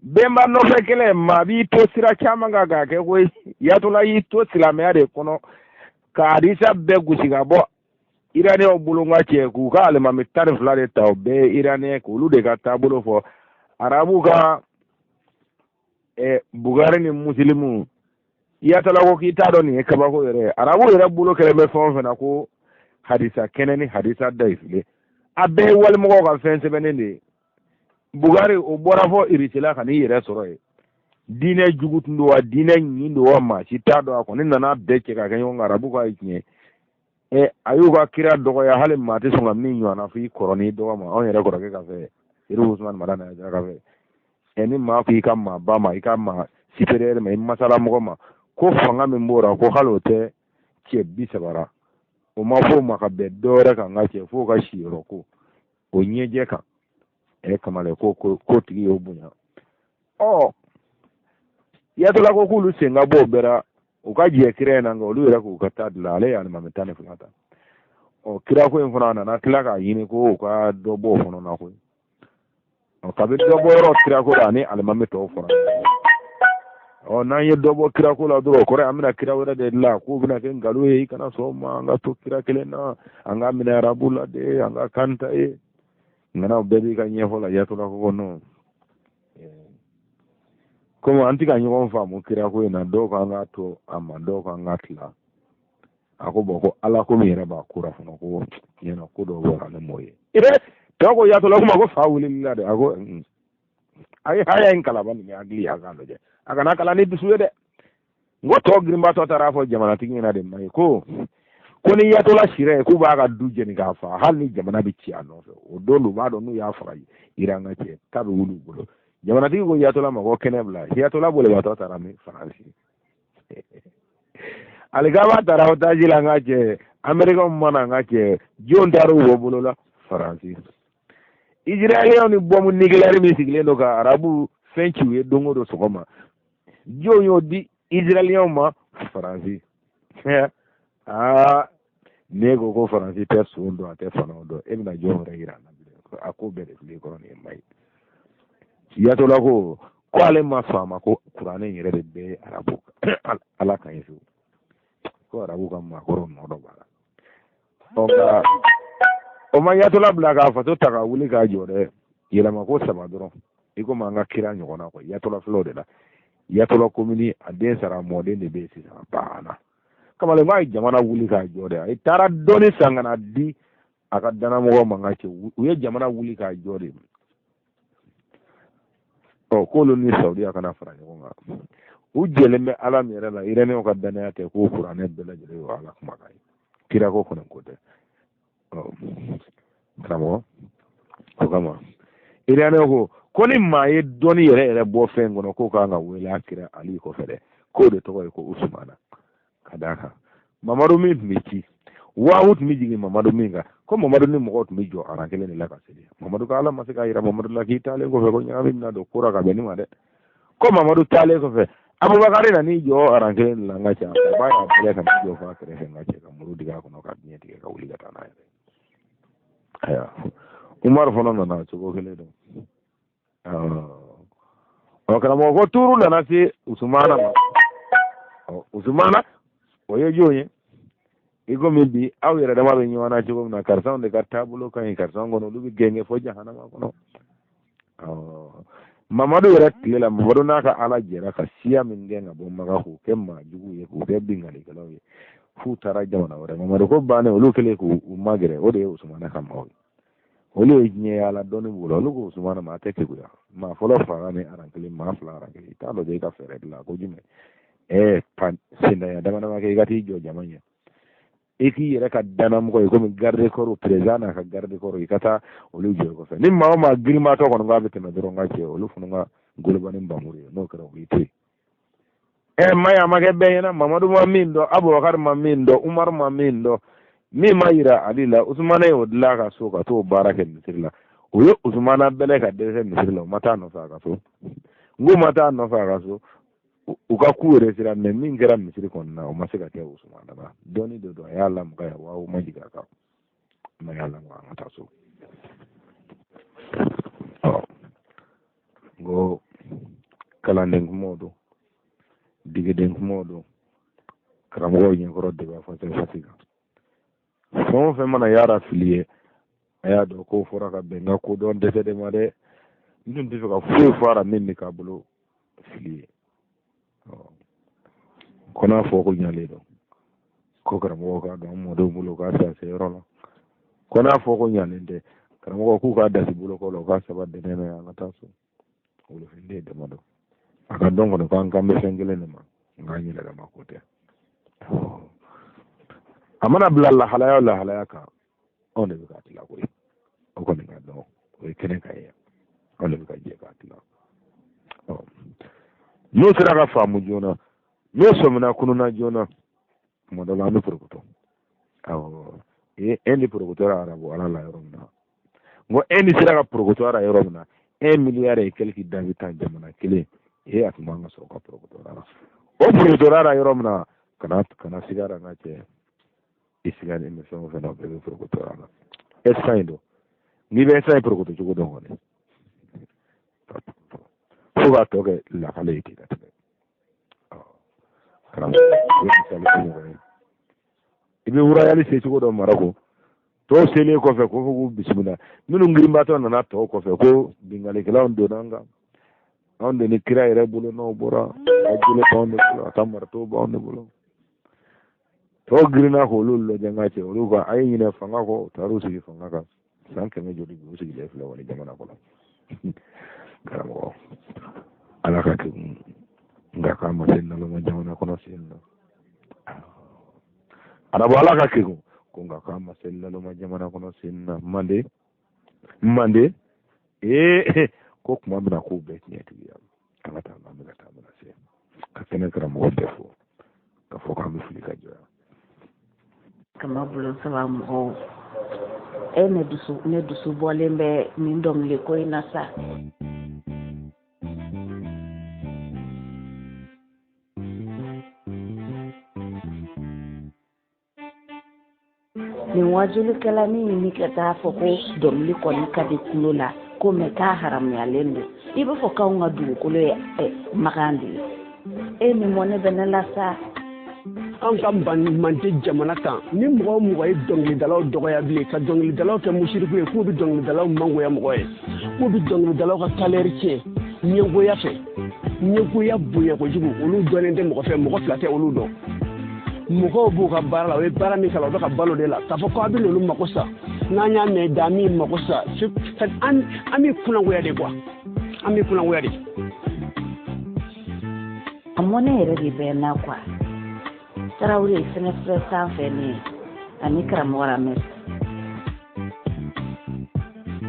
bɛnba nɔfɛ kɛlɛ, maa b'i to sira caman kan k'a kɛ koyi. Ayatollah y'i to silamɛya de kɔnɔ ka hadisa bɛɛ gosi ka bɔ Iraniyɛnw bolo ka cɛ, k'u ka alimami 12 de ta, o bɛɛ ye Iraniyɛn, k'olu de ka taabolo fɔ. Arabu ka Bugari ni Musilimu, Ayatollah ko k'i t'a dɔn nin ye kabako yɛrɛ ye. Arabu yɛrɛ bolo kɛlen bɛ fɛn o fɛn na, ko hadisa kɛnɛ ni hadisa dayifile, a bɛɛ ye walimɔgɔw ka fɛn sɛbɛnnen de ye. Bugari o bɔra fɔ Irisila ka n'i yɛrɛ sɔrɔ yen. Diinɛ jugu tun don wa, diinɛ ɲin don wa, maa si t'a dɔn. A kɔni nana bɛɛ cɛ ka kɛ ɲɔgɔn kan. Arabu ka ye tiɲɛ ye, a y'u ka kira dɔgɔya, hali maa tɛ sɔn ka min ɲɔgɔn na f'i kɔrɔ n'i dɔgɔ ma. Anw yɛrɛ kɔrɔkɛ ka fɛ, Irifu Usumani Madani Hayidara ka fɛ, ni maa ko i ka maaba ma, i ka maa supérieur ma, i masala mɔgɔ ma, ko fanga min b'o la, ko hali o tɛ cɛ 30 la, o ma fɔ o ma ka bɛn dɔ wɛrɛ kan ka cɛ f'o ka siyɔrɔ ko o ɲɛjɛ kan. Kamalen ko ko tigi y'o bonya. Ayatollah ko k'olu sen ka bɔ o bɛɛ la, u ka jɛ kira in na, nka olu yɛrɛ k'u ka taa dilan. Ale ye alimami 12 ta. Kirako in fana, a nana tila k'a ɲini ko u ka dɔ bɔ o fana na koyi. Kabi dɔ bɔ yɔrɔ kirako la ani alimami tɔw fɔra. N'an ye dɔ bɔ kirako la dɔrɔn, o kɔrɔ ye an bɛna kira wɛrɛ de dilan, k'o bɛna kɛ nkalon ye. I kana sɔn o ma, an ka to kira kelen na, an ka minɛ arabu la de, an ka kan ta ye. Nka bɛɛ b'i ka ɲɛfɔ la. Ayatollah ko non, komi an tɛ ka ɲɔgɔn faamu kirako in na, dɔw ko an k'a to a ma, dɔw ko an k'a tila. A ko bɔn, ko ala ko min yɛrɛ b'a ko la fana, ko tiɲɛ na ko dɔw bɔra ale m'o ye. Tɔ ko Ayatollah kuma ko fa wulila dɛ. A ko a ye haya in kalaba nin hakili ye, a k'a lajɛ, a kana kalan ni dusu ye dɛ. N ko tɔ girinbatɔ taara fɔ jamanatigi ɲɛna de ma ye ko ni Ayatollah sira ye, k'u b'a ka du jeni k'a faga, hali ni jamana bɛ ci a nɔfɛ. O don u b'a dɔn n'u y'a faga Iran ka cɛ k'a bɛ wuli u bolo. Jamanatigi ko Ayatollah ma ko kɛnɛ bila. Ayatollah bolibatɔ taara min Faransi, alikaba taara otage la. An ka cɛ Américain mana, an ka cɛ jɔn taara u bɔ bolo la Faransi. Israéliens ni bɔmu nucléaire min sigilen don ka arabu fɛn ci u ye don o don sɔgɔma, jɔn y'o di Israéliens ma? Faransi. Ne ko Faransi tɛ son dɔn, a tɛ fanaw dɔn, e bɛna jɔn wɛrɛ yira an na bilen? A ko bɛɛ de filɛ i kɔrɔ nin ye ma ye. Ayatollah ko Ko ale ma sɔn a ma ko kuranɛ in yɛrɛ de bɛɛ ye arabu ala kan ye fiyewu, ko arabu ka maakɔrɔ nɔ dɔ b'a la. Ɔ nka o ma yatɔla bila k'a faso ta ka wuli k'a jɔ dɛ, yɛlɛma ko saba dɔrɔn, i komi an ka kira ɲɔgɔnna kɔ yatɔla filɛ o de la. Yatɔla komini a den sara, a mɔden de bɛ yen sisan, a banna. Kamalen ko a ye jamana wuli k'a jɔ dɛ, a taara dɔɔni san ka na di a ka dannamɔgɔw ma, n ka cɛ, u ye jamana wuli k'a jɔ de. Ɔ k'olu ni Saudiya kana fara ɲɔgɔn kan, u jɛlen bɛ ala min yɛrɛ la, iraniyɛnw ka dannaya tɛ k'o kuranɛ bɛɛ lajɛlen ye ala kumakan ye, kira ko kɔni ko tɛ. Ɔ karamɔgɔ, o kama iraniyɛnw ko ni maa ye dɔnni yɛrɛ yɛrɛ bɔ fɛn kɔnɔ k'o kan ka wele a kira Ali kɔfɛ dɛ, k'o de tɔgɔ ye ko Usumana. Ka d'a kan Mamadu min tun bɛ ci, wahu tun bɛ jigin Mamadu min kan, ko Mamadu ni mɔgɔw tun bɛ jɔ aran kelen de la ka seli. Mamadu ka ala ma se k'a yira Mamadu la k'i taalen kɔfɛ ko ɲagami bɛna don ko ra ka bɛn nin ma dɛ. Ko Mamadu taalen kɔfɛ Abubakari nan'i jɔ aran kelen de la, n ka cɛ, a b'a y'a bɛlɛ ka n'i jɔ f'a kɛrɛfɛ, n ka cɛ, ka muru digi a kɔnɔ ka biɲɛ tigɛ ka wuli ka taa n'a yɛrɛ. Ayiwa, Umaru fana nana cogo kelen don. Ɔ karamɔgɔ, ko tuuru nana se Usumana ma. Ɔ Usumana o ye jɔn ye? I komi bi aw yɛrɛ dama bɛ ɲɔgɔn na cogo min na, karisaw de ka taabolo ka ɲi, karisaw kɔnɔ olu bɛ gɛngɛ fo jahanama kɔnɔ. Ɔ Mamadu yɛrɛ tile la, Mamadu n'a ka ala jɛra ka siya min gɛn ka bɔ Maka k'u kɛ maa jugu ye, k'u kɛ binkannikɛlaw ye, f'u taara jamana wɛrɛ. Mamadu ko bannen, olu kɛlen k'u magɛrɛ, o de ye Usumana ka maaw ye. Olu ye diɲɛ yaala dɔnni b'u la, olu ko Usumana ma a tɛ keguya, maa fɔlɔ fanga ni aran kelen, maa fila aran kelen, i t'a lajɛ i ka fɛɛrɛ dilan ko jumɛn? Pan sendanya dama dama kɛ, i ka t'i jɔ jama ɲɛ, i k'i yɛrɛ ka dannamɔgɔ ye komi garde corps, président n'a ka garde corps, i ka taa olu jɔ kɔfɛ. Ni maa o maa girinmatɔ kɔni k'a bɛ tɛmɛ dɔrɔn, ka cɛ, olu fana ka golobani bamuru ye, n'o kɛra u b'i to yen. Mayi a ma kɛ bɛɛ ɲɛna, Mamadu ma min dɔn, Abubakar ma min dɔn, Umaru ma min dɔn, min ma yira Ali la, Usumana y'o dilan a ka so ka t'o baara kɛ misiri la. U ye Usumana bɛlɛ ka dɛsɛ misiri la, u ma taa nɔfɛ a ka so. N k'u ma taa nɔfɛ a ka so, u ka ku yɛrɛ sira, mɛ min kɛra misiri kɔnɔna, o ma se ka kɛ Usumana la. Dɔnni de don, a y'a lamaga yan, wa o ma jigin a kan, a y'a lamaga, an ka taa so. Ɔ n ko kalanden kumaw don, degeden kumaw don, karamɔgɔw ɲɛkɔrɔ de b'a fɔ fasi kan. Fɛn o fɛn mana yara fili ye, a y'a dɔn k'o fɔra ka bɛn n ka kodɔn dɛsɛ de ma dɛ. N tun tɛ fɛ ka foyi fɔ a la min bɛ k'a bolo fili ye. Ko n'a fɔ ko ɲalen don, ko karamɔgɔ k'a dɔn an mɔdenw bolo k'a se a se yɔrɔ la. Ko n'a fɔ ko ɲalen tɛ, karamɔgɔ k'u k'a dasi bolokɔ la, u k'a saba dɛnɛ na, an ka taa so. Wolofinden dama don, a ka dɔn kɔni k'an kan bɛ fɛn kelen de ma, nka an yɛrɛ dama ko tɛ. A mana bila lahalaya o lahalaya kan, anw de bɛ k'a tila koyi. O kɔni ka dɔn, o ye kɛnɛ kan ye, anw de bɛ ka jɛ k'a tila. N'o sera ka faamu joona, n'o sɔmina kununa joona, tuma dɔ la an bɛ porokoto. Awɔ, e ni porokoto arabu ala la yɔrɔ min na, n ko e ni sera ka porokoto ara yɔrɔ min na, 1 milliard et quelque d'habitants jamana kelen, e a tun man ka sɔrɔ ka porokoto ara. O porokoto ara yɔrɔ min na, kana siga ara, n ka cɛ, i siga ni fɛn o fɛn na, o bɛɛ bɛ porokoto ara la. Espagne don, n'i bɛ Espagne porokoto cogo dɔn kɔni, fo k'a tɔ kɛ lakale ye ten ka tɛmɛ. Karamɔgɔ, o ye misali kɛ ɲɔgɔn ye. I bɛ wurayali se cogo dɔ Marako, tɔw selen kɔfɛ ko fo k'u bisimila, minnu girinbatɔ nana tɔw kɔfɛ ko binkannikɛlaw donna an kan, anw de ni kira yɛrɛ bolo n'aw bɔra, a jolo b'anw de bolo, a ka maritow b'anw de bolo. Tɔw girinna k'olu lajɛ, n ka cɛ, olu ka a ye ɲinɛ fanga kɔ, u taar'u sigi fanga kan san 100 joli bi, u sigilen filɛ wali jamana kɔnɔ. Karamɔgɔ, ala ka kɛ nka k'a ma se naloma jamana kɔnɔ sen na. Arabu ala ka kɛ ko nka k'a ma se naloma jamana kɔnɔ sen na. Mande mande ee ko kuma bɛna k'o bɛɛ tiɲɛtigiya. An ka taa, an bɛ ka taa bɛna se ka kɛnɛ karamɔgɔ bɛɛ fo ka fɔ k'an bɛ fili ka jɔ yan.
Kama bulon saba mɔgɔw, e ne dusu bɔlen bɛ nin dɔnkili ko in na sa. Nin wajulikɛla ni nin ka taa fɔ ko dɔnkili kɔni ka di tulo la, ko mɛ k'a haramuyalen don. I b'a fɔ k'anw ka dugukolo ye makan de ye. E ni mɔnɛ bɛ ne la sa.
An ka mande jamana kan ni mɔgɔ o mɔgɔ ye dɔnkilidalaw dɔgɔya bilen ka dɔnkilidalaw kɛ musiriku ye k'u bɛ dɔnkilidalaw mangoya mɔgɔ ye k'u bɛ dɔnkilidalaw ka kalɛri tiɲɛ ɲɛgoya fɛ ɲɛgoya bonya kojugu olu dɔnnen tɛ mɔgɔ fɛ mɔgɔ fila tɛ olu dɔn mɔgɔw b'u ka baara la u ye baara min kalan u bɛ ka balo de la k'a fɔ ko a bɛ n'olu mako sa n'an y'a mɛn da min mako sa an bɛ kunnangoya de quoi an bɛ kunnangoya de.
A mɔnɛ yɛrɛ de bɛ n na quoi. Tarawele fɛnɛ filɛ sanfɛ ne ye ani karamɔgɔ Ramɛsi.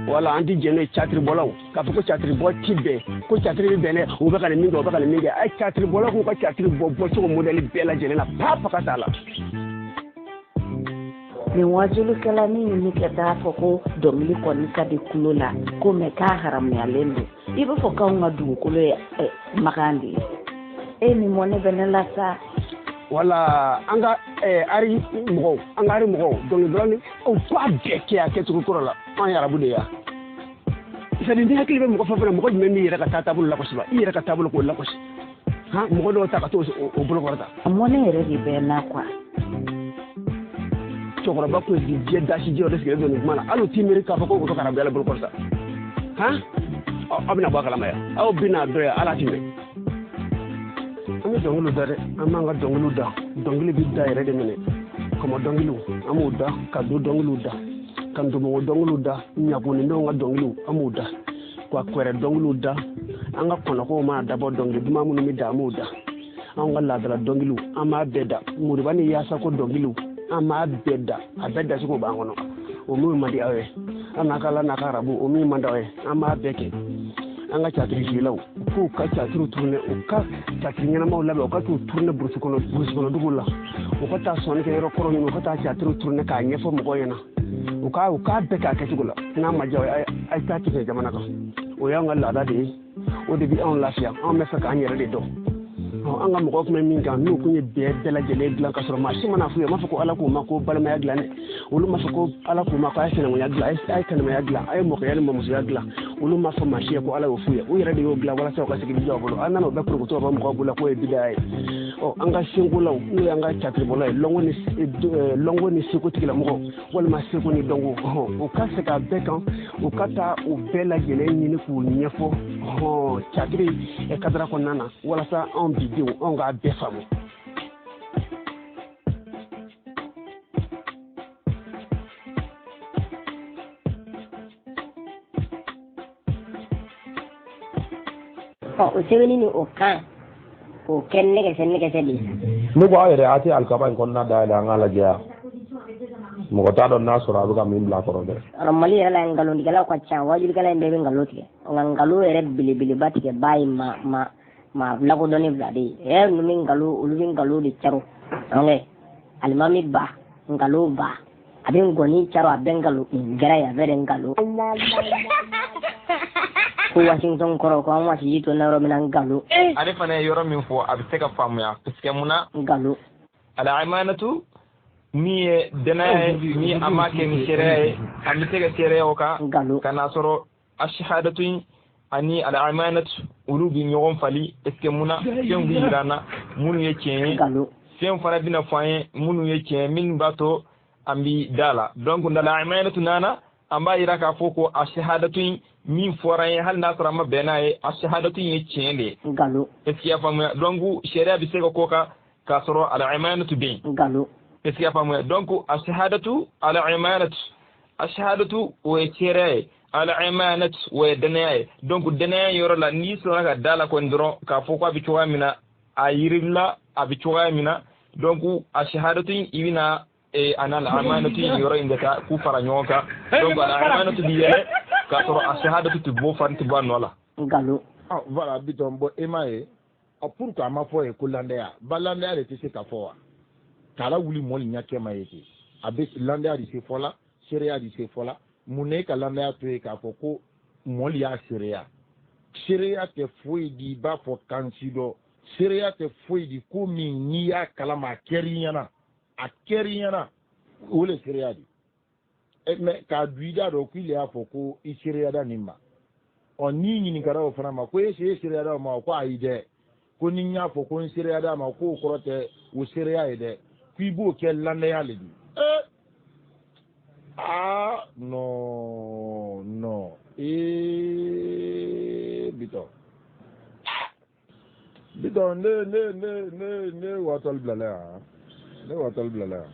Wala an ti jɛn n'o ye catiribɔlaw k'a fɔ ko catiribɔ ti bɛn ko catiri bɛ bɛn dɛ u bɛ ka nin min kɛ u bɛ ka nin min kɛ a ye catiribɔlaw k'u ka catiri bɔ bɔcogo modɛli bɛɛ lajɛlen na paa ka t'a la.
Nin wajulikɛla ni min kɛ taa fɔ ko dɔnkili kɔni ka di kulo la ko mɛ k'a haramuyalen don. I b'a fɔ k'anw ka dugukolo ye makan de ye. E ni mɔnɛ bɛ ne la sa.
Wala an ka ari mɔgɔw an ka ari mɔgɔw dɔnkilidala ni o k'a bɛɛ kɛ a kɛcogo kɔrɔ la an ye arabu de ye. C'est-à-dire ni hakili bɛ mɔgɔ fɛn fɛn na mɔgɔ jumɛn b'i yɛrɛ ka taa taabolo lagosi wa i yɛrɛ ka taabolo k'o lagosi han mɔgɔ dɔw ta ka t'o o bolo kɔrɔta.
A mɔnɛ yɛrɛ de bɛ n na quoi.
Cɛkɔrɔba kun ye diɲɛ dasijɛ o de sigilen don nin kuma na hali o t'i miiri k'a fɔ ko o bɛ ka arabuya la bolo kɔrɔta han aw bɛna bɔ a kalama yan aw bɛna dɔn yan ala ti mɛn. An bɛ dɔnkiliw da dɛ an b'an ka dɔnkiliw da dɔnkili bɛ da yɛrɛ de minɛ kɔmɔ dɔnkiliw an b'o da ka don dɔnkiliw da ka ndomɔgɔ dɔnkiliw da ɲagonindenw ka dɔnkiliw an b'o da ka kɛrɛ dɔnkiliw da an ka kɔnɔkow mana dabɔ dɔnkili duman minnu bɛ da an b'o da anw ka laadala dɔnkiliw an b'a bɛɛ da moriba ni yaasako dɔnkiliw an b'a bɛɛ da a bɛɛ dacogo b'an kɔnɔ o min man di aw ye an n'a ka ala n'a ka arabu o min man di aw ye an b'a bɛɛ kɛ. An ka catiri fiyelaw k'u ka catiriw tourner u ka catiri ɲɛnamaw labɛn u ka t'u tourner burusi kɔnɔ duguw la u ka taa sɔnni kɛ yɔrɔ kɔrɔ ɲini u ka taa catiriw tourner k'a ɲɛfɔ mɔgɔw ɲɛna u k'a bɛɛ k'a kɛcogo la n'a ma diya a ye taa tigɛ jamana kan o y'an ka laada de ye o de bɛ anw lafiya anw bɛ fɛ k'an yɛrɛ de dɔn an ka mɔgɔw tun bɛ min kan n'u tun ye bɛɛ lajɛlen dilan ka sɔrɔ maa si mana f'u ye u m'a fɔ ko ala k'u ma ko balimaya dilan dɛ olu m'a fɔ ko ala k'u ma ko a ye sinankunya dilan a ye kanumaya dilan a ye mɔkɛya ni mamusoya dilan olu m'a fɔ maa si ye ko ala y'o f'u ye u yɛrɛ de y'o dilan walasa u ka sigi diya u bolo an nana o bɛɛ kurukutu ka bɔ mɔgɔw bolo k'o ye bidaya ye ɔ an ka senkolaw n'o y'an ka catiribɔlaw ye lɔngo ni seko tigilamɔgɔw walima seko ni dɔnko u ka segin a bɛɛ kan u ka taa u bɛɛ lajɛlen ɲini k'u ɲɛfɔ catiri kadara kɔnɔna na walasa anw bi denw anw k'a bɛɛ faamu.
O sɛbɛnni ni o kan k'o kɛ nɛgɛsɛ de ye.
Ne ko aw yɛrɛ a tɛ alikaba in kɔnɔna dayɛlɛ an k'a lajɛ yan mɔgɔ t'a dɔn n'a sɔrɔ a bɛ ka min bila a kɔrɔ dɛ.
Mali yɛrɛ la nkalontigɛlaw ka ca wajulikɛla in bɛɛ bɛ nkalon tigɛ nka nkalon yɛrɛ belebeleba tigɛ ba ye maa lakodɔnnen fila de ye ɛ ninnu bɛ nkalon olu bɛ nkalon de caro donc alimami ba nkalon ba a bɛ ngɔni caro a bɛ nkalon gɛrɛ ye a bɛ de nkalon. Ko Washington kɔrɔ ko an wasiji to na yɔrɔ min na nkalon.
Ale fana ye yɔrɔ min fɔ a bɛ se ka faamuya parce que mun na.
Nkalon.
Al-amanatu min ye danaya ye ni an m'a kɛ ni seereya ye an bɛ se ka seereya o kan.
Nkalon.
Ka n'a sɔrɔ ashahadatu in ani al-amanatu olu bɛ ɲɔgɔn fali est ce que mun na fɛnw bɛ yira an na minnu ye tiɲɛ ye.
Nkalon.
Fɛnw fana bɛna fɔ an ye minnu ye tiɲɛ ye minnu b'a to an bɛ da la donc al-amanatu nana an b'a yira k'a fɔ ko ashahadatu in min fɔra an ye hali n'a sɔrɔ an ma bɛn n'a ye ashahadatu in ye tiɲɛ de ye.
Nkalon.
Est ce que i y'a faamuya donc sariya bɛ se ka k'o kan k'a sɔrɔ al-amanatu bɛ yen.
Nkalon.
Est ce que i y'a faamuya donc ashahadatu al-amanatu ashahadatu o ye seereya ye al-amanatu o ye danaya ye donc danaya yɔrɔ la n'i sɔnna ka da la kɔni dɔrɔn k'a fɔ k'a bɛ cogoya min na a yirila a bɛ cogoya min na donc ashahadatu in i bɛna a n'a al-amanatu in yɔrɔ in de ta k'u fara ɲɔgɔn kan donc al-amanatu bi yɛlɛ k'a sɔrɔ ashahadatu tɛ bɔ fan tɛ bɔ a nɔ la.
Nkalon.
Ah voilà Bitɔn bon e m'a ye pourquoi a ma fɔ ye ko landaya ba landaya de tɛ se ka fɔ wa k'a lawuli mɔli ɲɛ kɛ ma ye ten a bɛ landaya de se fɔ la seereya de se fɔ la mun na e ka landaya to yen k'a fɔ ko mɔli y'a seereya seereya tɛ foyi di i b'a fɔ kan si dɔ seereya tɛ foyi di ko min n'i y'a kalama a kɛr'i ɲɛna a kɛr'i ɲɛna o le seereya de. Mais k'a du i da dɔn k'i le y'a fɔ ko i seereyada nin ma Ɔ, n'i ɲininkara o fana ma ko est-ce e seereyara o ma, ko ayi dɛ, ko ni n y'a fɔ ko n seereyara a ma, k'o kɔrɔ tɛ o seereya ye dɛ, k'i b'o kɛ landaya le di. Ee, aa, non, non, ee, Bitɔn, Bitɔn, ne watɔli bilala yan, ne watɔli bilala yan.